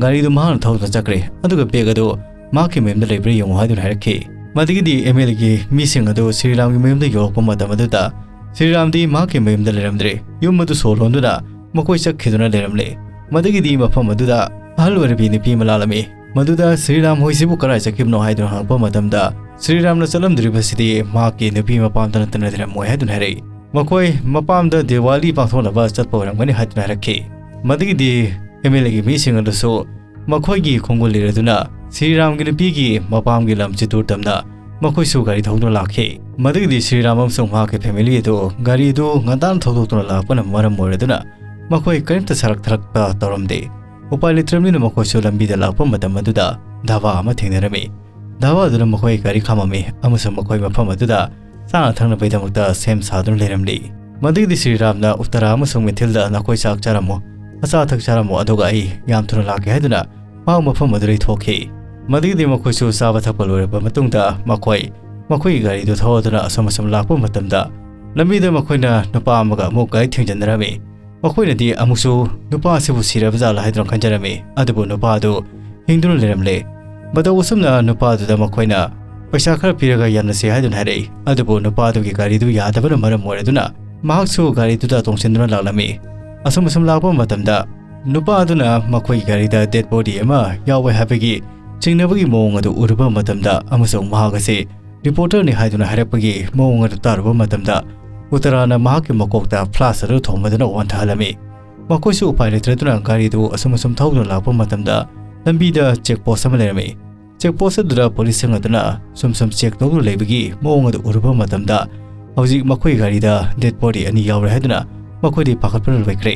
ꯒꯥꯔꯤꯗꯨ ꯃꯍꯥꯛꯅ ꯊꯧꯗꯨꯅ ꯆꯠꯈ꯭ꯔꯦ, ꯑꯗꯨꯒ ꯕꯦꯒ ꯑꯗꯨ ꯃꯍꯥꯛꯀꯤ ꯃꯌꯨꯝꯗ ꯂꯩꯕ꯭ꯔꯥ ꯌꯦꯡꯉꯨ" ꯍꯥꯏꯗꯨꯅ ꯍꯥꯏꯔꯛꯈꯤ꯫ ꯃꯗꯨꯒꯤꯗꯤ ꯑꯦꯝ ꯑꯦꯜ ꯑꯦꯒꯤ ꯃꯤꯁꯤꯡ ꯑꯗꯨ ꯁ꯭ꯔꯤꯔꯥꯝꯒꯤ ꯃꯌꯨꯝꯗ ꯌꯧꯔꯛꯄ ꯃꯇꯝ ꯑꯗꯨꯗ ꯁ꯭ꯔꯤꯔꯥꯝꯗꯤ ꯃꯍꯥꯛꯀꯤ ꯃꯌꯨꯝꯗ ꯂꯩꯔꯝꯗ꯭ꯔꯦ꯫ ꯌꯨꯝ ꯑꯗꯨ ꯁꯣ ꯂꯣꯟꯗꯨꯅ ꯃꯈꯣꯏ ꯆꯠꯈꯤꯗꯨꯅ ꯂꯩꯔꯝꯂꯦ꯫ ꯃꯗꯨꯒꯤꯗꯤ ꯃꯐꯝ ꯑꯗꯨꯗ ꯑꯍꯜ ꯑꯣꯏꯔꯕꯤ ꯅꯨꯄꯤ ꯑꯃ ꯂꯥꯛꯂꯝꯃꯤ꯫ ꯃꯗꯨꯗ, "ꯁ꯭ꯔꯤꯔꯥꯝ ꯍꯣꯏꯁꯤꯕꯨ ꯀꯗꯥꯏ ꯆꯠꯈꯤꯕꯅꯣ?" ꯍꯥꯏꯗꯨꯅ ꯍꯪꯂꯛꯄ ꯃꯇꯝꯗ, "ꯁ꯭ꯔꯤꯔꯥꯝꯅ ꯆꯠꯂꯝꯗꯣꯔꯤꯕꯁꯤꯗꯤ ꯃꯍꯥꯛꯀꯤ ꯅꯨꯄꯤ ꯃꯄꯥꯝꯗ ꯅꯠꯇꯅ ꯂꯩꯔꯝꯃꯣꯏ" ꯍꯥꯏꯗꯨꯅ ꯍꯥꯏꯔꯛꯏ꯫ "ꯃꯈꯣꯏ ꯃꯄꯥꯝꯗ ꯗꯤꯋꯥꯂꯤ ꯄꯥꯡꯊꯣꯛꯅꯕ ꯆꯠꯄ ꯑꯣꯏꯔꯝꯒꯅꯤ" ꯍꯥꯏꯗꯨꯅ ꯍꯥꯏꯔꯛꯈꯤ꯫ ꯃꯗꯨꯒꯤꯗꯤ ꯑꯦꯝ ꯑꯦꯜ ꯑꯦꯒꯤ ꯃꯤꯁꯤꯡ ꯑꯗꯨꯁꯨ ꯃꯈꯣꯏꯒꯤ ꯈꯣꯡꯒꯨꯜ ꯂꯤꯔꯗꯨꯅ ꯁ꯭ꯔꯤꯔꯥꯝꯒꯤ ꯅꯨꯄꯤꯒꯤ ꯃꯄꯥꯝꯒꯤ ꯂꯝ ꯆꯤꯇꯨꯔ ꯇꯝꯅ ꯃꯈꯣꯏꯁꯨ ꯒꯥꯔꯤ ꯊꯧꯗꯨꯅ ꯂꯥꯛꯈꯤ꯫ ꯃꯗꯨꯒꯤꯗꯤ ꯁ꯭ꯔꯤꯔꯥꯝ ꯑꯃꯁꯨꯡ ꯃꯍꯥꯛꯀꯤ ꯐꯦꯃꯤꯂꯤ ꯑꯗꯨ ꯒꯥꯔꯤ ꯑꯗꯨ ꯉꯟꯇꯥꯅ ꯊꯧꯗꯣꯛꯇꯨꯅ ꯂꯥꯛꯄꯅ ꯃꯔꯝ ꯑꯣꯏꯔꯗꯨꯅ ꯃꯈꯣꯏ ꯀꯔꯤꯝꯇ ꯁꯔꯛ ꯊꯔꯛꯇ ꯇꯧꯔꯝꯗꯦ꯫ ꯎꯄꯥꯏ ꯂꯩꯇ꯭ꯔꯕꯅꯤꯅ ꯃꯈꯣꯏꯁꯨ ꯂꯝꯕꯤꯗ ꯂꯥꯛꯄ ꯃꯇꯝ ꯑꯗꯨꯗ ꯙꯥꯕꯥ ꯑꯃ ꯊꯦꯡꯅꯔꯝꯃꯤ꯫ ꯙꯥꯕꯥ ꯑꯗꯨꯗ ꯃꯈꯣꯏ ꯒꯥꯔꯤ ꯈꯥꯝꯃꯝꯃꯤ ꯑꯃꯁꯨꯡ ꯃꯈꯣꯏ ꯃꯐꯝ ꯑꯗꯨꯗ ꯆꯥꯅ ꯊꯛꯅꯕꯒꯤꯗꯃꯛꯇ ꯁꯦꯝ ꯁꯥꯗꯨꯅ ꯂꯩꯔꯝꯂꯤ꯫ ꯃꯗꯨꯒꯤꯗꯤ ꯁ꯭ꯔꯤꯔꯥꯝꯅ ꯎꯠꯇꯔꯥ ꯑꯃꯁꯨꯡ ꯃꯤꯊꯤꯜꯗ "ꯅꯈꯣꯏ ꯆꯥꯛ ꯆꯥꯔꯝꯃꯨ, "ꯑꯆꯥ ꯑꯊꯛ ꯆꯥꯔꯝꯃꯣ, ꯑꯗꯨꯒ ꯑꯩ ꯌꯥꯝ ꯊꯨꯅ ꯂꯥꯛꯀꯦ" ꯍꯥꯏꯗꯨꯅ ꯃꯍꯥꯛ ꯃꯐꯝ ꯑꯗꯨꯗꯒꯤ ꯊꯣꯛꯈꯤ꯫ ꯃꯗꯨꯒꯤꯗꯤ ꯃꯈꯣꯏꯁꯨ ꯆꯥꯕ ꯊꯛꯄ ꯂꯣꯏꯔꯕ ꯃꯇꯨꯡꯗ ꯃꯈꯣꯏ ꯃꯈꯣꯏꯒꯤ ꯒꯥꯔꯤꯗꯨ ꯊꯧꯗꯨꯅ ꯑꯁꯨꯝ ꯑꯁꯨꯝ ꯂꯥꯛꯄ ꯃꯇꯝꯗ, ꯂꯝꯕꯤꯗ ꯃꯈꯣꯏꯅ ꯅꯨꯄꯥ ꯑꯃꯒ ꯑꯃꯨꯛ ꯒꯥꯔꯤ ꯊꯦꯡꯖꯤꯟꯅꯔꯝꯃꯤ꯫ ꯃꯈꯣꯏꯅꯗꯤ ꯑꯃꯨꯛꯁꯨ ꯅꯨꯄꯥ ꯑꯁꯤꯕꯨ ꯁꯤꯔꯕ ꯖꯥꯠꯂ ꯍꯥꯏꯗꯨꯅ ꯈꯟꯖꯔꯝꯃꯤ, ꯑꯗꯨꯕꯨ ꯅꯨꯄꯥ ꯑꯗꯨ ꯍꯤꯡꯗꯨꯅ ꯂꯩꯔꯝꯂꯦ꯫ ꯃꯇꯧ ꯑꯁꯨꯝꯅ ꯅꯨꯄꯥ ꯑꯗꯨꯗ ꯃꯈꯣꯏꯅ ꯄꯩꯁꯥ ꯈꯔ ꯄꯤꯔꯒ ꯌꯥꯅꯁꯤ ꯍꯥꯏꯗꯨꯅ ꯍꯥꯏꯔꯛꯏ, ꯑꯗꯨꯕꯨ ꯅꯨꯄꯥ ꯑꯗꯨꯒꯤ ꯒꯥꯔꯤꯗꯨ ꯌꯥꯗꯕꯅ ꯃꯔꯝ ꯑꯣꯏꯔꯗꯨꯅ ꯃꯍꯥꯛꯁꯨ ꯒꯥꯔꯤꯗꯨꯗ ꯇꯣꯡꯁꯤꯟꯗꯨꯅ ꯂꯥꯛꯂꯝꯃꯤ꯫ ꯑꯁꯨꯝ ꯑꯁꯨꯝ ꯂꯥꯛꯄ ꯃꯇꯝꯗ ꯅꯨꯄꯥ ꯑꯗꯨꯅ ꯃꯈꯣꯏꯒꯤ ꯒꯥꯔꯤꯗ ꯗꯦꯗ ꯕꯣꯗꯤ ꯑꯃ ꯌꯥꯎꯋꯦ ꯍꯥꯏꯕꯒꯤ ꯆꯤꯡꯅꯕꯒꯤ ꯃꯑꯣꯡ ꯑꯗꯨ ꯎꯔꯨꯕ ꯃꯇꯝꯗ ꯑꯃꯁꯨꯡ ꯃꯍꯥꯛ ꯑꯁꯤ ꯔꯤꯄꯣꯔꯇꯔꯅꯤ ꯍꯥꯏꯗꯨꯅ ꯍꯥꯏꯔꯛꯄꯒꯤ ꯃꯑꯣꯡ ꯑꯗꯨ ꯇꯥꯔꯨꯕ ꯃꯇꯝꯗ ꯎꯠꯇꯔꯥꯅ ꯃꯍꯥꯛꯀꯤ ꯃꯀꯣꯛꯇ ꯐ꯭ꯂꯥꯁ ꯑꯗꯨ ꯊꯣꯝꯕꯗꯨꯅ ꯋꯥꯟꯊꯍꯜꯂꯝꯃꯤ꯫ ꯃꯈꯣꯏꯁꯨ ꯎꯄꯥꯏ ꯂꯩꯇ꯭ꯔꯗꯨꯅ ꯒꯥꯔꯤꯗꯨ ꯑꯁꯨꯝ ꯑꯁꯨꯝ ꯊꯧꯗꯨꯅ ꯂꯥꯛꯄ ꯃꯇꯝꯗ ꯂꯝꯕꯤꯗ ꯆꯦꯛ ꯄꯣꯁ ꯑꯃ ꯂꯩꯔꯝꯃꯤ꯫ ꯆꯦꯛ ꯄꯣꯁ ꯑꯗꯨꯗ ꯄꯨꯂꯤꯁꯁꯤꯡ ꯑꯗꯨꯅ ꯁꯨꯝ ꯁꯨꯝ ꯆꯦꯛ ꯇꯧꯗꯨꯅ ꯂꯩꯕꯒꯤ ꯃꯑꯣꯡ ꯑꯗꯨ ꯎꯔꯨꯕ ꯃꯇꯝꯗ ꯍꯧꯖꯤꯛ ꯃꯈꯣꯏ ꯒꯥꯔꯤꯗ ꯗꯦꯗ ꯕꯣꯗꯤ ꯑꯅꯤ ꯌꯥꯎꯔꯦ ꯍꯥꯏꯗꯨꯅ ꯃꯈꯣꯏꯗꯤ ꯄꯥꯈꯠꯄꯅ ꯂꯣꯏꯈ꯭ꯔꯦ꯫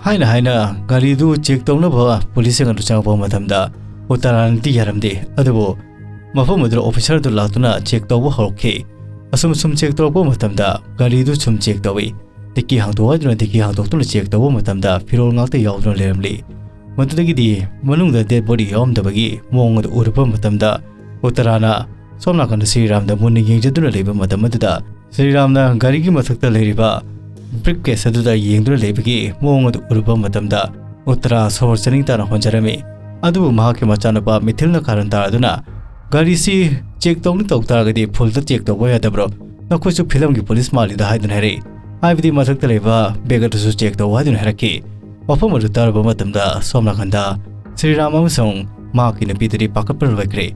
ꯍꯥꯏꯅ ꯍꯥꯏꯅ ꯒꯥꯔꯤꯗꯨ ꯆꯦꯛ ꯇꯧꯅꯕ ꯄꯨꯂꯤꯁꯁꯤꯡ ꯑꯗꯨ ꯆꯪꯉꯛꯄ ꯃꯇꯝꯗ ꯎꯠꯇꯔꯥꯅꯗꯤ ꯌꯥꯔꯝꯗꯦ, ꯑꯗꯨꯕꯨ ꯃꯐꯝ ꯑꯗꯨꯗ ꯑꯣꯐꯤꯁꯔ ꯑꯗꯨ ꯂꯥꯛꯇꯨꯅ ꯆꯦꯛ ꯇꯧꯕ ꯍꯧꯔꯛꯈꯤ꯫ ꯑꯁꯨꯝ ꯑꯁꯨꯝ ꯆꯦꯛ ꯇꯧꯔꯛꯄ ꯃꯇꯝꯗ ꯒꯥꯔꯤꯗꯨ ꯁꯨꯝ ꯆꯦꯛ ꯇꯧꯏ꯫ ꯗꯤꯛꯀꯤ ꯍꯥꯡꯗꯣꯛ ꯍꯥꯏꯗꯨꯅ ꯗꯤꯛꯀꯤ ꯍꯥꯡꯗꯣꯛꯇꯨꯅ ꯆꯦꯛ ꯇꯧꯕ ꯃꯇꯝꯗ ꯐꯤꯔꯣꯜ ꯉꯥꯛꯇ ꯌꯥꯎꯗꯨꯅ ꯂꯩꯔꯝꯂꯤ꯫ ꯃꯗꯨꯗꯒꯤꯗꯤ ꯃꯅꯨꯡꯗ ꯗꯦꯗ ꯕꯣꯗꯤ ꯌꯥꯎꯔꯝꯗꯕꯒꯤ ꯃꯑꯣꯡ ꯑꯗꯨ ꯎꯔꯨꯕ ꯃꯇꯝꯗ ꯎꯠꯇꯔꯥꯅ ꯁꯣꯝ ꯅꯥꯀꯟꯗ ꯁ꯭ꯔꯤꯔꯥꯝꯗ ꯃꯨꯟꯅ ꯌꯦꯡꯖꯗꯨꯅ ꯂꯩꯕ ꯃꯇꯝ ꯑꯗꯨꯗ ꯁ꯭ꯔꯤꯔꯥꯝꯅ ꯒꯥꯔꯤꯒꯤ ꯃꯊꯛꯇ ꯂꯩꯔꯤꯕ ꯕ꯭ꯔꯤꯐ ꯀꯦꯁ ꯑꯗꯨꯗ ꯌꯦꯡꯗꯨꯅ ꯂꯩꯕꯒꯤ ꯃꯑꯣꯡ ꯑꯗꯨ ꯎꯔꯨꯕ ꯃꯇꯝꯗ ꯎꯠꯇꯔꯥ ꯁꯣꯔ ꯆꯅꯤꯡ ꯇꯥꯅ ꯍꯣꯟꯖꯔꯝꯃꯤ꯫ ꯑꯗꯨꯕꯨ ꯃꯍꯥꯛꯀꯤ ꯃꯆꯥꯅꯨꯄꯥ ꯃꯤꯊꯤꯜꯅ ꯀꯥꯔꯟ ꯇꯥꯔꯗꯨꯅ, "ꯒꯥꯔꯤꯁꯤ ꯆꯦꯛ ꯇꯧꯅꯤ ꯇꯧ ꯇꯥꯔꯒꯗꯤ ꯐꯨꯜꯗ ꯆꯦꯛ ꯇꯧꯕ ꯌꯥꯗꯕ꯭ꯔꯣ? ꯅꯈꯣꯏꯁꯨ ꯐꯤꯂꯝꯒꯤ ꯄꯨꯂꯤꯁ ꯃꯥꯜꯂꯤꯗ" ꯍꯥꯏꯗꯨꯅ ꯍꯥꯏꯔꯛꯏ꯫ ꯍꯥꯏꯕꯗꯤ ꯃꯊꯛꯇ ꯂꯩꯕ ꯕꯦꯒ ꯑꯗꯨꯁꯨ ꯆꯦꯛ ꯇꯧ ꯍꯥꯏꯗꯨꯅ ꯍꯥꯏꯔꯛꯈꯤ꯫ ꯋꯥꯐꯝ ꯑꯗꯨ ꯇꯥꯔꯨꯕ ꯃꯇꯝꯗ ꯁꯣꯝ ꯅꯥꯀꯟꯗ ꯁ꯭ꯔꯤꯔꯥꯝ ꯑꯃꯁꯨꯡ ꯃꯍꯥꯛꯀꯤ ꯅꯨꯄꯤꯗꯨꯗꯤ ꯄꯥꯈꯠꯄꯅ ꯂꯣꯏꯈ꯭ꯔꯦ꯫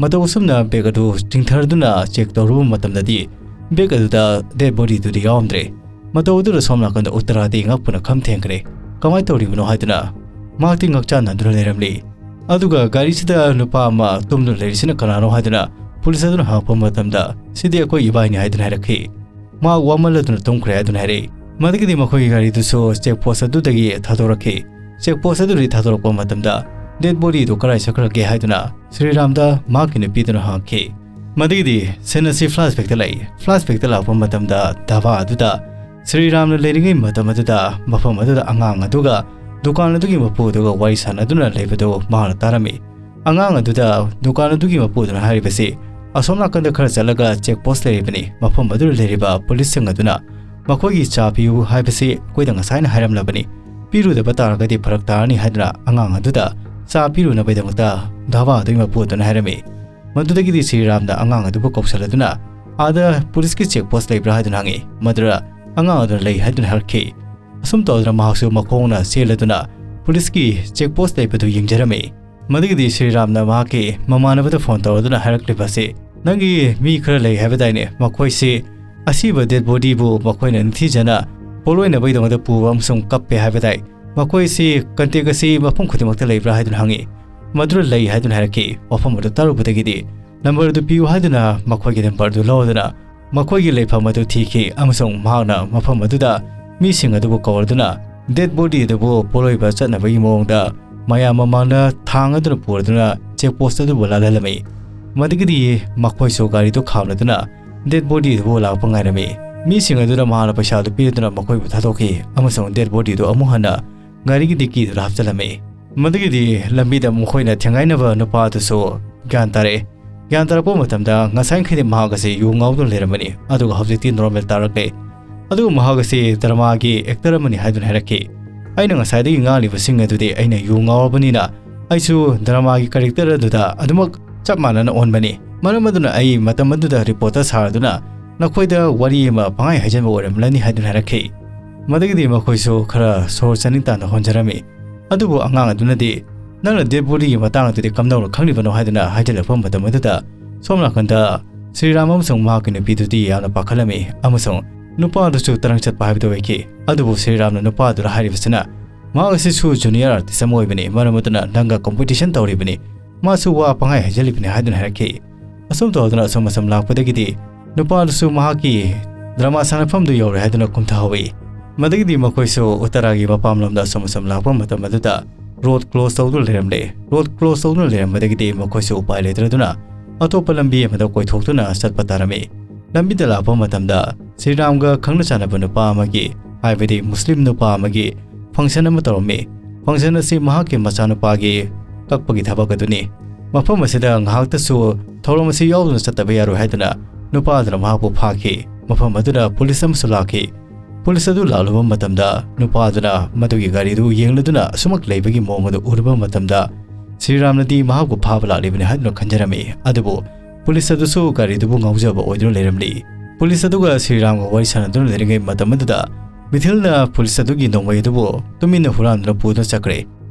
ꯃꯇꯧ ꯑꯁꯨꯝꯅ ꯕꯦꯒ ꯑꯗꯨ ꯆꯤꯡꯊꯔꯗꯨꯅ ꯆꯦꯛ ꯇꯧꯔꯨꯕ ꯃꯇꯝꯗꯗꯤ ꯕꯦꯒ ꯑꯗꯨꯗ ꯗꯦꯗ ꯕꯣꯗꯤꯗꯨꯗꯤ ꯌꯥꯎꯔꯝꯗ꯭ꯔꯦ꯫ ꯃꯇꯧ ꯑꯗꯨꯗ ꯁꯣꯝ ꯅꯥꯀꯟꯗ ꯎꯠꯇꯔꯥꯗꯤ ꯉꯛꯄꯅ ꯈꯝ ꯊꯦꯡꯈ꯭ꯔꯦ꯫ "ꯀꯃꯥꯏꯅ ꯇꯧꯔꯤꯕꯅꯣ?" ꯍꯥꯏꯗꯨꯅ ꯃꯍꯥꯛꯇꯤ ꯉꯛꯆꯥꯟꯅꯗꯨꯅ ꯂꯩꯔꯝꯂꯤ꯫ ꯑꯗꯨꯒ ꯒꯥꯔꯤꯁꯤꯗ ꯅꯨꯄꯥ ꯑꯃ ꯇꯨꯝꯗꯨꯅ ꯂꯩꯔꯤꯁꯤꯅ ꯀꯅꯥꯅꯣ ꯍꯥꯏꯗꯨꯅ ꯄꯨꯂꯤꯁ ꯑꯗꯨꯅ ꯍꯪꯉꯛꯄ ꯃꯇꯝꯗ, "ꯁꯤꯗꯤ ꯑꯩꯈꯣꯏ ꯏꯕꯥꯏꯅꯤ" ꯍꯥꯏꯗꯨꯅ ꯍꯥꯏꯔꯛꯈꯤ꯫ ꯃꯍꯥꯛ ꯋꯥꯃꯜꯂꯗꯨꯅ ꯇꯨꯝꯈ꯭ꯔꯦ ꯍꯥꯏꯗꯨꯅ ꯍꯥꯏꯔꯛꯏ꯫ ꯃꯗꯨꯒꯤꯗꯤ ꯃꯈꯣꯏꯒꯤ ꯒꯥꯔꯤꯗꯨꯁꯨ ꯆꯦꯛ ꯄꯣꯁ ꯑꯗꯨꯗꯒꯤ ꯊꯥꯗꯣꯔꯛꯈꯤ꯫ ꯆꯦꯛ ꯄꯣꯁ ꯑꯗꯨꯗꯒꯤ ꯊꯥꯗꯣꯔꯛꯄ ꯃꯇꯝꯗ ꯗꯦꯗ ꯕꯣꯗꯤꯗꯨ ꯀꯗꯥꯏ ꯆꯠꯈ꯭ꯔꯒꯦ ꯍꯥꯏꯗꯨꯅ ꯁ꯭ꯔꯤꯔꯥꯝꯗ ꯃꯍꯥꯛꯀꯤ ꯅꯨꯄꯤꯗꯨꯅ ꯍꯪꯉꯛꯈꯤ꯫ ꯃꯗꯨꯒꯤꯗꯤ ꯁꯤꯟ ꯑꯁꯤ ꯐ꯭ꯂꯥꯁꯕꯦꯛꯇ ꯂꯥꯛꯏ꯫ ꯐ꯭ꯂꯥꯁꯕꯦꯛꯇ ꯂꯥꯛꯄ ꯃꯇꯝꯗ ꯙꯥꯕꯥ ꯑꯗꯨꯗ ꯁ꯭ꯔꯤꯔꯥꯝꯅ ꯂꯩꯔꯤꯉꯩ ꯃꯇꯝ ꯑꯗꯨꯗ ꯃꯐꯝ ꯑꯗꯨꯗ ꯑꯉꯥꯡ ꯑꯗꯨꯒ ꯗꯨꯀꯥꯟ ꯑꯗꯨꯒꯤ ꯃꯄꯨ ꯑꯗꯨꯒ ꯋꯥꯔꯤ ꯁꯥꯟꯅꯗꯨꯅ ꯂꯩꯕꯗꯨ ꯃꯍꯥꯛꯅ ꯇꯥꯔꯝꯃꯤ꯫ ꯑꯉꯥꯡ ꯑꯗꯨꯗ ꯗꯨꯀꯥꯟ ꯑꯗꯨꯒꯤ ꯃꯄꯨꯗꯨꯅ ꯍꯥꯏꯔꯤꯕꯁꯤ, "ꯑꯁꯣꯝ ꯅꯥꯀꯟꯗ ꯈꯔ ꯆꯠꯂꯒ ꯆꯦꯛ ꯄꯣꯁ ꯂꯩꯔꯤꯕꯅꯤ, ꯃꯐꯝ ꯑꯗꯨꯗ ꯂꯩꯔꯤꯕ ꯄꯨꯂꯤꯁꯁꯤꯡ ꯑꯗꯨꯅ ꯃꯈꯣꯏꯒꯤ ꯆꯥ ꯄꯤꯌꯨ ꯍꯥꯏꯕꯁꯤ ꯑꯩꯈꯣꯏꯗ ꯉꯁꯥꯏꯅ ꯍꯥꯏꯔꯝꯂꯕꯅꯤ, ꯄꯤꯔꯨꯗꯕ ꯇꯥꯔꯒꯗꯤ ꯐꯔꯛ ꯇꯥꯔꯅꯤ" ꯍꯥꯏꯗꯨꯅ ꯑꯉꯥꯡ ꯑꯗꯨꯗ ꯆꯥ ꯄꯤꯔꯨꯅꯕꯒꯤꯗꯃꯛꯇ ꯙꯥꯕꯥ ꯑꯗꯨꯒꯤ ꯃꯄꯨ ꯑꯗꯨꯅ ꯍꯥꯏꯔꯝꯃꯤ꯫ ꯃꯗꯨꯗꯒꯤꯗꯤ ꯁ꯭ꯔꯤꯔꯥꯝꯅ ꯑꯉꯥꯡ ꯑꯗꯨꯕꯨ ꯀꯧꯁꯜꯂꯗꯨꯅ, "ꯑꯥꯗ ꯄꯨꯂꯤꯁꯀꯤ ꯆꯦꯛ ꯄꯣꯁ ꯂꯩꯕ꯭ꯔꯥ?" ꯍꯥꯏꯗꯨꯅ ꯍꯪꯉꯤ꯫ ꯃꯗꯨꯗ ꯑꯉꯥꯡ ꯑꯗꯨꯅ "ꯂꯩ" ꯍꯥꯏꯗꯨꯅ ꯍꯥꯏꯔꯛꯈꯤ꯫ ꯑꯁꯨꯝ ꯇꯧꯗꯨꯅ ꯃꯍꯥꯛꯁꯨ ꯃꯈꯣꯡꯅ ꯆꯦꯜꯂꯗꯨꯅ ꯄꯨꯂꯤꯁꯀꯤ ꯆꯦꯛ ꯄꯣꯁ ꯂꯩꯕꯗꯨ ꯌꯦꯡꯖꯔꯝꯃꯤ꯫ ꯃꯗꯨꯒꯤꯗꯤ ꯁ꯭ꯔꯤꯔꯥꯝꯅ ꯃꯍꯥꯛꯀꯤ ꯃꯃꯥꯟꯅꯕꯗ ꯐꯣꯟ ꯇꯧꯔꯗꯨꯅ ꯍꯥꯏꯔꯛꯂꯤꯕ ꯑꯁꯤ, "ꯅꯪꯒꯤ ꯃꯤ ꯈꯔ ꯂꯩ ꯍꯥꯏꯕꯗꯥꯏꯅꯦ? ꯃꯈꯣꯏꯁꯤ ꯑꯁꯤꯕ ꯗꯦꯗ ꯕꯣꯗꯤꯕꯨ ꯃꯈꯣꯏꯅ ꯅꯤꯡꯊꯤꯖꯅ ꯄꯣꯠꯂꯣꯏꯅꯕꯒꯤꯗꯃꯛꯇ ꯄꯨꯕ ꯑꯃꯁꯨꯡ ꯀꯞꯄꯦ ꯍꯥꯏꯕꯗꯥꯏ? ꯃꯈꯣꯏꯁꯤ ꯀꯟꯇꯦꯛ ꯑꯁꯤ ꯃꯐꯝ ꯈꯨꯗꯤꯡꯃꯛꯇ ꯂꯩꯕ꯭ꯔꯥ?" ꯍꯥꯏꯗꯨꯅ ꯍꯪꯉꯤ꯫ ꯃꯗꯨꯗ "ꯂꯩ" ꯍꯥꯏꯗꯨꯅ ꯍꯥꯏꯔꯛꯈꯤ꯫ ꯋꯥꯐꯝ ꯑꯗꯨ ꯇꯥꯔꯨꯕꯗꯒꯤꯗꯤ "ꯅꯝꯕꯔ ꯑꯗꯨ ꯄꯤꯌꯨ" ꯍꯥꯏꯗꯨꯅ ꯃꯈꯣꯏꯒꯤ ꯅꯝꯕꯔ ꯑꯗꯨ ꯂꯧꯗꯨꯅ ꯃꯈꯣꯏꯒꯤ ꯂꯩꯐꯝ ꯑꯗꯨ ꯊꯤꯈꯤ ꯑꯃꯁꯨꯡ ꯃꯍꯥꯛꯅ ꯃꯐꯝ ꯑꯗꯨꯗ ꯃꯤꯁꯤꯡ ꯑꯗꯨꯕꯨ ꯀꯧꯔꯗꯨꯅ ꯗꯦꯗ ꯕꯣꯗꯤ ꯑꯗꯨꯕꯨ ꯄꯣꯠꯂꯣꯏꯕ ꯆꯠꯅꯕꯒꯤ ꯃꯑꯣꯡꯗ ꯃꯌꯥꯝ ꯃꯃꯥꯡꯗ ꯊꯥꯡ ꯑꯗꯨꯅ ꯄꯨꯔꯗꯨꯅ ꯆꯦꯛ ꯄꯣꯁ ꯑꯗꯨꯕꯨ ꯂꯥꯜꯍꯜꯂꯝꯃꯤ꯫ ꯃꯗꯨꯒꯤꯗꯤ ꯃꯈꯣꯏꯁꯨ ꯒꯥꯔꯤꯗꯨ ꯈꯥꯝꯂꯗꯨꯅ ꯗꯦꯗ ꯕꯣꯗꯤ ꯑꯗꯨꯕꯨ ꯂꯥꯛꯄ ꯉꯥꯏꯔꯝꯃꯤ꯫ ꯃꯤꯁꯤꯡ ꯑꯗꯨꯅ ꯃꯍꯥꯛꯅ ꯄꯩꯁꯥꯗꯨ ꯄꯤꯗꯨꯅ ꯃꯈꯣꯏꯕꯨ ꯊꯥꯗꯣꯛꯈꯤ ꯑꯃꯁꯨꯡ ꯗꯦꯗ ꯕꯣꯗꯤꯗꯨ ꯑꯃꯨꯛ ꯍꯟꯅ ꯒꯥꯔꯤꯒꯤ ꯗꯤꯛꯀꯤꯗꯨꯗ ꯍꯥꯞꯆꯤꯜꯂꯝꯃꯤ꯫ ꯃꯗꯨꯒꯤꯗꯤ ꯂꯝꯕꯤꯗ ꯃꯈꯣꯏꯅ ꯊꯦꯡꯒꯥꯏꯅꯕ ꯅꯨꯄꯥ ꯑꯗꯨꯁꯨ ꯒ꯭ꯌꯥꯟ ꯇꯥꯔꯛꯑꯦ꯫ ꯒ꯭ꯌꯥꯟ ꯇꯥꯔꯛꯄ ꯃꯇꯝꯗ ꯉꯁꯥꯏꯈꯩꯗꯤ ꯃꯍꯥꯛ ꯑꯁꯤ ꯌꯨ ꯉꯥꯎꯗꯨꯅ ꯂꯩꯔꯝꯕꯅꯤ, ꯑꯗꯨꯒ ꯍꯧꯖꯤꯛꯇꯤ ꯅꯣꯔꯃꯦꯜ ꯇꯥꯔꯛꯂꯦ꯫ ꯑꯗꯨꯒ ꯃꯍꯥꯛ ꯑꯁꯤ ꯗ꯭ꯔꯃꯥꯒꯤ ꯑꯦꯛꯇꯔ ꯑꯃꯅꯤ ꯍꯥꯏꯗꯨꯅ ꯍꯥꯏꯔꯛꯈꯤ꯫ ꯑꯩꯅ ꯉꯁꯥꯏꯗꯒꯤ ꯉꯥꯡꯂꯤꯕꯁꯤꯡ ꯑꯗꯨꯗꯤ ꯑꯩꯅ ꯌꯨ ꯉꯥꯎꯔꯕꯅꯤꯅ ꯑꯩꯁꯨ ꯗ꯭ꯔꯃꯥꯒꯤ ꯀꯦꯔꯦꯛꯇꯔ ꯑꯗꯨꯗ ꯑꯗꯨꯃꯛ ꯆꯞ ꯃꯥꯟꯅꯅ ꯑꯣꯟꯕꯅꯤ꯫ ꯃꯔꯝ ꯑꯗꯨꯅ ꯑꯩ ꯃꯇꯝ ꯑꯗꯨꯗ ꯔꯤꯄꯣꯔꯇꯔ ꯁꯥꯔꯗꯨꯅ ꯅꯈꯣꯏꯗ ꯋꯥꯔꯤ ꯑꯃ ꯄꯪꯍꯥꯏ ꯍꯥꯏꯖꯟꯕ ꯑꯣꯏꯔꯝꯂꯅꯤ ꯍꯥꯏꯗꯨꯅ ꯍꯥꯏꯔꯛꯈꯤ꯫ ꯃꯗꯨꯒꯤꯗꯤ ꯃꯈꯣꯏꯁꯨ ꯈꯔ ꯁꯣꯔ ꯆꯥꯅꯤꯡ ꯇꯥꯅ ꯍꯣꯟꯖꯔꯝꯃꯤ꯫ ꯑꯗꯨꯕꯨ ꯑꯉꯥꯡ ꯑꯗꯨꯅꯗꯤ, "ꯅꯪꯅ ꯗꯦꯗ ꯕꯣꯗꯤꯒꯤ ꯃꯇꯥꯡ ꯑꯗꯨꯗꯤ ꯀꯝꯗꯧꯅ ꯈꯪꯂꯤꯕꯅꯣ?" ꯍꯥꯏꯗꯨꯅ ꯍꯥꯏꯖꯤꯜꯂꯛꯄ ꯃꯇꯝ ꯑꯗꯨꯗ ꯁꯣꯝ ꯅꯥꯀꯟꯗ ꯁ꯭ꯔꯤꯔꯥꯝ ꯑꯃꯁꯨꯡ ꯃꯍꯥꯛꯀꯤ ꯅꯨꯄꯤꯗꯨꯗꯤ ꯌꯥꯝꯅ ꯄꯥꯈꯠꯂꯝꯃꯤ ꯑꯃꯁꯨꯡ ꯅꯨꯄꯥ ꯑꯗꯨꯁꯨ ꯇꯔꯪ ꯆꯠꯄ ꯍꯥꯏꯕꯗꯨ ꯑꯣꯏꯈꯤ꯫ ꯑꯗꯨꯕꯨ ꯁ꯭ꯔꯤꯔꯥꯝꯅ ꯅꯨꯄꯥ ꯑꯗꯨꯗ ꯍꯥꯏꯔꯤꯕꯁꯤꯅ, "ꯃꯍꯥꯛ ꯑꯁꯤꯁꯨ ꯖꯨꯅꯤꯌꯔ ꯑꯥꯔꯇꯤꯁ ꯑꯃ ꯑꯣꯏꯕꯅꯤ, ꯃꯔꯝ ꯑꯗꯨꯅ ꯅꯪꯒ ꯀꯝꯄꯤꯇꯤꯁꯟ ꯇꯧꯔꯤꯕꯅꯤ, ꯃꯥꯁꯨ ꯋꯥ ꯄꯪꯍꯥꯏ ꯍꯥꯏꯖꯤꯜꯂꯤꯕꯅꯤ" ꯍꯥꯏꯗꯨꯅ ꯍꯥꯏꯔꯛꯈꯤ꯫ ꯑꯁꯨꯝ ꯇꯧꯗꯨꯅ ꯑꯁꯨꯝ ꯑꯁꯨꯝ ꯂꯥꯛꯄꯗꯒꯤꯗꯤ ꯅꯨꯄꯥꯗꯨꯁꯨ ꯃꯍꯥꯛꯀꯤ ꯗ꯭ꯔꯃꯥ ꯁꯥꯟꯅꯐꯝꯗꯨ ꯌꯧꯔꯦ ꯍꯥꯏꯗꯨꯅ ꯀꯨꯝꯊꯍꯧꯏ꯫ ꯃꯗꯒꯤꯗꯤ ꯃꯈꯣꯏꯁꯨ ꯎꯠꯇꯔꯥꯒꯤ ꯃꯄꯥꯝꯂꯣꯝꯗ ꯑꯁꯨꯝ ꯑꯁꯨꯝ ꯂꯥꯛꯄ ꯃꯇꯝ ꯑꯗꯨꯗ ꯔꯣꯗ ꯀ꯭ꯂꯣꯖ ꯇꯧꯗꯨꯅ ꯂꯩꯔꯝꯂꯦ꯫ ꯔꯣꯗ ꯀ꯭ꯂꯣꯖ ꯇꯧꯗꯨꯅ ꯂꯩꯔꯝꯕꯗꯒꯤꯗꯤ ꯃꯈꯣꯏꯁꯨ ꯎꯄꯥꯏ ꯂꯩꯇ꯭ꯔꯗꯨꯅ ꯑꯇꯣꯞꯄ ꯂꯝꯕꯤ ꯑꯃꯗ ꯀꯣꯏꯊꯣꯛꯇꯨꯅ ꯆꯠꯄ ꯇꯥꯔꯝꯃꯤ꯫ ꯂꯝꯕꯤꯗ ꯂꯥꯛꯄ ꯃꯇꯝꯗ ꯁ꯭ꯔꯤꯔꯥꯝꯒ ꯈꯪꯅ ꯆꯥꯟꯅꯕ ꯅꯨꯄꯥ ꯑꯃꯒꯤ, ꯍꯥꯏꯕꯗꯤ ꯃꯨꯁꯂꯤꯝ ꯅꯨꯄꯥ ꯑꯃꯒꯤ function ꯑꯃ ꯇꯧꯔꯝꯃꯤ꯫ Function ꯑꯁꯤ ꯃꯍꯥꯛꯀꯤ ꯃꯆꯥꯅꯨꯄꯥꯒꯤ ꯀꯛꯄꯒꯤ ꯊꯕꯛ ꯑꯗꯨꯅꯤ꯫ ꯃꯐꯝ ꯑꯁꯤꯗ ꯉꯥꯏꯍꯥꯛꯇꯁꯨ ꯊꯧꯔꯝ ꯑꯁꯤ ꯌꯥꯎꯗꯨꯅ ꯆꯠꯇꯕ ꯌꯥꯔꯣꯏ ꯍꯥꯏꯗꯨꯅ ꯅꯨꯄꯥ ꯑꯗꯨꯅ ꯃꯍꯥꯛꯄꯨ ꯐꯥꯈꯤ꯫ ꯃꯐꯝ ꯑꯗꯨꯗ ꯄꯨꯂꯤꯁ ꯑꯃꯁꯨ ꯂꯥꯛꯈꯤ꯫ ꯄꯨꯂꯤꯁ ꯑꯗꯨ ꯂꯥꯛꯂꯨꯕ ꯃꯇꯝꯗ ꯅꯨꯄꯥ ꯑꯗꯨꯅ ꯃꯗꯨꯒꯤ ꯒꯥꯔꯤꯗꯨ ꯌꯦꯡꯂꯗꯨꯅ ꯑꯁꯨꯃꯛ ꯂꯩꯕꯒꯤ ꯃꯑꯣꯡ ꯑꯗꯨ ꯎꯔꯨꯕ ꯃꯇꯝꯗ ꯁ꯭ꯔꯤꯔꯥꯝꯅꯗꯤ ꯃꯍꯥꯛꯄꯨ ꯐꯥꯕ ꯂꯥꯛꯂꯤꯕꯅꯤ ꯍꯥꯏꯗꯨꯅ ꯈꯟꯖꯔꯝꯃꯤ꯫ ꯑꯗꯨꯕꯨ ꯄꯨꯂꯤꯁ ꯑꯗꯨꯁꯨ ꯒꯥꯔꯤꯗꯨꯕꯨ ꯉꯥꯎꯖꯕ ꯑꯣꯏꯗꯨꯅ ꯂꯩꯔꯝꯂꯤ꯫ ꯄꯨꯂꯤꯁ ꯑꯗꯨꯒ ꯁ꯭ꯔꯤꯔꯥꯝꯒ ꯋꯥꯔꯤ ꯁꯥꯟꯅꯗꯨꯅ ꯂꯩꯔꯤꯉꯩ ꯃꯇꯝ ꯑꯗꯨꯗ ꯃꯤꯊꯤꯜꯅ ꯄꯨꯂꯤꯁ ꯑꯗꯨꯒꯤ ꯅꯣꯡꯃꯩ ꯑꯗꯨꯕꯨ ꯇꯨꯃꯤꯟꯅ ꯍꯨꯔꯥꯟꯗꯨꯅ ꯄꯨꯗꯨꯅ ꯆꯠꯈ꯭ꯔꯦ꯫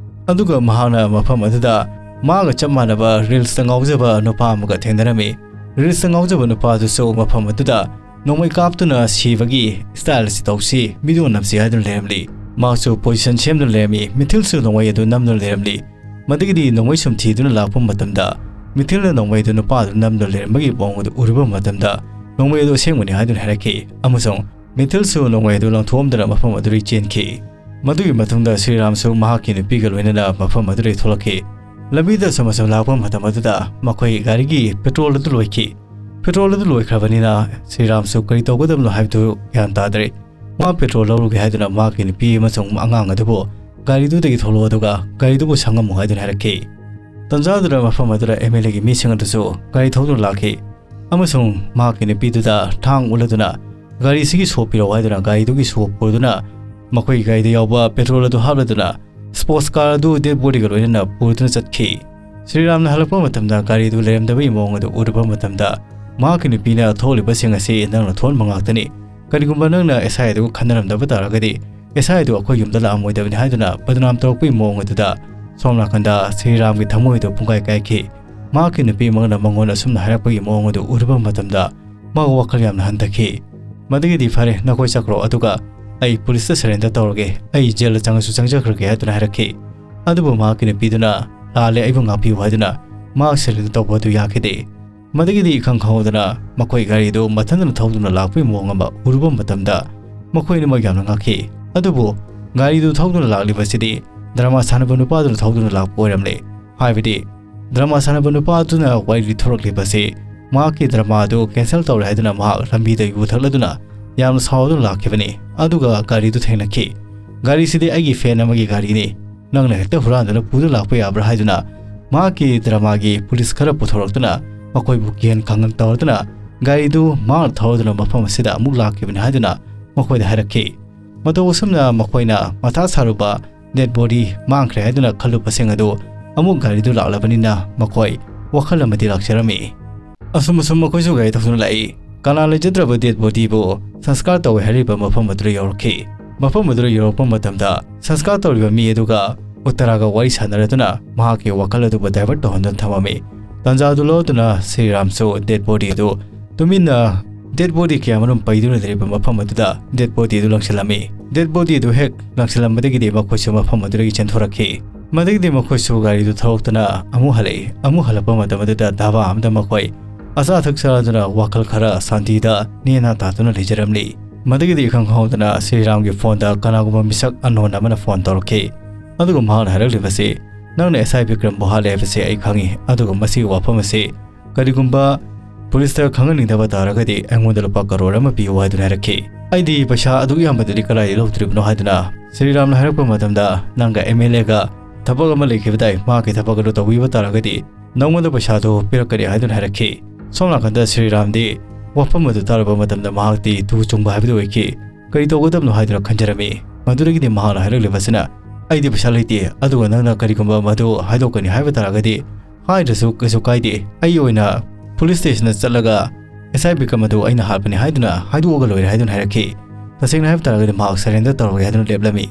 ꯑꯗꯨꯒ ꯃꯍꯥꯛꯅ ꯃꯐꯝ ꯑꯗꯨꯗ ꯃꯥꯒ ꯆꯞ ꯃꯥꯟꯅꯕ ꯔꯤꯜꯁꯇ ꯉꯥꯎꯖꯕ ꯅꯨꯄꯥ ꯑꯃꯒ ꯊꯦꯡꯅꯔꯝꯃꯤ꯫ ꯔꯤꯜꯁꯇ ꯉꯥꯎꯖꯕ ꯅꯨꯄꯥ ꯑꯗꯨꯁꯨ ꯃꯐꯝ ꯑꯗꯨꯗ ꯅꯣꯡꯃꯩ ꯀꯥꯞꯇꯨꯅ ꯁꯤꯕꯒꯤ style ꯑꯁꯤ ꯇꯧꯁꯤ, video ꯅꯝꯁꯤ ꯍꯥꯏꯗꯨꯅ ꯂꯩꯔꯝꯂꯤ꯫ ꯃꯍꯥꯛꯁꯨ position ꯁꯦꯝꯗꯨꯅ ꯂꯩꯔꯝꯃꯤ꯫ ꯃꯤꯊꯤꯜꯁꯨ ꯅꯣꯡꯃꯩ ꯑꯗꯨ ꯅꯝꯗꯨꯅ ꯂꯩꯔꯝꯂꯤ꯫ ꯃꯗꯨꯒꯤꯗꯤ ꯅꯣꯡꯃꯩ ꯁꯨꯝ ꯊꯤꯗꯨꯅ ꯂꯥꯛꯄ ꯃꯇꯝꯗ ꯃꯤꯊꯤꯜꯅ ꯅꯣꯡꯃꯩ ꯑꯗꯨ ꯅꯨꯄꯥ ꯑꯗꯨ ꯅꯝꯗꯨꯅ ꯂꯩꯔꯝꯕꯒꯤ ꯃꯑꯣꯡ ꯑꯗꯨ ꯎꯔꯨꯕ ꯃꯇꯝꯗ ꯅꯣꯡꯃꯩ ꯑꯗꯨ ꯑꯁꯦꯡꯕꯅꯤ ꯍꯥꯏꯗꯨꯅ ꯍꯥꯏꯔꯛꯈꯤ꯫ ꯑꯃꯁꯨꯡ ꯃꯤꯊꯤꯜꯁꯨ ꯅꯣꯡꯃꯩ ꯑꯗꯨ ꯂꯪꯊꯣꯛꯑꯝꯗꯨꯅ ꯃꯐꯝ ꯑꯗꯨꯗꯒꯤ ꯆꯦꯟꯈꯤ꯫ ꯃꯗꯨꯒꯤ ꯃꯇꯨꯡꯗ ꯁ꯭ꯔꯤꯔꯥꯝꯁꯨ ꯃꯍꯥꯛꯀꯤ ꯅꯨꯄꯤꯒ ꯂꯣꯏꯅꯅ ꯃꯐꯝ ꯑꯗꯨꯗꯒꯤ ꯊꯣꯛꯂꯛꯈꯤ꯫ ꯂꯝꯕꯤꯗ ꯁꯨꯝ ꯑꯁꯨꯝ ꯂꯥꯛꯄ ꯃꯇꯝ ꯑꯗꯨꯗ ꯃꯈꯣꯏꯒꯤ ꯒꯥꯔꯤꯒꯤ petrol ꯑꯗꯨ ꯂꯣꯏꯈꯤ꯫ Petrol ꯑꯗꯨ ꯂꯣꯏꯈ꯭ꯔꯕꯅꯤꯅ ꯁ꯭ꯔꯤꯔꯥꯝꯁꯨ ꯀꯔꯤ ꯇꯧꯒꯗꯕꯅꯣ ꯍꯥꯏꯕꯗꯨ ꯒ꯭ꯌꯥꯟ ꯇꯥꯗ꯭ꯔꯦ꯫ ꯃꯥ petrol ꯂꯧꯔꯨꯒꯦ ꯍꯥꯏꯗꯨꯅ ꯃꯍꯥꯛꯀꯤ ꯅꯨꯄꯤ ꯑꯃꯁꯨꯡ ꯑꯉꯥꯡ ꯑꯗꯨꯕꯨ ꯒꯥꯔꯤꯗꯨꯗꯒꯤ ꯊꯣꯛꯂꯛꯑꯣ ꯑꯗꯨꯒ ꯒꯥꯔꯤꯗꯨꯕꯨ ꯁꯪꯉꯝꯃꯨ ꯍꯥꯏꯗꯨꯅ ꯍꯥꯏꯔꯛꯈꯤ꯫ ꯇꯟꯖꯥꯗꯨꯗ ꯃꯐꯝ ꯑꯗꯨꯗ MLAꯒꯤ ꯃꯤꯁꯤꯡ ꯑꯗꯨꯁꯨ ꯒꯥꯔꯤ ꯊꯧꯗꯨꯅ ꯂꯥꯛꯈꯤ ꯑꯃꯁꯨꯡ ꯃꯍꯥꯛꯀꯤ ꯅꯨꯄꯤꯗꯨꯗ ꯊꯥꯡ ꯎꯠꯂꯗꯨꯅ ꯒꯥꯔꯤꯁꯤꯒꯤ ꯁꯣ ꯄꯤꯔꯛꯑꯣ ꯍꯥꯏꯗꯨꯅ ꯒꯥꯔꯤꯗꯨꯒꯤ ꯁꯣ ꯄꯨꯗꯨꯅ ꯃꯈꯣꯏꯒꯤ ꯒꯥꯔꯤꯗ ꯌꯥꯎꯕ petrol ꯑꯗꯨ ꯍꯥꯞꯂꯗꯨꯅ sports car ꯑꯗꯨ dead bodyꯒ ꯂꯣꯏꯅꯅ ꯄꯨꯗꯨꯅ ꯆꯠꯈꯤ꯫ ꯁ꯭ꯔꯤꯔꯥꯝꯅ ꯍꯜꯂꯛꯄ ꯃꯇꯝꯗ ꯒꯥꯔꯤꯗꯨ ꯂꯩꯔꯝꯗꯕꯒꯤ ꯃꯑꯣꯡ ꯑꯗꯨ ꯎꯔꯨꯕ ꯃꯇꯝꯗ ꯃꯍꯥꯛꯀꯤ ꯅꯨꯄꯤꯅ ꯊꯣꯛꯂꯤꯕꯁꯤꯡ ꯑꯁꯤ ꯅꯪꯅ ꯊꯣꯛꯍꯟꯕ ꯉꯥꯛꯇꯅꯤ꯫ ꯀꯔꯤꯒꯨꯝꯕ ꯅꯪꯅ SI ꯑꯗꯨ ꯈꯟꯅꯔꯝꯗꯕ ꯇꯥꯔꯒꯗꯤ SI ꯑꯗꯨ ꯑꯩꯈꯣꯏ ꯌꯨꯝꯗ ꯂꯥꯛꯑꯝꯃꯣꯏꯗꯕꯅꯤ ꯍꯥꯏꯗꯨꯅ ꯕꯗꯅꯥꯝ ꯇꯧꯔꯛꯄꯒꯤ ꯃꯑꯣꯡ ꯑꯗꯨꯗ ꯁꯣꯝ ꯅꯥꯀꯟꯗ ꯁ꯭ꯔꯤꯔꯥꯝꯒꯤ ꯊꯃꯣꯏ ꯑꯗꯨ ꯄꯨꯡꯀꯥꯏ ꯀꯥꯏꯈꯤ꯫ ꯃꯍꯥꯛꯀꯤ ꯅꯨꯄꯤ ꯑꯃꯅ ꯃꯉꯣꯟꯗ ꯑꯁꯨꯝꯅ ꯍꯥꯏꯔꯛꯄꯒꯤ ꯃꯑꯣꯡ ꯑꯗꯨ ꯎꯔꯨꯕ ꯃꯇꯝꯗ ꯃꯍꯥꯛ ꯋꯥꯈꯜ ꯌꯥꯝꯅ ꯍꯟꯊꯈꯤ꯫ ꯃꯗꯨꯒꯤꯗꯤ ꯐꯔꯦ, ꯅꯈꯣꯏ ꯆꯠꯈ꯭ꯔꯣ, ꯑꯗꯨꯒ ꯑꯩ ꯄꯨꯂꯤꯁꯇ surrender ꯇꯧꯔꯒꯦ, ꯑꯩ ꯖꯦꯜꯗ ꯆꯪꯉꯁꯨ ꯆꯪꯖꯈ꯭ꯔꯒꯦ ꯍꯥꯏꯗꯨꯅ ꯍꯥꯏꯔꯛꯈꯤ꯫ ꯑꯗꯨꯕꯨ ꯃꯍꯥꯛꯀꯤ ꯅꯨꯄꯤꯗꯨꯅ ꯂꯥꯜꯂꯦ, ꯑꯩꯕꯨ ꯉꯥꯛꯄꯤꯌꯨ ꯍꯥꯏꯗꯨꯅ ꯃꯍꯥꯛ surrender ꯇꯧꯕ ꯑꯗꯨ ꯌꯥꯈꯤꯗꯦ꯫ ꯃꯗꯨꯒꯤꯗꯤ ꯏꯈꯪ ꯈꯪꯍꯧꯗꯅ ꯃꯈꯣꯏ ꯒꯥꯔꯤꯗꯨ ꯃꯊꯟꯗꯅ ꯊꯧꯗꯨꯅ ꯂꯥꯛꯄꯒꯤ ꯃꯑꯣꯡ ꯑꯃ ꯎꯔꯨꯕ ꯃꯇꯝꯗ ꯃꯈꯣꯏ ꯑꯅꯤꯃꯛ ꯌꯥꯝꯅ ꯉꯛꯈꯤ꯫ ꯑꯗꯨꯕꯨ ꯒꯥꯔꯤꯗꯨ ꯊꯧꯗꯨꯅ ꯂꯥꯛꯂꯤꯕꯁꯤꯗꯤ drama ꯁꯥꯟꯅꯕ ꯅꯨꯄꯥꯗꯨꯅ ꯊꯧꯗꯨꯅ ꯂꯥꯛꯄ ꯑꯣꯏꯔꯝꯂꯦ꯫ ꯍꯥꯏꯕꯗꯤ drama ꯁꯥꯟꯅꯕ ꯅꯨꯄꯥꯗꯨꯅ ꯋꯥꯔꯤ ꯂꯤꯊꯣꯔꯛꯂꯤꯕꯁꯤ ꯃꯍꯥꯛꯀꯤ drama ꯑꯗꯨ cancel ꯇꯧꯔꯦ ꯍꯥꯏꯗꯨꯅ ꯃꯍꯥꯛ ꯂꯝꯕꯤꯗ ꯌꯨ ꯊꯛꯂꯗꯨꯅ ꯌꯥꯝꯅ ꯁꯥꯎꯗꯨꯅ ꯂꯥꯛꯈꯤꯕꯅꯤ꯫ ꯑꯗꯨꯒ ꯒꯥꯔꯤꯗꯨ ꯊꯦꯡꯅꯈꯤ꯫ "ꯒꯥꯔꯤꯁꯤꯗꯤ ꯑꯩꯒꯤ ꯐꯦꯟ ꯑꯃꯒꯤ ꯒꯥꯔꯤꯅꯤ, ꯅꯪꯅ ꯍꯦꯛꯇ ꯍꯨꯔꯥꯟꯗꯨꯅ ꯄꯨꯗꯨꯅ ꯂꯥꯛꯄ ꯌꯥꯕ꯭ꯔꯥ?" ꯍꯥꯏꯗꯨꯅ ꯃꯍꯥꯛꯀꯤ ꯗ꯭ꯔꯃꯥꯒꯤ ꯄꯨꯂꯤꯁ ꯈꯔ ꯄꯨꯊꯣꯔꯛꯇꯨꯅ ꯃꯈꯣꯏꯕꯨ ꯀꯤꯍꯟ ꯈꯪꯍꯟ ꯇꯧꯔꯗꯨꯅ ꯒꯥꯔꯤꯗꯨ ꯃꯍꯥꯛꯅ ꯊꯧꯔꯗꯨꯅ ꯃꯐꯝ ꯑꯁꯤꯗ ꯑꯃꯨꯛ ꯂꯥꯛꯈꯤꯕꯅꯤ ꯍꯥꯏꯗꯨꯅ ꯃꯈꯣꯏꯗ ꯍꯥꯏꯔꯛꯈꯤ꯫ ꯃꯇꯧ ꯑꯁꯨꯝꯅ ꯃꯈꯣꯏꯅ ꯃꯊꯥ ꯁꯥꯔꯨꯕ ꯗꯦꯗ ꯕꯣꯗꯤ ꯃꯥꯡꯈ꯭ꯔꯦ ꯍꯥꯏꯗꯨꯅ ꯈꯜꯂꯨꯕꯁꯤꯡ ꯑꯗꯨ ꯑꯃꯨꯛ ꯒꯥꯔꯤꯗꯨ ꯂꯥꯛꯂꯕꯅꯤꯅ ꯃꯈꯣꯏ ꯋꯥꯈꯜ ꯑꯃꯗꯤ ꯂꯥꯛꯆꯔꯝꯃꯤ꯫ ꯑꯁꯨꯝ ꯑꯁꯨꯝ ꯃꯈꯣꯏꯁꯨ ꯒꯥꯔꯤ ꯊꯧꯗꯨꯅ ꯂꯥꯛꯏ꯫ ꯀꯅꯥ ꯂꯩꯖꯗ꯭ꯔꯕ ꯗꯦꯗ ꯕꯣꯗꯤꯕꯨ ꯁꯪꯁꯀꯥꯔ ꯇꯧꯋꯦ ꯍꯥꯏꯔꯤꯕ ꯃꯐꯝ ꯑꯗꯨꯗ ꯌꯧꯔꯛꯈꯤ꯫ ꯃꯐꯝ ꯑꯗꯨꯗ ꯌꯧꯔꯛꯄ ꯃꯇꯝꯗ ꯁꯪꯁꯀꯥꯔ ꯇꯧꯔꯤꯕ ꯃꯤ ꯑꯗꯨꯒ ꯎꯠꯇꯔꯥꯒ ꯋꯥꯔꯤ ꯁꯥꯟꯅꯔꯗꯨꯅ ꯃꯍꯥꯛꯀꯤ ꯋꯥꯈꯜ ꯑꯗꯨꯕꯨ ꯗꯥꯏꯚꯔꯠ ꯇꯧꯍꯟꯗꯨꯅ ꯊꯝꯃꯝꯃꯤ꯫ ꯇꯥꯟꯖꯥ ꯑꯗꯨ ꯂꯧꯗꯨꯅ ꯁ꯭ꯔꯤꯔꯥꯝꯁꯨ ꯗꯦꯗ ꯕꯣꯗꯤ ꯑꯗꯨ ꯇꯨꯃꯤꯟꯅ ꯗꯦꯗ ꯕꯣꯗꯤ ꯀꯌꯥꯃꯔꯨꯝ ꯄꯩꯗꯨꯅ ꯂꯩꯔꯤꯕ ꯃꯐꯝ ꯑꯗꯨꯗ ꯗꯦꯗ ꯕꯣꯗꯤ ꯑꯗꯨ ꯂꯪꯁꯤꯜꯂꯝꯃꯤ꯫ ꯗꯦꯗ ꯕꯣꯗꯤ ꯑꯗꯨ ꯍꯦꯛ ꯂꯪꯁꯤꯜꯂꯝꯕꯗꯒꯤꯗꯤ ꯃꯈꯣꯏꯁꯨ ꯃꯐꯝ ꯑꯗꯨꯗꯒꯤ ꯆꯦꯟꯊꯣꯔꯛꯈꯤ꯫ ꯃꯗꯒꯤꯗꯤ ꯃꯈꯣꯏꯁꯨ ꯒꯥꯔꯤꯗꯨ ꯊꯧꯔꯛꯇꯨꯅ ꯑꯃꯨꯛ ꯍꯜꯂꯛꯏ꯫ ꯑꯃꯨꯛ ꯍꯜꯂꯛꯄ ꯃꯇꯝ ꯑꯗꯨꯗ ꯙꯥꯕꯥ ꯑꯃꯗ ꯃꯈꯣꯏ ꯑꯆꯥ ꯑꯊꯛ ꯆꯥꯗꯨꯅ ꯋꯥꯈꯜ ꯈꯔ ꯁꯥꯟꯇꯤꯗ ꯅꯦꯅꯥ ꯇꯥꯗꯨꯅ ꯂꯩꯖꯔꯝꯂꯤ꯫ ꯃꯗꯒꯤꯗꯤ ꯏꯈꯪ ꯈꯪꯍꯧꯗꯅ ꯁ꯭ꯔꯤꯔꯥꯝꯒꯤ ꯐꯣꯟꯗ ꯀꯅꯥꯒꯨꯝꯕ ꯃꯤꯁꯛ ꯑꯟꯅꯣꯟ ꯑꯃꯅ ꯐꯣꯟ ꯇꯧꯔꯛꯈꯤ꯫ ꯑꯗꯨꯒ ꯃꯍꯥꯛꯅ ꯍꯥꯏꯔꯛꯂꯤꯕꯁꯤ, "ꯅꯪꯅ ꯑꯦꯁ ꯑꯥꯏ ꯕꯤꯀ꯭ꯔꯝꯕꯨ ꯍꯥꯠꯂꯦ ꯍꯥꯏꯕꯁꯤ ꯑꯩ ꯈꯪꯏ, ꯑꯗꯨꯒ ꯃꯁꯤꯒꯤ ꯋꯥꯐꯝ ꯑꯁꯤ ꯀꯔꯤꯒꯨꯝꯕ ꯄꯨꯂꯤꯁꯇ ꯈꯪꯍꯟꯅꯤꯡꯗꯕ ꯇꯥꯔꯒꯗꯤ ꯑꯩꯉꯣꯟꯗ ꯂꯨꯄꯥ ꯀꯔꯣꯔ ꯑꯃ ꯄꯤꯌꯨ" ꯍꯥꯏꯗꯨꯅ ꯍꯥꯏꯔꯛꯈꯤ꯫ ꯑꯩꯗꯤ ꯄꯩꯁꯥ ꯑꯗꯨꯛ ꯌꯥꯝꯕꯗꯨꯗꯤ ꯀꯗꯥꯏꯗꯒꯤ ꯂꯧꯗꯣꯔꯤꯕꯅꯣ ꯍꯥꯏꯗꯨꯅ ꯁ꯭ꯔꯤꯔꯥꯝꯅ ꯍꯥꯏꯔꯛꯄ ꯃꯇꯝꯗ, "ꯅꯪꯒ ꯑꯦꯝ ꯑꯦꯜ ꯑꯦꯒ ꯊꯕꯛ ꯑꯃ ꯂꯩꯈꯤꯕꯗꯥꯏ, ꯃꯍꯥꯛꯀꯤ ꯊꯕꯛ ꯑꯗꯨ ꯇꯧꯕꯤꯕ ꯇꯥꯔꯒꯗꯤ ꯅꯉꯣꯟꯗ ꯄꯩꯁꯥꯗꯨ ꯄꯤꯔꯛꯀꯅꯤ" ꯍꯥꯏꯗꯨꯅ ꯍꯥꯏꯔꯛꯈꯤ꯫ ꯁꯣꯝ ꯅꯥꯀꯟꯗ ꯁ꯭ꯔꯤꯔꯥꯝꯗꯤ ꯋꯥꯐꯝ ꯑꯗꯨ ꯇꯥꯔꯨꯕ ꯃꯇꯝꯗ ꯃꯍꯥꯛꯇꯤ ꯇꯨ ꯆꯨꯡꯕ ꯍꯥꯏꯕꯗꯨ ꯑꯣꯏꯈꯤ꯫ ꯀꯔꯤ ꯇꯧꯒꯗꯕꯅꯣ ꯍꯥꯏꯗꯨꯅ ꯈꯟꯖꯔꯝꯃꯤ꯫ ꯃꯗꯨꯗꯒꯤꯗꯤ ꯃꯍꯥꯛꯅ ꯍꯥꯏꯔꯛꯂꯤꯕꯁꯤꯅ, "ꯑꯩꯗꯤ ꯄꯩꯁꯥ ꯂꯩꯇꯦ, ꯑꯗꯨꯒ ꯅꯪꯅ ꯀꯔꯤꯒꯨꯝꯕ ꯃꯗꯨ ꯍꯥꯏꯗꯣꯛꯀꯅꯤ ꯍꯥꯏꯕ ꯇꯥꯔꯒꯗꯤ ꯍꯥꯏꯗ꯭ꯔꯁꯨ ꯀꯩꯁꯨ ꯀꯥꯏꯗꯦ꯫ ꯑꯩ ꯑꯣꯏꯅ ꯄꯨꯂꯤꯁ ꯁ꯭ꯇꯦꯁꯟꯗ ꯆꯠꯂꯒ ꯑꯦꯁ ꯑꯥꯏ ꯕꯤꯀ꯭ꯔꯝ ꯑꯗꯨ ꯑꯩꯅ ꯍꯥꯠꯄꯅꯤ ꯍꯥꯏꯗꯨꯅ ꯍꯥꯏꯗꯣꯛꯑꯒ ꯂꯣꯏꯔꯦ" ꯍꯥꯏꯗꯨꯅ ꯍꯥꯏꯔꯛꯈꯤ꯫ ꯇꯁꯦꯡꯅ ꯍꯥꯏꯕ ꯇꯥꯔꯒꯗꯤ ꯃꯍꯥꯛ ꯁꯔꯦꯟꯗꯔ ꯇꯧꯔꯒꯦ ꯍꯥꯏꯗꯨꯅ ꯂꯦꯞꯂꯝꯃꯤ꯫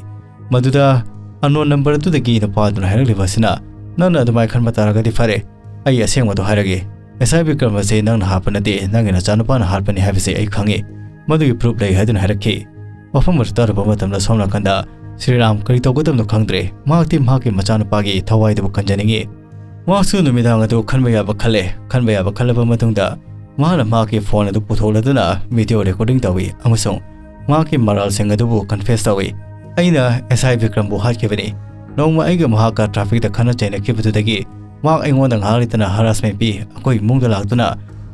ꯃꯗꯨꯗ ꯑꯟꯅꯣꯟ ꯅꯝꯕꯔ ꯑꯗꯨꯗꯒꯤ ꯅꯨꯄꯥ ꯑꯗꯨꯅ ꯍꯥꯏꯔꯛꯂꯤꯕ ꯑꯁꯤꯅ, "ꯅꯪꯅ ꯑꯗꯨꯃꯥꯏꯅ ꯈꯟꯕ ꯇꯥꯔꯒꯗꯤ ꯐꯔꯦ, ꯑꯩ ꯑꯁꯦꯡꯕꯗꯣ ꯍꯥꯏꯔꯒꯦ꯫ ꯑꯦꯁ ꯑꯥꯏ ꯕꯤꯀ꯭ꯔꯝ ꯑꯁꯤ ꯅꯪꯅ ꯍꯥꯠꯄ ꯅꯠꯇꯦ, ꯅꯪꯒꯤ ꯅꯆꯥꯅꯨꯄꯥꯅ ꯍꯥꯠꯄꯅꯤ ꯍꯥꯏꯕꯁꯤ ꯑꯩ ꯈꯪꯏ꯫ ꯃꯗꯨꯒꯤ ꯄ꯭ꯔꯨꯐ ꯂꯩ" ꯍꯥꯏꯗꯨꯅ ꯍꯥꯏꯔꯛꯈꯤ꯫ ꯋꯥꯐꯝ ꯑꯗꯨ ꯇꯥꯔꯨꯕ ꯃꯇꯝꯗ ꯁꯣꯝ ꯅꯥꯀꯟꯗ ꯁ꯭ꯔꯤꯔꯥꯝ ꯀꯔꯤ ꯇꯧꯒꯗꯕꯅꯣ ꯈꯪꯗ꯭ꯔꯦ꯫ ꯃꯍꯥꯛꯇꯤ ꯃꯍꯥꯛꯀꯤ ꯃꯆꯥꯅꯨꯄꯥꯒꯤ ꯊꯋꯥꯏꯗꯨꯕꯨ ꯀꯟꯖꯅꯤꯡꯏ꯫ ꯃꯍꯥꯛꯁꯨ ꯅꯨꯃꯤꯗꯥꯡ ꯑꯗꯨ ꯈꯟꯕ ꯌꯥꯕ ꯈꯜꯂꯦ꯫ ꯈꯟꯕ ꯌꯥꯕ ꯈꯜꯂꯕ ꯃꯇꯨꯡꯗ ꯃꯍꯥꯛꯅ ꯃꯍꯥꯛꯀꯤ ꯐꯣꯟ ꯑꯗꯨ ꯄꯨꯊꯣꯛꯂꯗꯨꯅ ꯚꯤꯗꯤꯑꯣ ꯔꯦꯀꯣꯔꯗꯤꯡ ꯇꯧꯏ ꯑꯃꯁꯨꯡ ꯃꯍꯥꯛꯀꯤ ꯃꯔꯥꯜꯁꯤꯡ ꯑꯗꯨꯕꯨ ꯀꯟꯐꯦꯁ ꯇꯧꯏ꯫ "ꯑꯩꯅ ꯑꯦꯁ ꯑꯥꯏ ꯕꯤꯀ꯭ꯔꯝꯕꯨ ꯍꯥꯠꯈꯤꯕꯅꯤ꯫ ꯅꯣꯡꯃ ꯑꯩꯒ ꯃꯍꯥꯛꯀ ꯇ꯭ꯔꯥꯐꯤꯛꯇ ꯈꯠꯅ ꯆꯩꯅꯈꯤꯕꯗꯨꯗꯒꯤ ꯃꯍꯥꯛ ꯑꯩꯉꯣꯟꯗ ꯉꯥꯏꯍꯥꯛ ꯂꯩꯇꯅ ꯍꯔꯥꯁꯃꯦꯟ ꯄꯤ꯫ ꯑꯩꯈꯣꯏ ꯏꯃꯨꯡꯗ ꯂꯥꯛꯇꯨꯅ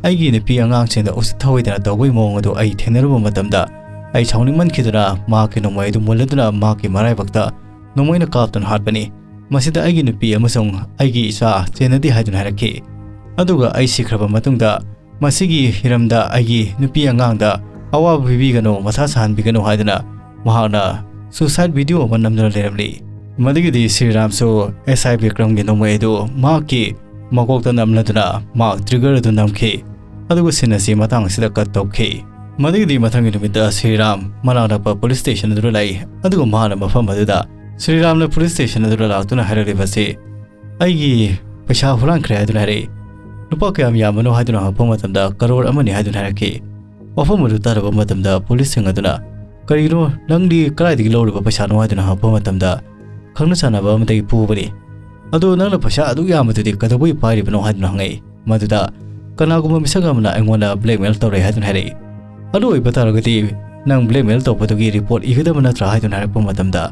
ꯑꯩꯒꯤ ꯅꯨꯄꯤ ꯑꯉꯥꯡꯁꯤꯡꯗ ꯎꯁꯤꯠ ꯊꯑꯣꯏꯗꯅ ꯇꯧꯕꯒꯤ ꯃꯑꯣꯡ ꯑꯗꯨ ꯑꯩ ꯊꯦꯡꯅꯔꯨꯕ ꯃꯇꯝꯗ ꯑꯩ ꯁꯥꯎꯅꯤꯡꯃꯟꯈꯤꯗꯨꯅ ꯃꯍꯥꯛꯀꯤ ꯅꯣꯡꯃꯩ ꯑꯗꯨ ꯃꯨꯜꯂꯗꯨꯅ ꯃꯍꯥꯛꯀꯤ ꯃꯔꯥꯏꯕꯛꯇ ꯅꯣꯡꯃꯩꯅ ꯀꯥꯞꯇꯨꯅ ꯍꯥꯠꯄꯅꯤ꯫ ꯃꯁꯤꯗ ꯑꯩꯒꯤ ꯅꯨꯄꯤ ꯑꯃꯁꯨꯡ ꯑꯩꯒꯤ ꯏꯆꯥ ꯆꯦꯟꯅꯗꯦ ꯍꯥꯏꯗꯨꯅ ꯍꯥꯏꯔꯛꯈꯤ꯫ ꯑꯗꯨꯒ ꯑꯩ ꯁꯤꯈ꯭ꯔꯕ ꯃꯇꯨꯡꯗ ꯃꯁꯤꯒꯤ ꯍꯤꯔꯝꯗ ꯑꯩꯒꯤ ꯅꯨꯄꯤ ꯑꯉꯥꯡꯗ ꯑꯋꯥꯕ ꯄꯤꯕꯤꯒꯅꯨ, ꯃꯊꯥ ꯁꯥꯍꯟꯕꯤꯒꯅꯨ ꯍꯥꯏꯗꯨꯅ ꯃꯍꯥꯛꯅ suicide video ꯑꯃ ꯅꯝꯗꯨꯅ ꯂꯩꯔꯝꯂꯤ꯫ ꯃꯗꯨꯒꯤꯗꯤ ꯁ꯭ꯔꯤꯔꯥꯝꯁꯨ ꯑꯦꯁ ꯑꯥꯏ ꯕꯤꯀ꯭ꯔꯝꯒꯤ ꯅꯣꯡꯃꯩ ꯑꯗꯨ ꯃꯍꯥꯛꯀꯤ ꯃꯀꯣꯛꯇ ꯅꯝꯂꯗꯨꯅ ꯃꯍꯥꯛ trigger ꯑꯗꯨ ꯅꯝꯈꯤ꯫ ꯑꯗꯨꯒ scene ꯑꯁꯤ ꯃꯇꯥꯡ ꯑꯁꯤꯗ cut ꯇꯧꯈꯤ꯫ ꯃꯗꯨꯒꯤꯗꯤ ꯃꯊꯪꯒꯤ ꯅꯨꯃꯤꯠꯇ ꯁ꯭ꯔꯤꯔꯥꯝ ꯃꯅꯥꯛ ꯅꯛꯄ police station ꯑꯗꯨꯗ ꯂꯥꯛꯏ꯫ ꯑꯗꯨꯒ ꯃꯍꯥꯛꯅ ꯃꯐꯝ ꯑꯗꯨꯗ ꯁ꯭ꯔꯤꯔꯥꯝꯅ police station ꯑꯗꯨꯗ ꯂꯥꯛꯇꯨꯅ ꯍꯥꯏꯔꯛꯂꯤꯕꯁꯤ, "ꯑꯩꯒꯤ ꯄꯩꯁꯥ ꯍꯨꯔꯥꯟꯈ꯭ꯔꯦ" ꯍꯥꯏꯗꯨꯅ ꯍꯥꯏꯔꯛꯏ꯫ "ꯂꯨꯄꯥ ꯀꯌꯥꯝ ꯌꯥꯝꯕꯅꯣ?" ꯍꯥꯏꯗꯨꯅ ꯍꯪꯉꯛꯄ ꯃꯇꯝꯗ, "ꯀꯔꯣꯔ ꯑꯃꯅꯤ" ꯍꯥꯏꯗꯨꯅ ꯍꯥꯏꯔꯛꯈꯤ꯫ ꯋꯥꯐꯝ ꯑꯗꯨ ꯇꯥꯔꯕ ꯃꯇꯝꯗ police ꯁꯤꯡ ꯑꯗꯨꯅ, "ꯀꯔꯤꯅꯣ, ꯅꯪꯗꯤ ꯀꯗꯥꯏꯗꯒꯤ ꯂꯧꯔꯤꯕ ꯄꯩꯁꯥꯅꯣ?" ꯍꯥꯏꯗꯨꯅ ꯍꯪꯉꯛꯄ ꯃꯇꯝꯗ, "ꯈꯪꯅ ꯆꯥꯟꯅꯕ ꯑꯃꯗꯒꯤ ꯄꯨꯕꯅꯤ꯫ ꯑꯗꯣ ꯅꯪꯅ ꯄꯩꯁꯥ ꯑꯗꯨꯛ ꯌꯥꯝꯕꯗꯨꯗꯤ ꯀꯩꯗꯧꯕꯒꯤ ꯄꯥꯏꯔꯤꯕꯅꯣ?" ꯍꯥꯏꯗꯨꯅ ꯍꯪꯉꯛꯏ꯫ ꯃꯗꯨꯗ, "ꯀꯅꯥꯒꯨꯝꯕ ꯃꯤꯁꯛ ꯑꯃꯅ ꯑꯩꯉꯣꯟꯗ blackmail ꯇꯧꯔꯦ" ꯍꯥꯏꯗꯨꯅ ꯍꯥꯏꯔꯛꯏ꯫ "ꯑꯗꯨ ꯑꯣꯏꯕ ꯇꯥꯔꯒꯗꯤ ꯅꯪ blackmail ꯇꯧꯕꯗꯨꯒꯤ report ꯏꯒꯗꯕ ꯅꯠꯇ꯭ꯔꯥ?" ꯍꯥꯏꯗꯨꯅ ꯍꯥꯏꯔꯛꯄ ꯃꯇꯝꯗ,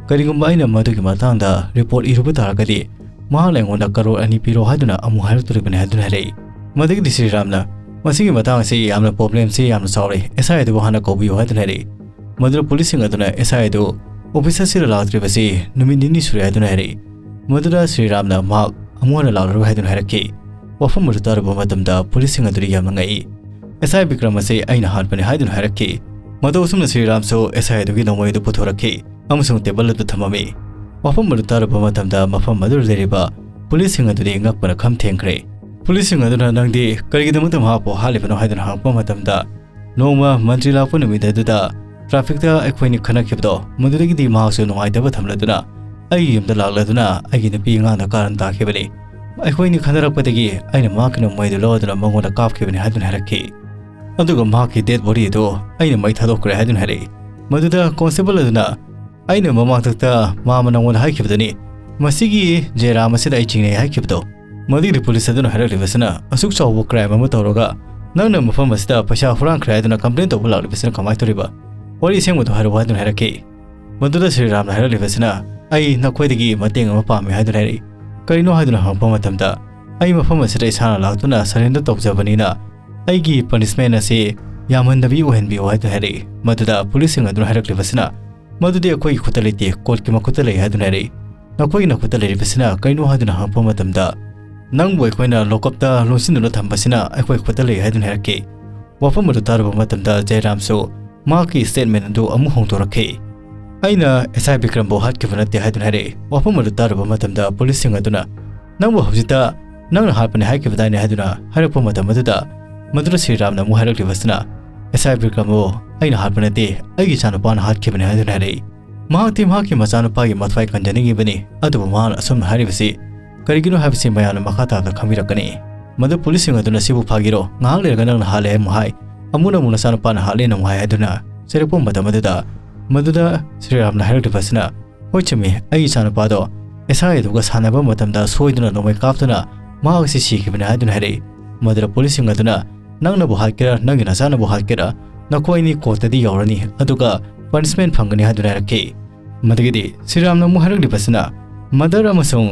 "ꯀꯔꯤꯒꯨꯝꯕ ꯑꯩꯅ ꯃꯗꯨꯒꯤ ꯃꯇꯥꯡꯗ report ꯏꯔꯨꯕ ꯇꯥꯔꯒꯗꯤ ꯃꯍꯥꯛꯅ ꯑꯩꯉꯣꯟꯗ ꯀꯔꯣꯔ ꯑꯅꯤ ꯄꯤꯔꯣ ꯍꯥꯏꯗꯨꯅ ꯑꯃꯨꯛ ꯍꯥꯏꯔꯛꯇꯣꯔꯤꯕꯅꯤ" ꯍꯥꯏꯗꯨꯅ ꯍꯥꯏꯔꯛꯏ꯫ ꯃꯗꯨꯒꯤꯗꯤ ꯁ꯭ꯔꯤꯔꯥꯝꯅ, "ꯃꯁꯤꯒꯤ ꯃꯇꯥꯡ ꯑꯁꯤ ꯌꯥꯝꯅ problemꯁꯤ ꯌꯥꯝꯅ ꯆꯥꯎꯔꯦ, ꯑꯦꯁ ꯑꯥꯏ ꯑꯗꯨꯕꯨ ꯍꯥꯟꯅ ꯀꯧꯕꯤꯌꯨ" ꯍꯥꯏꯗꯨꯅ ꯍꯥꯏꯔꯛꯏ꯫ ꯃꯗꯨꯗ police ꯁꯤꯡ ꯑꯗꯨꯅ, "ꯑꯦꯁ ꯑꯥꯏ ꯑꯗꯨ office ꯑꯁꯤꯗ ꯂꯥꯛꯇ꯭ꯔꯤꯕꯁꯤ ꯅꯨꯃꯤꯠ ꯅꯤꯅꯤ ꯁꯨꯔꯦ" ꯍꯥꯏꯗꯨꯅ ꯍꯥꯏꯔꯛꯏ꯫ ꯃꯗꯨꯗ ꯁ꯭ꯔꯤꯔꯥꯝꯅ ꯃꯍꯥꯛ ꯑꯃꯨꯛ ꯍꯟꯅ ꯂꯥꯛꯂꯔꯣꯏ ꯍꯥꯏꯗꯨꯅ ꯍꯥꯏꯔꯛꯈꯤ꯫ ꯋꯥꯐꯝ ꯑꯗꯨ ꯇꯥꯔꯨꯕ ꯃꯇꯝꯗ police ꯁꯤꯡ ꯑꯗꯨꯗꯤ ꯌꯥꯝꯅ ꯉꯛꯏ꯫ "ꯑꯦꯁ ꯑꯥꯏ ꯕꯤꯀ꯭ꯔꯝ ꯑꯁꯤ ꯑꯩꯅ ꯍꯥꯠꯄꯅꯤ" ꯍꯥꯏꯗꯨꯅ ꯍꯥꯏꯔꯛꯈꯤ꯫ ꯃꯇꯧ ꯑꯁꯨꯝꯅ ꯁ꯭ꯔꯤꯔꯥꯝꯁꯨ ꯑꯦꯁ ꯑꯥꯏ ꯑꯗꯨꯒꯤ ꯅꯣꯡꯃꯩ ꯑꯗꯨ ꯄꯨꯊꯣꯔꯛꯈꯤ ꯑꯃꯁꯨꯡ table ꯑꯗꯨ ꯊꯝꯃꯝꯃꯤ꯫ ꯋꯥꯐꯝ ꯑꯗꯨ ꯇꯥꯔꯨꯕ ꯃꯇꯝꯗ ꯃꯐꯝ ꯑꯗꯨꯗ ꯂꯩꯔꯤꯕ police ꯁꯤꯡ ꯑꯗꯨꯗꯤ ꯉꯛꯄꯅ ꯈꯝ ꯊꯦꯡꯈ꯭ꯔꯦ꯫ Police ꯁꯤꯡ ꯑꯗꯨꯅ, "ꯅꯪꯗꯤ ꯀꯔꯤꯒꯤꯗꯃꯛꯇ ꯃꯍꯥꯛꯄꯨ ꯍꯥꯠꯂꯤꯕꯅꯣ?" ꯍꯥꯏꯗꯨꯅ ꯍꯪꯉꯛꯄ ꯃꯇꯝꯗ, "ꯅꯣꯡꯃ ꯃꯟꯇ꯭ꯔꯤ ꯂꯥꯛꯄ ꯅꯨꯃꯤꯠ ꯑꯗꯨꯗ trafficꯇ ꯑꯩꯈꯣꯏꯅꯤ ꯈꯠꯅꯈꯤꯕꯗꯣ, ꯃꯗꯨꯗꯒꯤꯗꯤ ꯃꯍꯥꯛꯁꯨ ꯅꯨꯡꯉꯥꯏꯇꯕ ꯊꯝꯂꯗꯨꯅ ꯑꯩꯒꯤ ꯌꯨꯝꯗ ꯂꯥꯛꯂꯗꯨꯅ ꯑꯩꯒꯤ ꯅꯨꯄꯤ ꯑꯉꯥꯡꯗ ꯀꯥꯔꯟ ꯇꯥꯈꯤꯕꯅꯤ꯫ ꯑꯩꯈꯣꯏꯅꯤ ꯈꯠꯅꯔꯛꯄꯗꯒꯤ ꯑꯩꯅ ꯃꯍꯥꯛꯀꯤ ꯅꯣꯡꯃꯩꯗꯨ ꯂꯧꯗꯨꯅ ꯃꯉꯣꯟꯗ ꯀꯥꯞꯈꯤꯕꯅꯤ" ꯍꯥꯏꯗꯨꯅ ꯍꯥꯏꯔꯛꯈꯤ꯫ ꯑꯗꯨꯒ ꯃꯍꯥꯛꯀꯤ dead body ꯑꯗꯨ ꯑꯩꯅ ꯃꯩ ꯊꯥꯗꯣꯛꯈ꯭ꯔꯦ ꯍꯥꯏꯗꯨꯅ ꯍꯥꯏꯔꯛꯏ꯫ ꯃꯗꯨꯗ constable ꯑꯗꯨꯅ, "ꯑꯩꯅ ꯃꯃꯥꯡꯊꯛꯇ ꯃꯥꯃ ꯅꯉꯣꯟꯗ ꯍꯥꯏꯈꯤꯕꯗꯨꯅꯤ, ꯃꯁꯤꯒꯤ ꯖꯦꯔꯥꯝ ꯑꯁꯤꯗ ꯑꯩ ꯆꯤꯡꯅꯩ" ꯍꯥꯏꯈꯤꯕꯗꯣ꯫ ꯃꯗꯨꯒꯤꯗꯤ police ꯑꯗꯨꯅ ꯍꯥꯏꯔꯛꯂꯤꯕꯁꯤꯅ, "ꯑꯁꯨꯛ ꯆꯥꯎꯕ crime ꯑꯃ ꯇꯧꯔꯒ ꯅꯪꯅ ꯃꯐꯝ ꯑꯁꯤꯗ ꯄꯩꯁꯥ ꯍꯨꯔꯥꯟꯈ꯭ꯔꯦ ꯍꯥꯏꯗꯨꯅ complain ꯇꯧꯕ ꯂꯥꯛꯂꯤꯕꯁꯤꯅ ꯀꯃꯥꯏꯅ ꯇꯧꯔꯤꯕ? ꯋꯥꯔꯤ ꯑꯁꯦꯡꯕꯗꯨ ꯍꯥꯏꯔꯛꯎ" ꯍꯥꯏꯗꯨꯅ ꯍꯥꯏꯔꯛꯈꯤ꯫ ꯃꯗꯨꯗ ꯁ꯭ꯔꯤꯔꯥꯝꯅ ꯍꯥꯏꯔꯛꯂꯤꯕꯁꯤꯅ, "ꯑꯩ ꯅꯈꯣꯏꯗꯒꯤ ꯃꯇꯦꯡ ꯑꯃ ꯄꯥꯝꯃꯤ" ꯍꯥꯏꯗꯨꯅ ꯍꯥꯏꯔꯛꯏ꯫ "ꯀꯔꯤꯅꯣ?" ꯍꯥꯏꯗꯨꯅ ꯍꯪꯉꯛꯄ ꯃꯇꯝꯗ, "ꯑꯩ ꯃꯐꯝ ꯑꯁꯤꯗ ꯏꯁꯥꯅ ꯂꯥꯛꯇꯨꯅ surrender ꯇꯧꯖꯕꯅꯤꯅ ꯑꯩꯒꯤ punishment ꯑꯁꯤ ꯌꯥꯝꯍꯟꯗꯕꯤ ꯑꯣꯏꯍꯟꯕꯤꯌꯨ ꯍꯥꯏꯗꯨꯅ ꯍꯥꯏꯔꯛꯏ꯫ ꯃꯗꯨꯗ ꯄꯨꯂꯤꯁꯁꯤꯡ ꯑꯗꯨꯅ ꯍꯥꯏꯔꯛꯂꯤꯕꯁꯤꯅ, "ꯃꯗꯨꯗꯤ ꯑꯩꯈꯣꯏꯒꯤ ꯈꯨꯠꯇ ꯂꯩꯇꯦ, ꯀꯣꯔꯠꯀꯤ ꯃꯈꯨꯠꯇ ꯂꯩ" ꯍꯥꯏꯗꯨꯅ ꯍꯥꯏꯔꯛꯏ꯫ "ꯅꯈꯣꯏꯒꯤ ꯅꯈꯨꯠꯇ ꯂꯩꯔꯤꯕꯁꯤꯅ ꯀꯩꯅꯣ?" ꯍꯥꯏꯗꯨꯅ ꯍꯪꯉꯛꯄ ꯃꯇꯝꯗ, "ꯅꯪꯕꯨ ꯑꯩꯈꯣꯏꯅ ꯂꯣꯀꯞꯇ ꯂꯣꯟꯁꯤꯟꯗꯨꯅ ꯊꯝꯕꯁꯤꯅ ꯑꯩꯈꯣꯏ ꯈꯨꯠꯇ ꯂꯩ" ꯍꯥꯏꯗꯨꯅ ꯍꯥꯏꯔꯛꯈꯤ꯫ ꯋꯥꯐꯝ ꯑꯗꯨ ꯇꯥꯔꯨꯕ ꯃꯇꯝꯗ ꯖꯌꯔꯥꯝꯁꯨ ꯃꯍꯥꯛꯀꯤ ꯁ꯭ꯇꯦꯠꯃꯦꯟ ꯑꯗꯨ ꯑꯃꯨꯛ ꯍꯣꯡꯗꯣꯔꯛꯈꯤ꯫ "ꯑꯩꯅ ꯑꯦꯁ ꯑꯥꯏ ꯕꯤꯀ꯭ꯔꯝꯕꯨ ꯍꯥꯠꯈꯤꯕ ꯅꯠꯇꯦ" ꯍꯥꯏꯗꯨꯅ ꯍꯥꯏꯔꯛꯏ꯫ ꯋꯥꯐꯝ ꯑꯗꯨ ꯇꯥꯔꯨꯕ ꯃꯇꯝꯗ ꯄꯨꯂꯤꯁꯁꯤꯡ ꯑꯗꯨꯅ, "ꯅꯪꯕꯨ ꯍꯧꯖꯤꯛꯇ ꯅꯪꯅ ꯍꯥꯠꯄꯅꯤ ꯍꯥꯏꯈꯤꯕꯗꯥꯏꯅꯦ?" ꯍꯥꯏꯗꯨꯅ ꯍꯥꯏꯔꯛꯄ ꯃꯇꯝ ꯑꯗꯨꯗ, ꯃꯗꯨꯗ ꯁ꯭ꯔꯤꯔꯥꯝꯅ ꯑꯃꯨꯛ ꯍꯥꯏꯔꯛꯂꯤꯕꯁꯤꯅ, "ꯑꯦꯁ ꯑꯥꯏ ꯕꯤꯀ꯭ꯔꯝꯕꯨ ꯑꯩꯅ ꯍꯥꯠꯄ ꯅꯠꯇꯦ, ꯑꯩꯒꯤ ꯏꯆꯥꯅꯨꯄꯥꯅ ꯍꯥꯠꯈꯤꯕꯅꯤ" ꯍꯥꯏꯗꯨꯅ ꯍꯥꯏꯔꯛꯏ꯫ ꯃꯍꯥꯛꯇꯤ ꯃꯍꯥꯛꯀꯤ ꯃꯆꯥꯅꯨꯄꯥꯒꯤ ꯃꯊ꯭ꯋꯥꯏ ꯀꯟꯖꯅꯤꯡꯉꯤꯕꯅꯤ, ꯑꯗꯨꯕꯨ ꯃꯍꯥꯛꯅ ꯑꯁꯨꯝꯅ ꯍꯥꯏꯔꯤꯕꯁꯤ ꯀꯔꯤꯒꯤꯅꯣ ꯍꯥꯏꯕꯁꯤ ꯃꯌꯥꯝꯅ ꯃꯈꯥ ꯇꯥꯕꯗ ꯈꯪꯕꯤꯔꯛꯀꯅꯤ꯫ ꯃꯗꯨ ꯄꯨꯂꯤꯁꯁꯤꯡ ꯑꯗꯨꯅ, "ꯁꯤꯕꯨ ꯐꯥꯒꯤꯔꯣ, ꯉꯥꯏꯍꯥꯛ ꯂꯩꯔꯒ ꯅꯪꯅ ꯍꯥꯠꯂꯦ" ꯑꯃꯨꯛ ꯍꯥꯏ, "ꯑꯃꯨꯛꯅ ꯑꯃꯨꯛ ꯅꯆꯥꯅꯨꯄꯥꯅ ꯍꯥꯠꯂꯦꯅ" ꯑꯃꯨꯛ ꯍꯥꯏ ꯍꯥꯏꯗꯨꯅ ꯆꯩꯔꯛꯄ ꯃꯇꯝ ꯑꯗꯨꯗ, ꯃꯗꯨꯗ ꯁ꯭ꯔꯤꯔꯥꯝꯅ ꯍꯥꯏꯔꯛꯂꯤꯕꯁꯤꯅ, "ꯍꯣꯏ, ꯆꯨꯝꯃꯤ, ꯑꯩꯒꯤ ꯏꯆꯥꯅꯨꯄꯥꯗꯣ ꯑꯦꯁ ꯑꯥꯏ ꯑꯗꯨꯒ ꯁꯥꯟꯅꯕ ꯃꯇꯝꯗ ꯁꯣꯏꯗꯨꯅ ꯅꯣꯡꯃꯩ ꯀꯥꯞꯇꯨꯅ ꯃꯍꯥꯛ ꯑꯁꯤ ꯁꯤꯈꯤꯕꯅꯤ" ꯍꯥꯏꯗꯨꯅ ꯍꯥꯏꯔꯛꯏ꯫ ꯃꯗꯨꯗ ꯄꯨꯂꯤꯁꯁꯤꯡ ꯑꯗꯨꯅ, "ꯅꯪꯅꯕꯨ ꯍꯥꯠꯀꯦꯔꯥ, ꯅꯪꯒꯤ ꯅꯆꯥꯅꯕꯨ ꯍꯥꯠꯀꯦꯔꯥ, ꯅꯈꯣꯏ ꯑꯅꯤ ꯀꯣꯔꯠꯇꯗꯤ ꯌꯧꯔꯅꯤ, ꯑꯗꯨꯒ ꯄꯅꯤꯁꯃꯦꯟ ꯐꯪꯒꯅꯤ" ꯍꯥꯏꯗꯨꯅ ꯍꯥꯏꯔꯛꯈꯤ꯫ ꯃꯗꯨꯒꯤꯗꯤ ꯁ꯭ꯔꯤꯔꯥꯝꯅ ꯑꯃꯨꯛ ꯍꯥꯏꯔꯛꯂꯤꯕꯁꯤꯅ, "ꯃꯔꯗꯔ ꯑꯃꯁꯨꯡ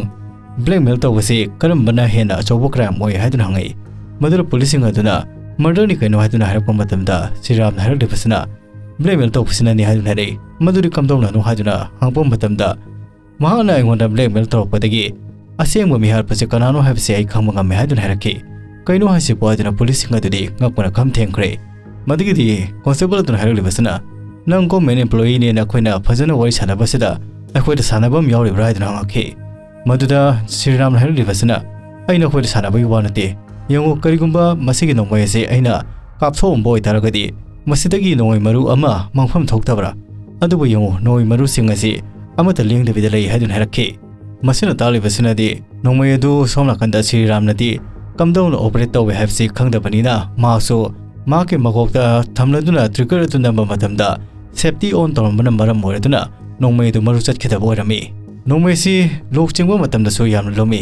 ꯕ꯭ꯂꯦꯛꯃꯦꯜ ꯇꯧꯕꯁꯤ ꯀꯔꯝꯕꯅ ꯍꯦꯟꯅ ꯑꯆꯧꯕ ꯀ꯭ꯔꯥꯏꯝ ꯑꯣꯏ?" ꯍꯥꯏꯗꯨꯅ ꯍꯪꯉꯛꯏ꯫ ꯃꯗꯨꯗ ꯄꯨꯂꯤꯁꯁꯤꯡ ꯑꯗꯨꯅ, "ꯃꯔꯗꯔꯅꯤ ꯀꯩꯅꯣ?" ꯍꯥꯏꯗꯨꯅ ꯍꯥꯏꯔꯛꯄ ꯃꯇꯝꯗ, ꯁ꯭ꯔꯤꯔꯥꯝꯅ ꯍꯥꯏꯔꯛꯂꯤꯕꯁꯤꯅ, "ꯕ꯭ꯂꯦꯛꯃꯦꯜ ꯇꯧꯕꯁꯤꯅꯅꯤ" ꯍꯥꯏꯗꯨꯅ ꯍꯥꯏꯔꯛꯏ꯫ "ꯃꯗꯨꯗꯤ ꯀꯝꯗꯧꯅꯅꯣ?" ꯍꯥꯏꯗꯨꯅ ꯍꯪꯉꯛꯄ ꯃꯇꯝꯗ, ꯃꯍꯥꯛꯅ ꯑꯩꯉꯣꯟꯗ ꯕ꯭ꯂꯦꯛꯃꯦꯜ ꯇꯧꯔꯛꯄꯗꯒꯤ ꯑꯁꯦꯡꯕ ꯃꯤ ꯍꯥꯠꯄꯁꯤ ꯀꯅꯥꯅꯣ ꯍꯥꯏꯕꯁꯤ ꯑꯩ ꯈꯪꯕ ꯉꯝꯃꯦ ꯍꯥꯏꯗꯨꯅ ꯍꯥꯏꯔꯛꯈꯤ꯫ "ꯀꯩꯅꯣ ꯍꯥꯏꯁꯤꯕꯣ?" ꯍꯥꯏꯗꯨꯅ ꯄꯨꯂꯤꯁꯁꯤꯡ ꯑꯗꯨꯗꯤ ꯉꯛꯄꯅ ꯈꯝ ꯊꯦꯡꯈ꯭ꯔꯦ꯫ ꯃꯗꯨꯒꯤꯗꯤ ꯀꯣꯟꯁꯇꯦꯕꯜ ꯑꯗꯨꯅ ꯍꯥꯏꯔꯛꯂꯤꯕꯁꯤꯅ, "ꯅꯪ ꯒꯣꯔꯃꯦꯟ ꯑꯦꯝꯄ꯭ꯂꯣꯌꯤꯅꯦꯅ ꯑꯩꯈꯣꯏꯅ ꯐꯖꯅ ꯋꯥꯔꯤ ꯁꯥꯟꯅꯕꯁꯤꯗ ꯑꯩꯈꯣꯏꯗ ꯁꯥꯟꯅꯕ ꯑꯃ ꯌꯥꯎꯔꯤꯕ꯭ꯔꯥ?" ꯍꯥꯏꯗꯨꯅ ꯍꯪꯉꯛꯈꯤ꯫ ꯃꯗꯨꯗ ꯁ꯭ꯔꯤꯔꯥꯝꯅ ꯍꯥꯏꯔꯛꯂꯤꯕꯁꯤꯅ, "ꯑꯩ ꯅꯈꯣꯏꯗ ꯁꯥꯟꯅꯕꯒꯤ ꯋꯥ ꯅꯠꯇꯦ꯫ ꯌꯦꯡꯉꯨ, ꯀꯔꯤꯒꯨꯝꯕ ꯃꯁꯤꯒꯤ ꯅꯣꯡꯃꯩ ꯑꯁꯤ ꯑꯩꯅ ꯀꯥꯞꯊꯣꯛꯑꯝꯕ ꯑꯣꯏꯇꯥꯔꯒꯗꯤ, ꯃꯁꯤꯗꯒꯤ ꯅꯣꯡꯃꯩ ꯃꯔꯨ ꯑꯃ ꯃꯥꯡꯐꯝ ꯊꯣꯛꯇꯕ꯭ꯔꯥ? ꯑꯗꯨꯕꯨ ꯌꯦꯡꯉꯨ, ꯅꯣꯡꯃꯩ ꯃꯔꯨꯁꯤꯡ ꯑꯁꯤ ꯑꯃꯠꯇ ꯂꯦꯡꯗꯕꯤꯗ ꯂꯩ" ꯍꯥꯏꯗꯨꯅ ꯍꯥꯏꯔꯛꯈꯤ꯫ ꯃꯁꯤꯅ ꯇꯥꯛꯂꯤꯕꯁꯤꯅꯗꯤ ꯅꯣꯡꯃꯩ ꯑꯗꯨ ꯁꯣꯝ ꯅꯥꯀꯟꯗ ꯁ꯭ꯔꯤꯔꯥꯝꯅꯗꯤ ꯀꯝꯗꯧꯅ ꯑꯣꯄꯔꯦꯠ ꯇꯧꯏ ꯍꯥꯏꯕꯁꯤ ꯈꯪꯗꯕꯅꯤꯅ, ꯃꯍꯥꯛꯁꯨ ꯃꯍꯥꯛꯀꯤ ꯃꯀꯣꯛꯇ ꯊꯝꯂꯗꯨꯅ ꯇ꯭ꯔꯤꯒꯔ ꯑꯗꯨ ꯅꯝꯕ ꯃꯇꯝꯗ ꯁꯦꯐꯇꯤ ꯑꯣꯟ ꯇꯧꯔꯝꯕꯅ ꯃꯔꯝ ꯑꯣꯏꯔꯗꯨꯅ ꯅꯣꯡꯃꯩ ꯑꯗꯨ ꯃꯔꯨ ꯆꯠꯈꯤꯗꯕ ꯑꯣꯏꯔꯝꯃꯤ꯫ ꯅꯣꯡꯃꯩꯁꯤ ꯂꯣꯛ ꯆꯤꯡꯕ ꯃꯇꯝꯗꯁꯨ ꯌꯥꯝꯅ ꯂꯨꯝꯃꯤ꯫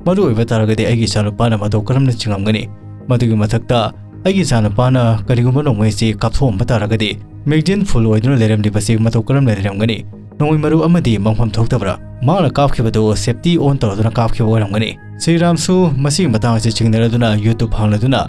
ꯃꯔꯨ ꯑꯣꯏꯕ ꯇꯥꯔꯒꯗꯤ ꯑꯩꯒꯤ ꯏꯆꯥꯅꯨꯄꯥꯅ ꯃꯇꯧ ꯀꯔꯝꯅ ꯆꯤꯡꯉꯝꯒꯅꯤ? ꯃꯗꯨꯒꯤ ꯃꯊꯛꯇ ꯑꯩꯒꯤ ꯏꯆꯥꯅꯨꯄꯥꯅ ꯀꯔꯤꯒꯨꯝꯕ ꯅꯣꯡꯃꯩꯁꯤ ꯀꯥꯞꯊꯣꯛꯑꯝꯕ ꯇꯥꯔꯒꯗꯤ ꯃꯦꯒꯖꯤꯟ ꯐꯨꯜ ꯑꯣꯏꯗꯨꯅ ꯂꯩꯔꯝꯂꯤꯕꯁꯤ ꯃꯇꯧ ꯀꯔꯝꯅ ꯂꯩꯔꯝꯒꯅꯤ? ꯅꯣꯡꯃꯩ ꯃꯔꯨ ꯑꯃꯗꯤ ꯃꯪꯐꯝ ꯊꯣꯛꯇꯕ꯭ꯔꯥ? ꯃꯍꯥꯛꯅ ꯀꯥꯞꯈꯤꯕꯗꯨ ꯁꯦꯐꯇꯤ ꯑꯣꯟ ꯇꯧꯔꯗꯨꯅ ꯀꯥꯞꯈꯤꯕ ꯑꯣꯏꯔꯝꯒꯅꯤ꯫ ꯁ꯭ꯔꯤꯔꯥꯝꯁꯨ ꯃꯁꯤꯒꯤ ꯃꯇꯥꯡ ꯑꯁꯤ ꯆꯤꯡꯅꯔꯗꯨꯅ YouTube ꯍꯥꯡꯂꯗꯨꯅ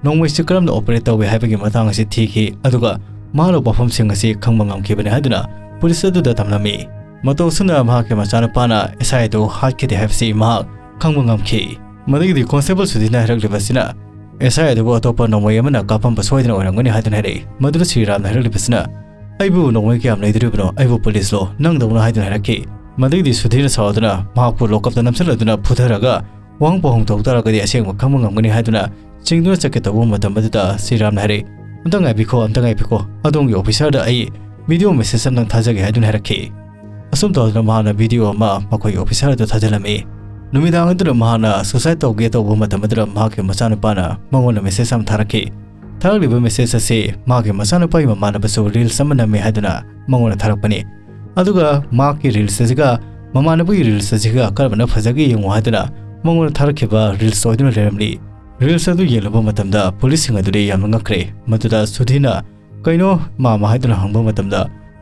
ꯅꯣꯡꯃꯩꯁꯤ ꯀꯔꯝꯅ operate ꯇꯧꯏ ꯍꯥꯏꯕꯒꯤ ꯃꯇꯥꯡ ꯑꯁꯤ ꯊꯤꯈꯤ, ꯑꯗꯨꯒ ꯃꯍꯥꯛꯅ ꯋꯥꯐꯝꯁꯤꯡ ꯑꯁꯤ ꯈꯪꯕ ꯉꯝꯈꯤꯕꯅꯤ ꯍꯥꯏꯗꯨꯅ ꯄꯨꯂꯤꯁ ꯑꯗꯨꯗ ꯇꯝꯂꯝꯃꯤ꯫ ꯃꯇꯧ ꯑꯁꯨꯝꯅ ꯃꯍꯥꯛꯀꯤ ꯃꯆꯥꯅꯨꯄꯥꯅ S I ꯑꯗꯨ ꯍꯥꯠꯈꯤꯗꯦ ꯍꯥꯏꯕꯁꯤ ꯃꯍꯥꯛ ꯈꯪꯕ ꯉꯝꯈꯤ꯫ ꯃꯗꯨꯒꯤꯗꯤ ꯀꯣꯟꯁꯇꯦꯕꯜ ꯁꯨꯙꯤꯔꯅ ꯍꯥꯏꯔꯛꯂꯤꯕꯁꯤꯅ S I ꯑꯗꯨꯕꯨ ꯑꯇꯣꯞꯄ ꯅꯣꯡꯃꯩ ꯑꯃꯅ ꯀꯥꯞꯄꯝꯕ ꯁꯣꯏꯗꯅ ꯑꯣꯏꯔꯝꯒꯅꯤ ꯍꯥꯏꯗꯨꯅ ꯍꯥꯏꯔꯛꯏ꯫ ꯃꯗꯨꯗ ꯁ꯭ꯔꯤꯔꯥꯝꯅ ꯍꯥꯏꯔꯛꯂꯤꯕꯁꯤꯅ, "ꯑꯩꯕꯨ ꯅꯣꯡꯃꯩ ꯀꯌꯥꯝ ꯂꯩꯗꯣꯔꯤꯕꯅꯣ? ꯑꯩꯕꯨ ꯄꯨꯂꯤꯁꯂꯣ, ꯅꯪꯗꯧꯅ?" ꯍꯥꯏꯗꯨꯅ ꯍꯥꯏꯔꯛꯈꯤ꯫ ꯃꯗꯨꯒꯤꯗꯤ ꯁꯨꯙꯤꯔꯅ ꯁꯥꯎꯗꯨꯅ ꯃꯍꯥꯛꯄꯨ ꯂꯣꯀꯞꯇ ꯅꯝꯁꯤꯜꯂꯗꯨꯅ ꯐꯨꯊꯔꯒ ꯋꯥꯍꯪ ꯄꯥꯎꯍꯪ ꯇꯧ ꯇꯥꯔꯒꯗꯤ ꯑꯁꯦꯡꯕ ꯈꯪꯕ ꯉꯝꯒꯅꯤ ꯍꯥꯏꯗꯨꯅ ꯆꯤꯡꯗꯨꯅ ꯆꯠꯀꯦ ꯇꯧꯕ ꯃꯇꯝ ꯑꯗꯨꯗ ꯁ꯭ꯔꯤꯔꯥꯝꯅ ꯍꯥꯏꯔꯛꯏ, "ꯑꯝꯇ ꯉꯥꯏꯕꯤꯈꯣ, ꯑꯝꯇ ꯉꯥꯏꯕꯤꯈꯣ, ꯑꯗꯣꯝꯒꯤ officerꯗ ꯑꯩ video message ꯑꯃꯇꯪ ꯊꯥꯖꯒꯦ" ꯍꯥꯏꯗꯨꯅ ꯍꯥꯏꯔꯛꯈꯤ꯫ ꯑꯁꯨꯝ ꯇꯧꯗꯨꯅ ꯃꯍꯥꯛꯅ video ꯑꯃ ꯃꯈꯣꯏꯒꯤ officer ꯑꯗꯨ ꯊꯥꯖꯤꯜꯂꯝꯃꯤ꯫ ꯅꯨꯃꯤꯗꯥꯡ ꯑꯗꯨꯗ ꯃꯍꯥꯛꯅ suicide ꯇꯧꯒꯦ ꯇꯧꯕ ꯃꯇꯝ ꯑꯗꯨꯗ ꯃꯍꯥꯛꯀꯤ ꯃꯆꯥꯅꯨꯄꯥꯅ ꯃꯉꯣꯟꯗ message ꯑꯃ ꯊꯥꯔꯛꯈꯤ꯫ ꯊꯥꯔꯛꯂꯤꯕ message ꯑꯁꯤ ꯃꯍꯥꯛꯀꯤ ꯃꯆꯥꯅꯨꯄꯥꯒꯤ ꯃꯃꯥꯟꯅꯕꯁꯨ reels ꯑꯃ ꯅꯝꯃꯤ ꯍꯥꯏꯗꯨꯅ ꯃꯉꯣꯟꯗ ꯊꯥꯔꯛꯄꯅꯤ꯫ ꯑꯗꯨꯒ ꯃꯍꯥꯛꯀꯤ reels ꯑꯁꯤꯒ ꯃꯃꯥꯟꯅꯕꯒꯤ reels ꯑꯁꯤꯒ ꯀꯔꯝꯕꯅ ꯐꯖꯒꯦ ꯌꯦꯡꯉꯨ ꯍꯥꯏꯗꯨꯅ ꯃꯉꯣꯟꯗ ꯊꯥꯔꯛꯈꯤꯕ reels ꯑꯣꯏꯗꯨꯅ ꯂꯩꯔꯝꯂꯤ꯫ Reels ꯑꯗꯨ ꯌꯦꯡꯂꯨꯕ ꯃꯇꯝꯗ ꯄꯨꯂꯤꯁꯁꯤꯡ ꯑꯗꯨꯗꯤ ꯌꯥꯝꯅ ꯉꯛꯈ꯭ꯔꯦ꯫ ꯃꯗꯨꯗ ꯁꯨꯙꯤꯔꯅ, "ꯀꯩꯅꯣ, ꯃꯥꯃ?" ꯍꯥꯏꯗꯨꯅ ꯍꯪꯕ ꯃꯇꯝꯗ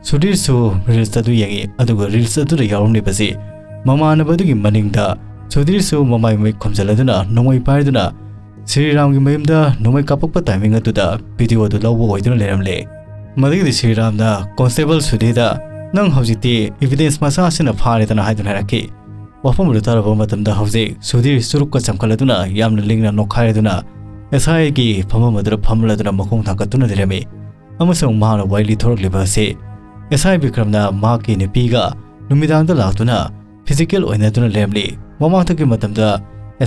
ꯁꯨꯙꯤꯔꯁꯨ reels ꯑꯗꯨ ꯌꯦꯡꯉꯤ, ꯑꯗꯨꯒ reels ꯑꯗꯨꯗ ꯌꯥꯎꯔꯝꯂꯤꯕꯁꯤ ꯃꯃꯥꯟꯅꯕ ꯑꯗꯨꯒꯤ ꯃꯅꯤꯡꯗ ꯁꯨꯙꯤꯔꯁꯨ ꯃꯃꯥꯏ ꯃꯃꯤꯠ ꯈꯨꯝꯖꯤꯜꯂꯗꯨꯅ ꯅꯣꯡꯃꯩ ꯄꯥꯏꯗꯨꯅ ꯁ꯭ꯔꯤꯔꯥꯝꯒꯤ ꯃꯌꯨꯝꯗ ꯅꯣꯡꯃꯩ ꯀꯥꯞꯄꯛꯄ timing ꯑꯗꯨꯗ video ꯑꯗꯨ ꯂꯧꯕ ꯑꯣꯏꯗꯨꯅ ꯂꯩꯔꯝꯂꯦ꯫ ꯃꯗꯨꯒꯤꯗꯤ ꯁ꯭ꯔꯤꯔꯥꯝꯅ ꯀꯣꯟꯁꯇꯦꯕꯜ ꯁꯨꯙꯤꯔꯗ, "ꯅꯪ ꯍꯧꯖꯤꯛꯇꯤ evidence ꯃꯆꯥ ꯑꯁꯤꯅ ꯐꯥꯔꯦꯗꯅ" ꯍꯥꯏꯗꯨꯅ ꯍꯥꯏꯔꯛꯈꯤ꯫ ꯋꯥꯐꯝ ꯑꯗꯨ ꯇꯥꯔꯕ ꯃꯇꯝꯗ ꯍꯧꯖꯤꯛ ꯁꯨꯙꯤꯔ ꯆꯨꯔꯨꯞꯀ ꯆꯪꯈꯠꯂꯗꯨꯅ ꯌꯥꯝꯅ ꯂꯤꯡꯅ ꯅꯣꯛꯈꯥꯏꯔꯗꯨꯅ S I ꯒꯤ ꯐꯝꯐꯝ ꯑꯗꯨꯗ ꯐꯝꯂꯗꯨꯅ ꯃꯈꯣꯡ ꯊꯥꯡꯒꯠꯇꯨꯅ ꯂꯩꯔꯝꯃꯤ꯫ ꯑꯃꯁꯨꯡ ꯃꯍꯥꯛꯅ ꯋꯥꯔꯤ ꯂꯤꯊꯣꯔꯛꯂꯤꯕ ꯑꯁꯤ S I ꯕꯤꯀ꯭ꯔꯝꯅ ꯃꯍꯥꯛꯀꯤ ꯅꯨꯄꯤꯒ ꯅꯨꯃꯤꯗꯥꯡꯗ ꯂꯥꯛꯇꯨꯅ physical ꯑꯣꯏꯅꯗꯨꯅ ꯂꯩꯔꯝꯂꯤ꯫ ꯃꯃꯥꯡꯊꯛꯀꯤ ꯃꯇꯝꯗ